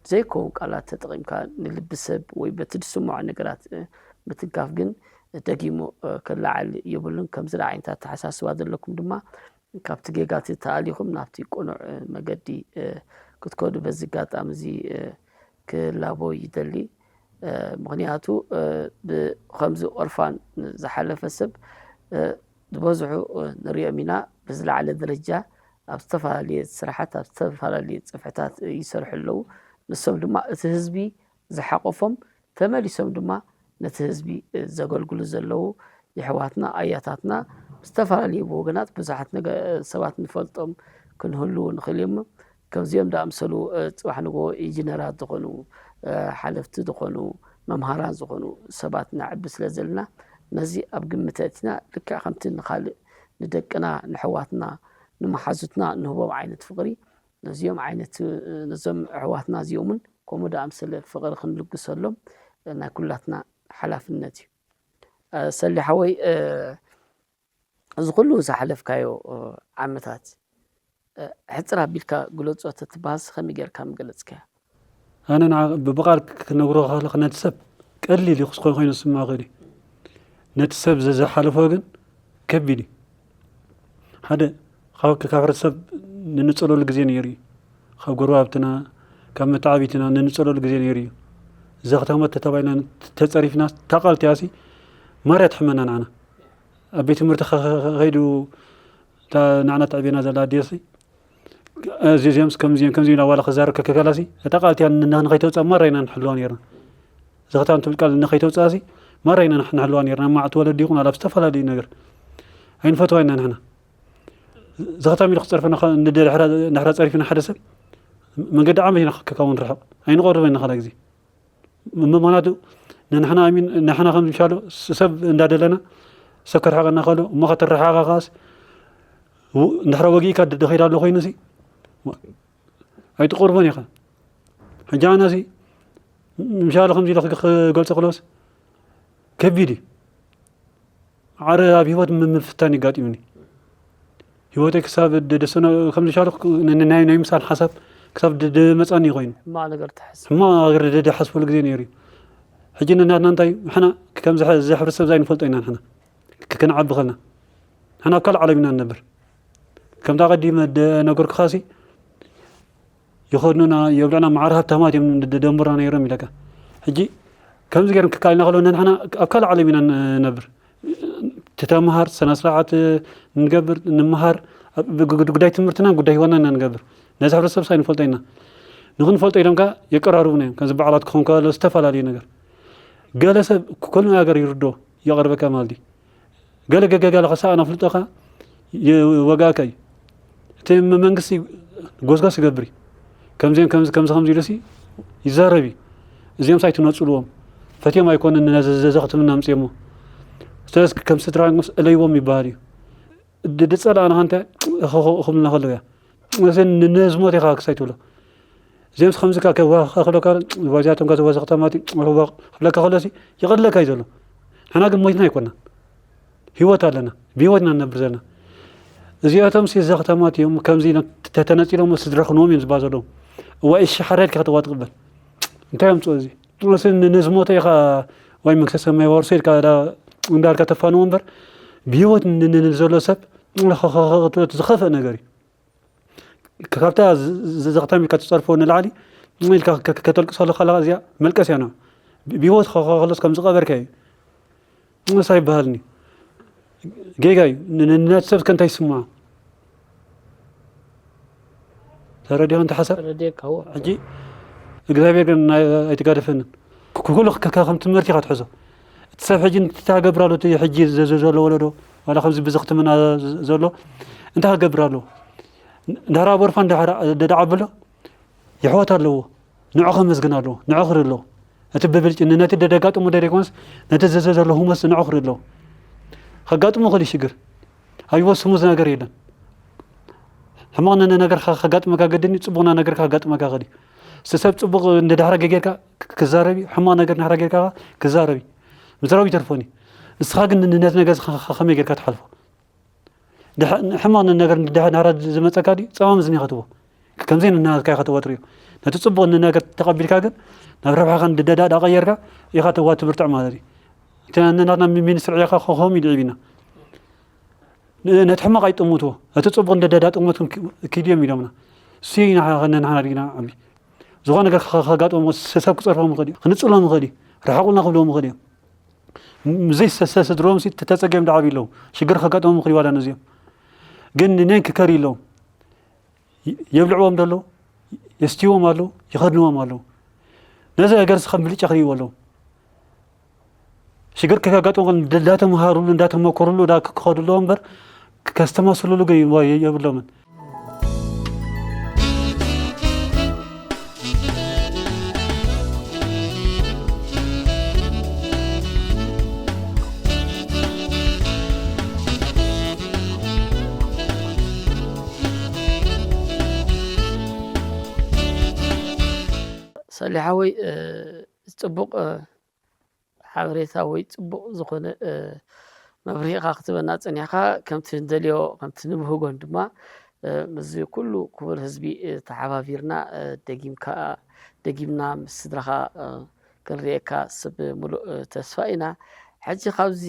ዘይከውን ቃላት ተጠቒምካ ንልቢ ሰብ ወይ በቲ ዝስምዖ ነገራት ምትንካፍ ግን ደጊሙ ክለዓል የብሉን። ከምዚ ደኣ ዓይነት ኣተሓሳስባ ዘለኩም ድማ ካብቲ ጌጋ እቲ ተኣሊኹም ናብቲ ቅኑዕ መገዲ ክትከዱ በዚ ኣጋጣሚ እዚ ክላቦ ይደሊ። ምኽንያቱ ብኸምዚ ኦርፋን ዝሓለፈ ሰብ ዝበዝሑ ንሪኦም ኢና። ብዝለዓለ ደረጃ ኣብ ዝተፈላለየ ስራሓት ኣብ ዝተፈላለየ ፅፍሕታት ይሰርሑ ኣለዉ። ንሶም ድማ እቲ ህዝቢ ዝሓቆፎም ተመሊሶም ድማ ነቲ ህዝቢ ዘገልግሉ ዘለዉ የሕዋትና ኣያታትና ብዝተፈላለዩ ብወገናት ብዙሓት ሰባት ንፈልጦም ክንህልዉ ንኽእል እዮም። ከምዚኦም ዝኣምሰሉ ፅባሕ ንግሆ ኢንጂነራት ዝኾኑ ሓለፍቲ ዝኾኑ መምሃራን ዝኾኑ ሰባት ነዕቢ ስለ ዘለና ነዚ ኣብ ግምት ኣእቲና ልክዕ ከምቲ ንኻልእ ንደቅና ንሕዋትና ንመሓዙትና ንህቦም ዓይነት ፍቕሪ ነዚኦም ዓይነት ነዞም ኣሕዋትና እዚኦምን ከምኡ ደኣ ኣምሰለ ፍቕሪ ክንልግሰሎም ናይ ኩላትና ሓላፍነት እዩ። ሰሊ ሓወይ እዚ ኩሉ ዝሓለፍካዮ ዓመታት ሕፅር ኣቢልካ ግለፆ ተትበሃልሲ ከመይ ጌርካ ምገለፅካዮ? ኣነ ንዓ ብቃል ክነግሮ ከለኹ ነቲ ሰብ ቀሊል እዩ ክስኮን ኮይኑ ዝስምዖ ክእል እዩ። ነቲ ሰብ ዝሓለፎ ግን ከቢድ እዩ። ሓደ ካብ ካብ ሕብረተሰብ ንንጸለሉ ግዜ ነይሩ እዩ። ካብ ጎረባብትና ካብ መተዓቢትና ንንጸለሉ ግዜ ነይሩ እዩ። እዛ ከተማ ተተባይና ተጸሪፍና ታቃልቲያሲ ማርያ ትሕመና ንዓና ኣብ ቤት ትምህርቲ ከይዱ እታ ንዓና ተዕቤና ዘላ ኣዴሲ እዚኦም ከምዚኦም ከምዚ ኢላ ዋላ ክዛረብ ከከላሲ እታ ቃልቲያ ንኸይተውፅኣ ማራ ኢና ንሕልዋ ነርና። ዘኸታም ትብል ቃል ንኸይተውፅኣሲ ማራ ኢና ንሕልዋ ነርና። ማዕት ወለዲ ይኹን ኣብ ዝተፈላለዩ ነገር ኣይንፈትዋ ኢና ንሕና። ዘኸታም ኢሉ ክፀርፈና ንሕራ ፀሪፍና ሓደ ሰብ መንገዲ ዓመት ኢና ከካውን ርሕቕ ኣይንቐርበ ኢና ካላ ግዜ ምምኽንያቱ ንሕና ኣሚን ንሕና ከም ዝሻሎ ሰብ እንዳደለና ሰብ ከርሓቐና ከሎ እሞ ከተረሓቓ ከዓስ እንድሕራ ወጊእካ ደኸይዳ ኣሎ ኮይኑሲ ኣይትቐርቦን ኢኻ። ሕጂ ኣነሲ ምሻሎ ከምዚ ኢለ ክገልጾ ክለውስ ከቢድ እዩ። ዓረ ኣብ ህይወት ምፍታን ይጋጢሙኒ። ህይወተይ ክሳብ ደሰኖ ከም ዝሻለኩ ናይ ናይ ምሳን ሓሳብ ክሳብ ደመጻኒ ኮይኑ ሕማቕ ነገር ትሓስብ ሕማቕ ነገር ደደ ሓስበሉ ግዜ ነይሩ እዩ። ሕጂ ንናትና እንታይ ሕና ከም ዝሕብረተሰብ ዛይ ንፈልጦ ኢና ንሕና ክንዓቢ ከልና ሕና ኣብ ካልእ ዓለም ኢና ንነብር። ከምታ ቀዲመ ደነገርኩኻሲ ይኸድኑና የብልዑና ማዕረ ሃብታማት እዮም ደንቡርና ነይሮም ኢለካ። ሕጂ ከምዚ ገይሮም ክካልና ከለዉ ንሕና ኣብ ካልእ ዓለም ኢና ንነብር። ትተምሃር ስነ ስርዓት ንገብር ንምሃር ኣብ ግ- ግ- ጉዳይ ትምህርትና ጉዳይ ህይወትና ኢና ንገብር። ነዚ ሕብረተሰብ ሳይ ንፈልጦ ኢና። ንኽንፈልጦ ኢሎም ከኣ የቀራርቡና እዮም። ከምዚ በዓላት ክኾን ከሎ ዝተፈላለዩ ነገር። ገለ ሰብ ኩሉ ነገር ይርዶ የቕርበካ ማለት እዩ። ገለ ገገ ገለ ከሳእ ነፍልጦኻ ይወጋእካ እዩ። እቲ ም- መንግስቲ ጎስጓስ ይገብር እዩ። ከምዚኦም ከምዚ ከምዚ ከምዚ ኢሉ ሲ ይዛረብ እዩ። እዚኦም ሳይ ትነጽልዎም። ፈትዮም ኣይኮነን ነዚ ዘዘኽትምና ኣምጽኦሞ። ስለዚ ከም ስድራ ምስ እለይዎም ይበሃል እዩ። ድ- ድጸላእና ኸንተ ኸኸ- ኸምልና ከለዉ እያ። እዚ ን- ንዝሞት ኢኻ ክሳይ ትብሎ። እዚኦም ከምዚ ካ ከዋኸ ከለካ ዋዚያቶም ከዘወዘ ከተማቲ ክብለካ ከሎሲ ይቐለካ እዩ ዘሎ። ንሕና ግን ሞይትና ኣይኮናን። ህይወት ኣለና። ብህይወት ኢና ንነብር ዘለና። እዚኣቶም ሲ እዛ ከተማት እዮም ከምዚ ኢሎም ተተነጺሎም ስድራ ክንዎም እዮም ዝባ ዘለዎም። እዋ እሺ ሓረድካ ክትዋ ትቕበል። እንታይ ኣምጽኦ እዚ? እሱ ን- ንዝሞተ ኢኻ ወይ መንግስተ ሰማይ ወርሶ ኢልካ ዳ- እንዳልካ ተፋንዎ እምበር ብህይወት ን- ን- ንዘሎ ሰብ ዝኸፍእ ነገር እዩ። ካብታ ዘኽታም ኢልካ ትፀርፎ ንላዕሊ ኢልካ ከተልቅሰሉ ከለካ እዚኣ መልቀስ እያ። ብሂወት ከሎስ ከም ዝቐበርካ እዩ። ንሳ ይበሃልኒ ጌጋ እዩ። ንነቲ ሰብ ከ እንታይ ይስምዖ? ተረዲኻ እንተ ሓሳብ ሕጂ እግዚኣብሔር ግን ኣይትጋደፈንን። ኩሉ ከም ትምህርቲ ኢኻ ትሕዞ። እቲ ሰብ ሕጂ እንታይ ክገብር ኣሎ? እቲ ሕጂ ዘሎ ወለዶ ዋላ ከምዚ ብዘኽትምና ዘሎ እንታይ ክገብር ኣለዎ? እንድሕር ኣብ ወርፋ እንድሕር ደድዓብሎ የሕዋት ኣለዎ። ንዑ ከመስግን ኣለዎ። ንዑ ክርኢ ኣለዎ። እቲ ብብልጭ ነቲ ደደጋጥሞ ደደይኮነስ ነቲ ዘዘ ዘሎ ህሞስ ንዑ ክርኢ ኣለዎ። ከጋጥሞ ክእል ሽግር ኣይወስሙዝ ነገር የለን። ሕማቕ ነገር ከጋጥመካ ግድን እዩ። ፅቡቕና ነገር ከጋጥመካ ክእል እዩ። እቲ ሰብ ፅቡቕ እንድሕር ጌርካ ክዛረብ እዩ። ሕማቕ ነገር እንድሕር ጌርካ ክዛረብ እዩ። ምዝራብ ይተርፎን እዩ። ንስኻ ግን ነቲ ነገር ከመይ ጌርካ ትሓልፎ? ሕማቕ ነገር ናራ ዝመፀካ ድዩ ፀማም ዝኒ ከትቦ ከምዚ ንናትካ ኢኻ ተዋ ትሪኦ። ነቲ ፅቡቕ ነገር ተቐቢልካ ግን ናብ ረብሓኻ ንድደዳ ዳቐየርካ ኢኻ ተዋ ትብርትዕ ማለት እዩ። እቲ ናትና ሚኒስትር ዕያኻ ከኸም ኢሉ ዒቢና ነቲ ሕማቕ ኣይጥምትዎ እቲ ፅቡቕ ንደዳ ጥሞት ኪድዮም ኢሎምና። ሲ ንሕና ዲና ዓቢ ዝኾነ ነገር ከጋጥሞ ሰብ ክፀርፎም ይኽእል እዩ። ክንፅሎም ይኽእል እዩ። ርሓቑልና ክብልዎም ይኽእል እዮም። ዘይሰሰ ስድሮም ተፀገም ዳዓቢ ኣለዉ። ሽግር ከጋጥሞም ይኽእል ዋላ ነዚኦም ግን ንነን ክከር ኣለዎም። የብልዕዎም ደሎ የስትዎም ኣለዉ። ይኸድንዎም ኣለዉ። ነዚ ነገር ከም ብልጫ ክርእይዎ ኣለዉ። ሽግር ከጋጥሞ እንዳተምሃሩሉ እንዳተመኮሩሉ ክኸዱ ኣለዎ እምበር ከስተማስሉሉ ግን የብሎምን። ሰሊሓ ወይ ጽቡቕ ሓበሬታ ወይ ጽቡቕ ዝኾነ መብርሂ ኢኻ ክትበና ጸኒሕካ። ከምቲ ንደልዮ ከምቲ ንብህጎን ድማ ምስዚ ኩሉ ክቡር ህዝቢ ተሓባቢርና ደጊምካ ደጊምና ምስ ስድራኻ ክንርእየካ ስብ ምሉእ ተስፋ ኢና። ሕጂ ካብዚ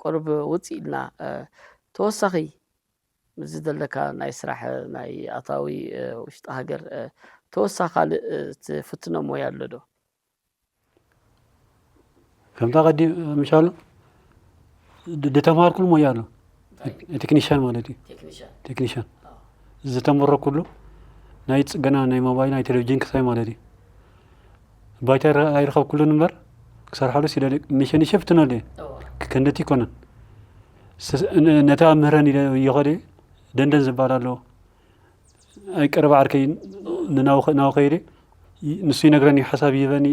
ቁሩብ ውጽእ ኢልና ተወሳኺ ምስዚ ዘለካ ናይ ስራሕ ናይ ኣታዊ ውሽጢ ሃገር ተወሳኺ ካልእ ትፍትኖ ሞያ ኣሎ ዶ? ከምታ ቀዲም ምሻሉ ዝተማሃርኩሉ ሞያ ኣሎ። ቴክኒሽያን ማለት እዩ። ቴክኒሽያን ዝተመረኩሉ ናይ ፅገና ናይ ሞባይል ናይ ቴሌቪዥን ክሳይ ማለት እዩ። ባይታ ኣይረኸብኩሉን እምበር ክሰርሓሉ ሲደሊ ንሸንሸ ፍትነሉ እየ። ክንድቲ ይኮነን ነታ ምህረን ይኸደ ደንደን ዝበሃል ኣለዎ። ኣይ ቀረባ ዓርከይ ንናው ከይደ ንሱ ይነግረኒ ሓሳብ ይህበኒ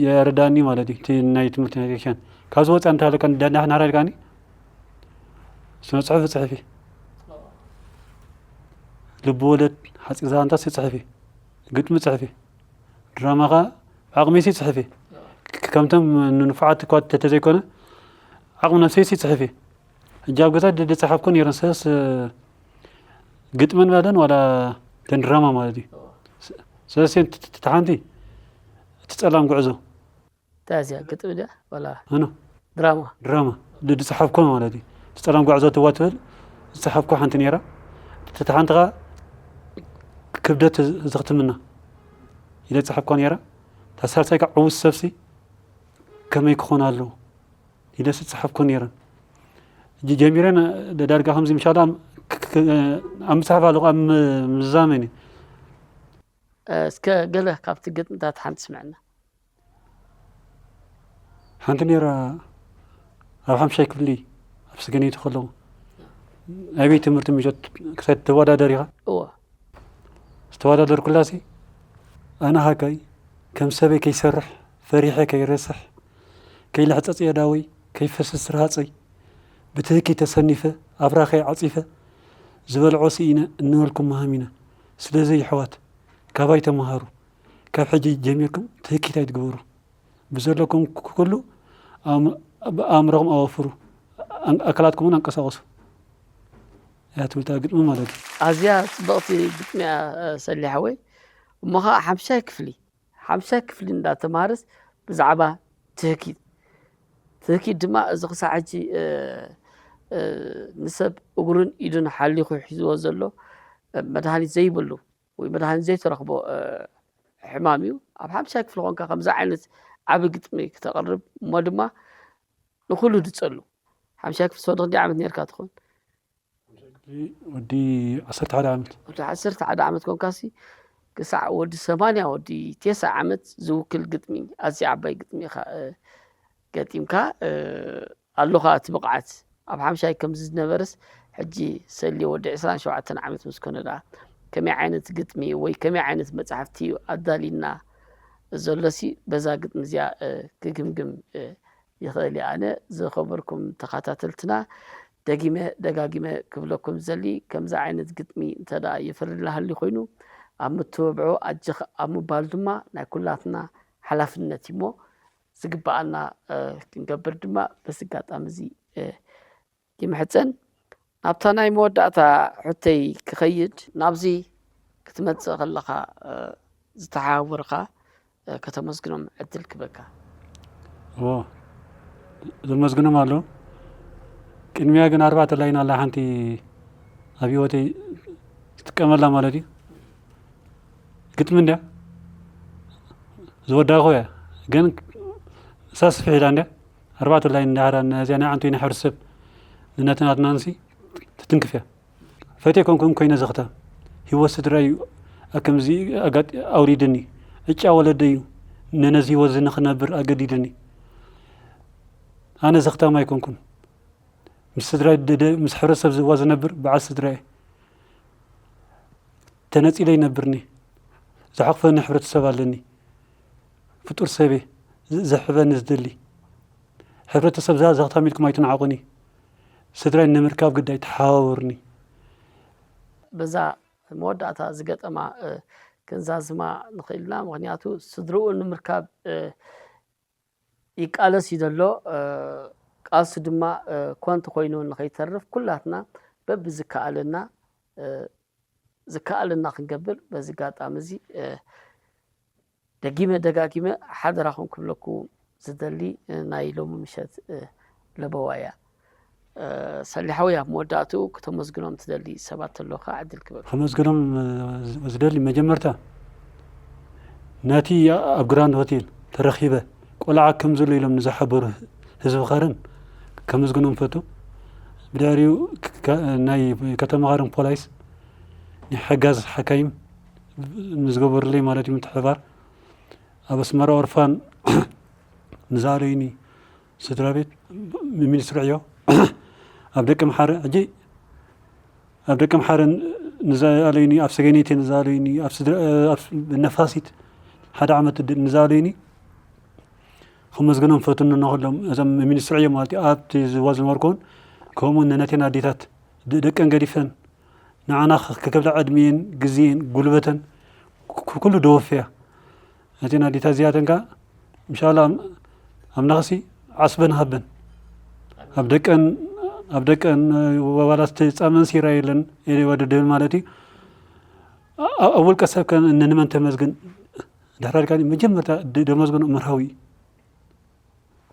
የረዳኒ ማለት እዩ። እቲ ናይ ትምህርቲ ናይ ቴክኒሻን ካብዚ ወፃ እንተሃለካ ዳና ናራ ኢልካኒ ስነ ፅሑፍ ፅሕፊ ልቢ ወለድ ሓፂር ዛንታ ሲ ፅሕፊ ግጥሚ ፅሕፊ ድራማ ከዓ ዓቕሚ ሲ ፅሕፊ ከምቶም ንንፉዓት እኳ ተተዘይኮነ ዓቕሚ ነብሰይ ሲ ፅሕፊ ሕጂ ኣብ ገዛ ድፀሓፍኩ ነይረን ሰለስ ግጥመን ባለን ዋላ ተን ድራማ ማለት እዩ። ሰለስቴን ተሓንቲ እቲ ፀላም ጉዕዞ እንታይ እዚኣ ግጥሚ ድያ ዋላ ኖ ድራማ ድራማ ድፀሓፍኮ ማለት እዩ። እቲ ፀላም ጉዕዞ ትዋ ትብል ዝፀሓፍኮ ሓንቲ ነይራ። ተተሓንቲ ከዓ ክብደት ዘኽትምና ኢለ ዝፀሓፍኳ ነይራ። ታሳልሳይ ከዓ ዕውስ ሰብሲ ከመይ ክኾን ኣለዎ ኢለ ዝፀሓፍኮ ነይረን። ጀሚረን ዳርጋ ከምዚ ምሻላ ክ- ክ- ኣብ ምጽሓፍ ኣለኹ፣ ኣብ ም- ምዝዛመን እዩ። እስከ ገለ ካብቲ ግጥምታት ሓንቲ ስምዐና። ሓንቲ ነይራ፣ ኣብ ሓምሻይ ክፍሊ ኣብ ስገነይቲ ከለኹ፣ ናይ ቤት ትምህርቲ ምሸት ክሳይ ትወዳደር ኢኻ። እዎ። ዝተወዳደርኩላሲ፣ ኣነ ሃካይ ከም ሰበይ ከይሰርሕ፣ ፈሪሐ ከይረስሕ፣ ከይልሕጸጽ የዳወይ፣ ከይፈስስ ርሃጸይ፣ ብትህኪ ተሰኒፈ፣ ኣፍራኸይ ዓጺፈ፣ ዝበልዖ ስኢነ እንበልኩም መሃሚነ። ስለዚ ይሕዋት፣ ካባይ ተመሃሩ። ካብ ሕጂ ጀሚርኩም ትህኪት ኣይትግበሩ። ብዘለኩም ኩሉ ኣእም- ኣእምሮኹም ኣወፍሩ፣ ኣን- ኣካላትኩም እውን ኣንቀሳቕሱ። እያ ትብል እታ ግጥሚ ማለት እዩ። ኣዝያ ጽብቕቲ ግጥሚ እያ፣ ሰሊሕ ሓወይ። እሞ ኸዓ ሓምሻይ ክፍሊ፣ ሓምሻይ ክፍሊ እንዳተማሃረስ ብዛዕባ ትህኪት፣ ትህኪት ድማ እዚ ክሳዕ ሕጂ፣ እ፣ እ፣ ንሰብ እግሩን ኢዱን ሓሊኹ ሒዝዎ ዘሎ፣ እ፣ መድሃኒት ዘይብሉ ወይ መድሃኒት ዘይተረኽቦ፣ እ፣ ሕማም እዩ። ኣብ ሓምሻይ ክፍሊ ኾንካ ከምዚ ዓይነት ዓቢ ግጥሚ ክተቕርብ፣ እሞ ድማ ንኹሉ ድጸሉ። ሓምሻይ ክፍሊ ሰወዲ ክንደይ ዓመት ነርካ ትኾን? ወዲ ዓሰርተ ሓደ ዓመት። ወዲ ዓሰርተ ሓደ ዓመት ኮንካሲ፣ ክሳዕ ወዲ ሰማንያ፣ ወዲ ቴስዓ ዓመት ዝውክል ግጥሚ፣ ኣዝያ ዓባይ ግጥሚ ኢኻ፣ እ፣ ገጢምካ፣ እ፣ ኣሎኻ እቲ ብቕዓት። ኣብ ሓምሻይ ከምዚ ዝነበረስ፣ ሕጂ ሰሊ ወዲ ዕስራን ሸውዓተን ዓመት ምስ ኮነ ደኣ፣ ከመይ ዓይነት ግጥሚ ወይ ከመይ ዓይነት መጻሕፍቲ እዩ ኣዳሊና ዘሎሲ፣ በዛ ግጥሚ እዚኣ፣ እ፣ ክግምግም፣ እ፣ ይኽእል እየ። ኣነ ዝኸበርኩም ተኸታተልትና፣ ደጊመ ደጋጊመ ክብለኩም ዝደሊ፣ ከምዚ ዓይነት ግጥሚ እንተ ደኣ ይፍርድ እናሃልዩ ኮይኑ፣ ኣብ ምትብብዖ ኣጀኻ ኣብ ምባል ድማ ናይ ኩላትና ሓላፍነት እዩ እሞ፣ ዝግብኣና፣ እ፣ ክንገብር ድማ በዚ ኣጋጣሚ እዚ፣ እ፣ ይምሕጸን። ናብታ ናይ መወዳእታ ሕቶይ ክኸይድ፣ ናብዚ ክትመጽእ ከለኻ፣ እ፣ ዝተሓባበሩኻ፣ እ፣ ከተመስግኖም ዕድል ክበካ። እዎ፣ ዘመስግኖም ኣለዉ። ቅድሚያ ግን ኣርባዕተ ላይን ኣላ፣ ሓንቲ ኣብ ህይወተይ ዝጥቀመላ ማለት እዩ። ግጥሚ እንድያ ዝወዳእኹ እያ፣ ግን እሳ ስፍሕ ኢላ እንድያ። ኣርባዕተ ላይን እንድሕር ነዚኣ ናይ ዓንቶይ ናይ ሕብረተሰብ ንነተናትናንሲ ትትንክፍ እያ። ፈትየ ኮንኩን ኮይነ ዘኽታ ህይወት ስድራይ እዩ። ከምዚ ኣጋጢ ኣውሪድኒ፣ ዕጫ ወለደይ እዩ። ነነዚ ህይወት እዚ ንኽነብር ኣገዲድኒ። ኣነ ዘኽታም ኣይኮንኩን። ምስ ስድራይ ደ- ደ- ምስ ሕብረተሰብ ዝዋ ዝነብር በዓል ስድራይ እየ። ተነጺለ ይነብርኒ። ዝሓቑፈኒ ሕብረተሰብ ኣለኒ። ፍጡር ሰብየ፣ ዝ- ዘሕበኒ ዝደሊ። ሕብረተሰብ እዛ ዘኽታም ኢልኩም ኣይትንዓቑኒ። ስድራይ ንምርካብ ግዳይ ተሓባበሩኒ። በዛ መወዳእታ ዝገጠማ፣ እ፣ ክንዛዝማ ንኽእል ኢና። ምኽንያቱ ስድርኡ ንምርካብ፣ እ፣ ይቃለስ እዩ ዘሎ። እ፣ ቃልሱ ድማ፣ እ፣ ኮንቱ ኮይኑ ንኸይተርፍ ኩላትና በብዝከኣለና፣ እ፣ ዝከኣለና ክንገብር በዚ ኣጋጣሚ እዚ፣ እ፣ ደጊመ ደጋጊመ ሓደራኹም ክብለኩ ዝደሊ፣ እ፣ ናይ ሎሚ ምሸት፣ እ፣ ለበዋ እያ። እ፣ ሰሊሓዊ ኣብ መወዳእትኡ ክተመስግኖም ትደሊ ሰባት ተለኻ ዕድል ክበካ። ከመስግኖም፣ እ፣ ዝደሊ መጀመርታ ነቲ ኣብ ግራንድ ሆቴል ተረኺበ ቆልዓ ከም ዘሎ ኢሎም ንዝሓበሩ ህዝቢ ኻረን ከመስግኖም ፈቱ። ብድሕሪኡ ክ- ካ- ናይ ከተማ ኻረን ፖላይስ ናይ ሓጋዝ ሓካይም ንዝገበሩለይ ማለት እዩ ምትሕባር። ኣብ ኣስመራ ኦርፋን ንዝኣለዩኒ ስድራ ቤት፣ ሚኒስትሪ ዕዮ፣ ኣብ ደቂ ምሓረ ሕጂ ኣብ ደቂ ምሓረ ንዝኣለዩኒ፣ ኣብ ሰገነይቲ ንዝኣለዩኒ፣ ኣብ ስድራ ኣብ ነፋሲት ሓደ ዓመት ድ- ንዝኣለዩኒ ከመስግኖም ፈትኑ ንኹሎም እዞም ሚኒስትሪ ዕዮ ማለት እዩ። ኣብቲ ዝዋ ዝነበርኩን ከምኡ እውን ነነቴን ኣዴታት ድ- ደቀን ገዲፈን ንዓና ክ- ክከፍላ ዕድሜን ግዜን ጉልበተን ክ- ኩሉ ደወፍያ። ነተን ኣዴታት እዚኣተን ከኣ እንሻላ ኣምላኽሲ ዓስበን ሃበን። ኣብ ደቀን ኣብ ደቀን ዋላ ፃመን ሲራ የለን። ኤሌ ወደ ደብል ማለት እዩ። ኣብ ውልቀ ሰብ ከ ንመን ተመስግን? ድሕሪ ኣድካ መጀመርታ ድ- ደመስግኖ መርሃዊ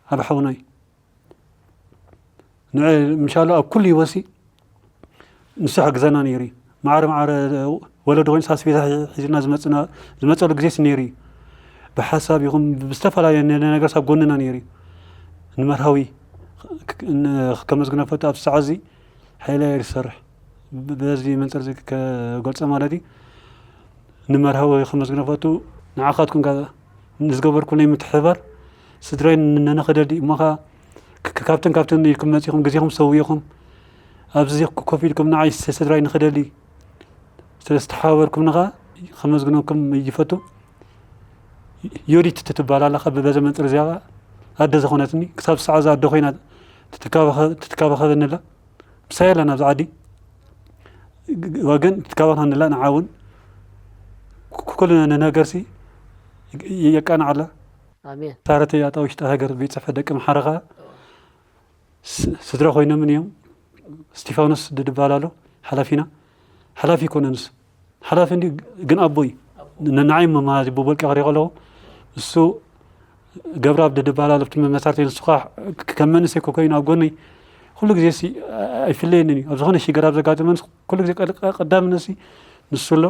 ኣብ ሓውናይ ንዕ ምሻሉ ኣብ ኩሉ ይወሲ ንሱ ሕግዘና ነይሩ እዩ። ማዕረ ማዕረ ወለዶ ኮይኑ ኣስቤዛ ሒ- ሒዝና ዝመፅና ዝመፀሉ ግዜስ ነይሩ እዩ። ብሓሳብ ይኹን ብዝተፈላለየ ነ- ነገር ሳብ ጎንና ነይሩ እዩ። ንመርሃዊ ክ- ን- ከመስግኖ ፈቱ። ኣብ ሰዓት እዚ ሓይለ ይሰርሕ ብ- በዚ መንፅር እዚ ከገልፀ ማለት እዩ። ንመርሃዊ ከመስግኖ ፈቱ። ንዓኻትኩም ጋር ንዝገበርኩምለይ ምትሕብባር ስድራይ ነንኽደሊ እሞ ኸዓ ክ- ክ- ካብትን ካብትን ኢልኩም መፂኹም ግዜኹም ሰዊኹም ኣብዚ ኮፍ ኢልኩም ንዓይ ስ- ስድራይ ንኽደሊ ስለዝተሓባበርኩም ንኻ ከመስግነኩም ይፈቱ። ዮዲት ትትባል ኣለኻ ብበዘ መንፅር እዚኣ ኣደ ዝኾነትኒ ክሳብ ሰዓት ኣደ ኮይና ትትካባኸበንላ ምሳይ ኣላ ናብዚ ዓዲ ወገን ትካባኸንላ ንዓውን ኩሉ ነገር ሲ የቃንዓላ። ኣሜን። ታረተይ ኣታ ውሽጢ ሃገር ቤት ጽሕፈት ደቂ ምሓረኻ ስድራ ኮይኖምን እዮም። እስቲፋኖስ ድድባል ኣሎ ሓላፊና ሓላፊ ይኮነ ንሱ ሓላፊ እንዲ ግን ኣቦ እዩ። ንዓይ መማዚ ብቦልቂ ክሪኦ ከለኹ እሱ ገብረኣብ ድድባል ኣሎ ኣብቲ መመሳርተይ ንሱ ከዓ ከም መንእሰይ ኮይኑ ኣብ ጎነይ ኩሉ ግዜ ሲ ኣይፍለየንን እዩ። ኣብ ዝኾነ ሽግር ኣብ ዘጋጥመን ኩሉ ግዜ ቀዳምነት ሲ ንሱ ኣሎ።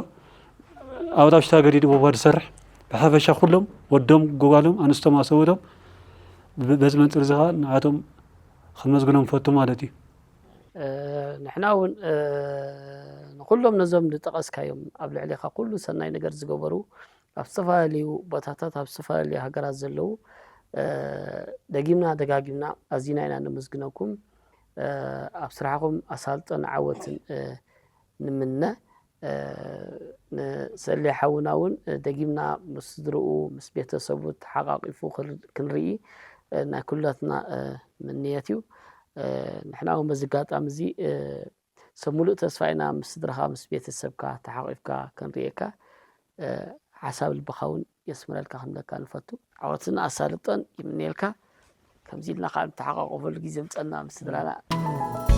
ኣብ ታሽታ ገዲዱ ወባ ዝሰርሕ ብሓፈሻ ኩሎም ወዶም ጎጓሎም ኣንስቶም ኣሰውዶም በዚ መንፅር እዚ ከዓ ንዓቶም ከመስግኖም ፈቱ ማለት እዩ። ንሕና እውን ንኩሎም ነዞም ዝጠቐስካዮም ኣብ ልዕሌኻ ኩሉ ሰናይ ነገር ዝገበሩ ኣብ ዝተፈላለዩ ቦታታት ኣብ ዝተፈላለዩ ሃገራት ዘለዉ ደጊምና ደጋጊምና ኣዚና ኢና ነመስግነኩም። ኣብ ስራሕኹም ኣሳልጦን ዓወትን ንምነ። ንሰሌ ሓውና እውን ደጊምና ምስ ስድርኡ ምስ ቤተሰቡ ተሓቃቂፉ ክንርኢ ናይ ኩላትና ምንየት እዩ። ንሕና እውን በዚ ኣጋጣሚ እዚ ሰብ ሙሉእ ተስፋ ኢና ምስ ስድራኻ ምስ ቤተሰብካ ተሓቂፍካ ክንርእየካ ሓሳብ ልብኻ እውን የስምረልካ ክንብለካ ንፈቱ። ዓወትን ኣሳልጦን ይምንየልካ። ከምዚ ኢልና ከዓ ንተሓቃቆፈሉ ግዜ ምፀና ምስ ስድራና።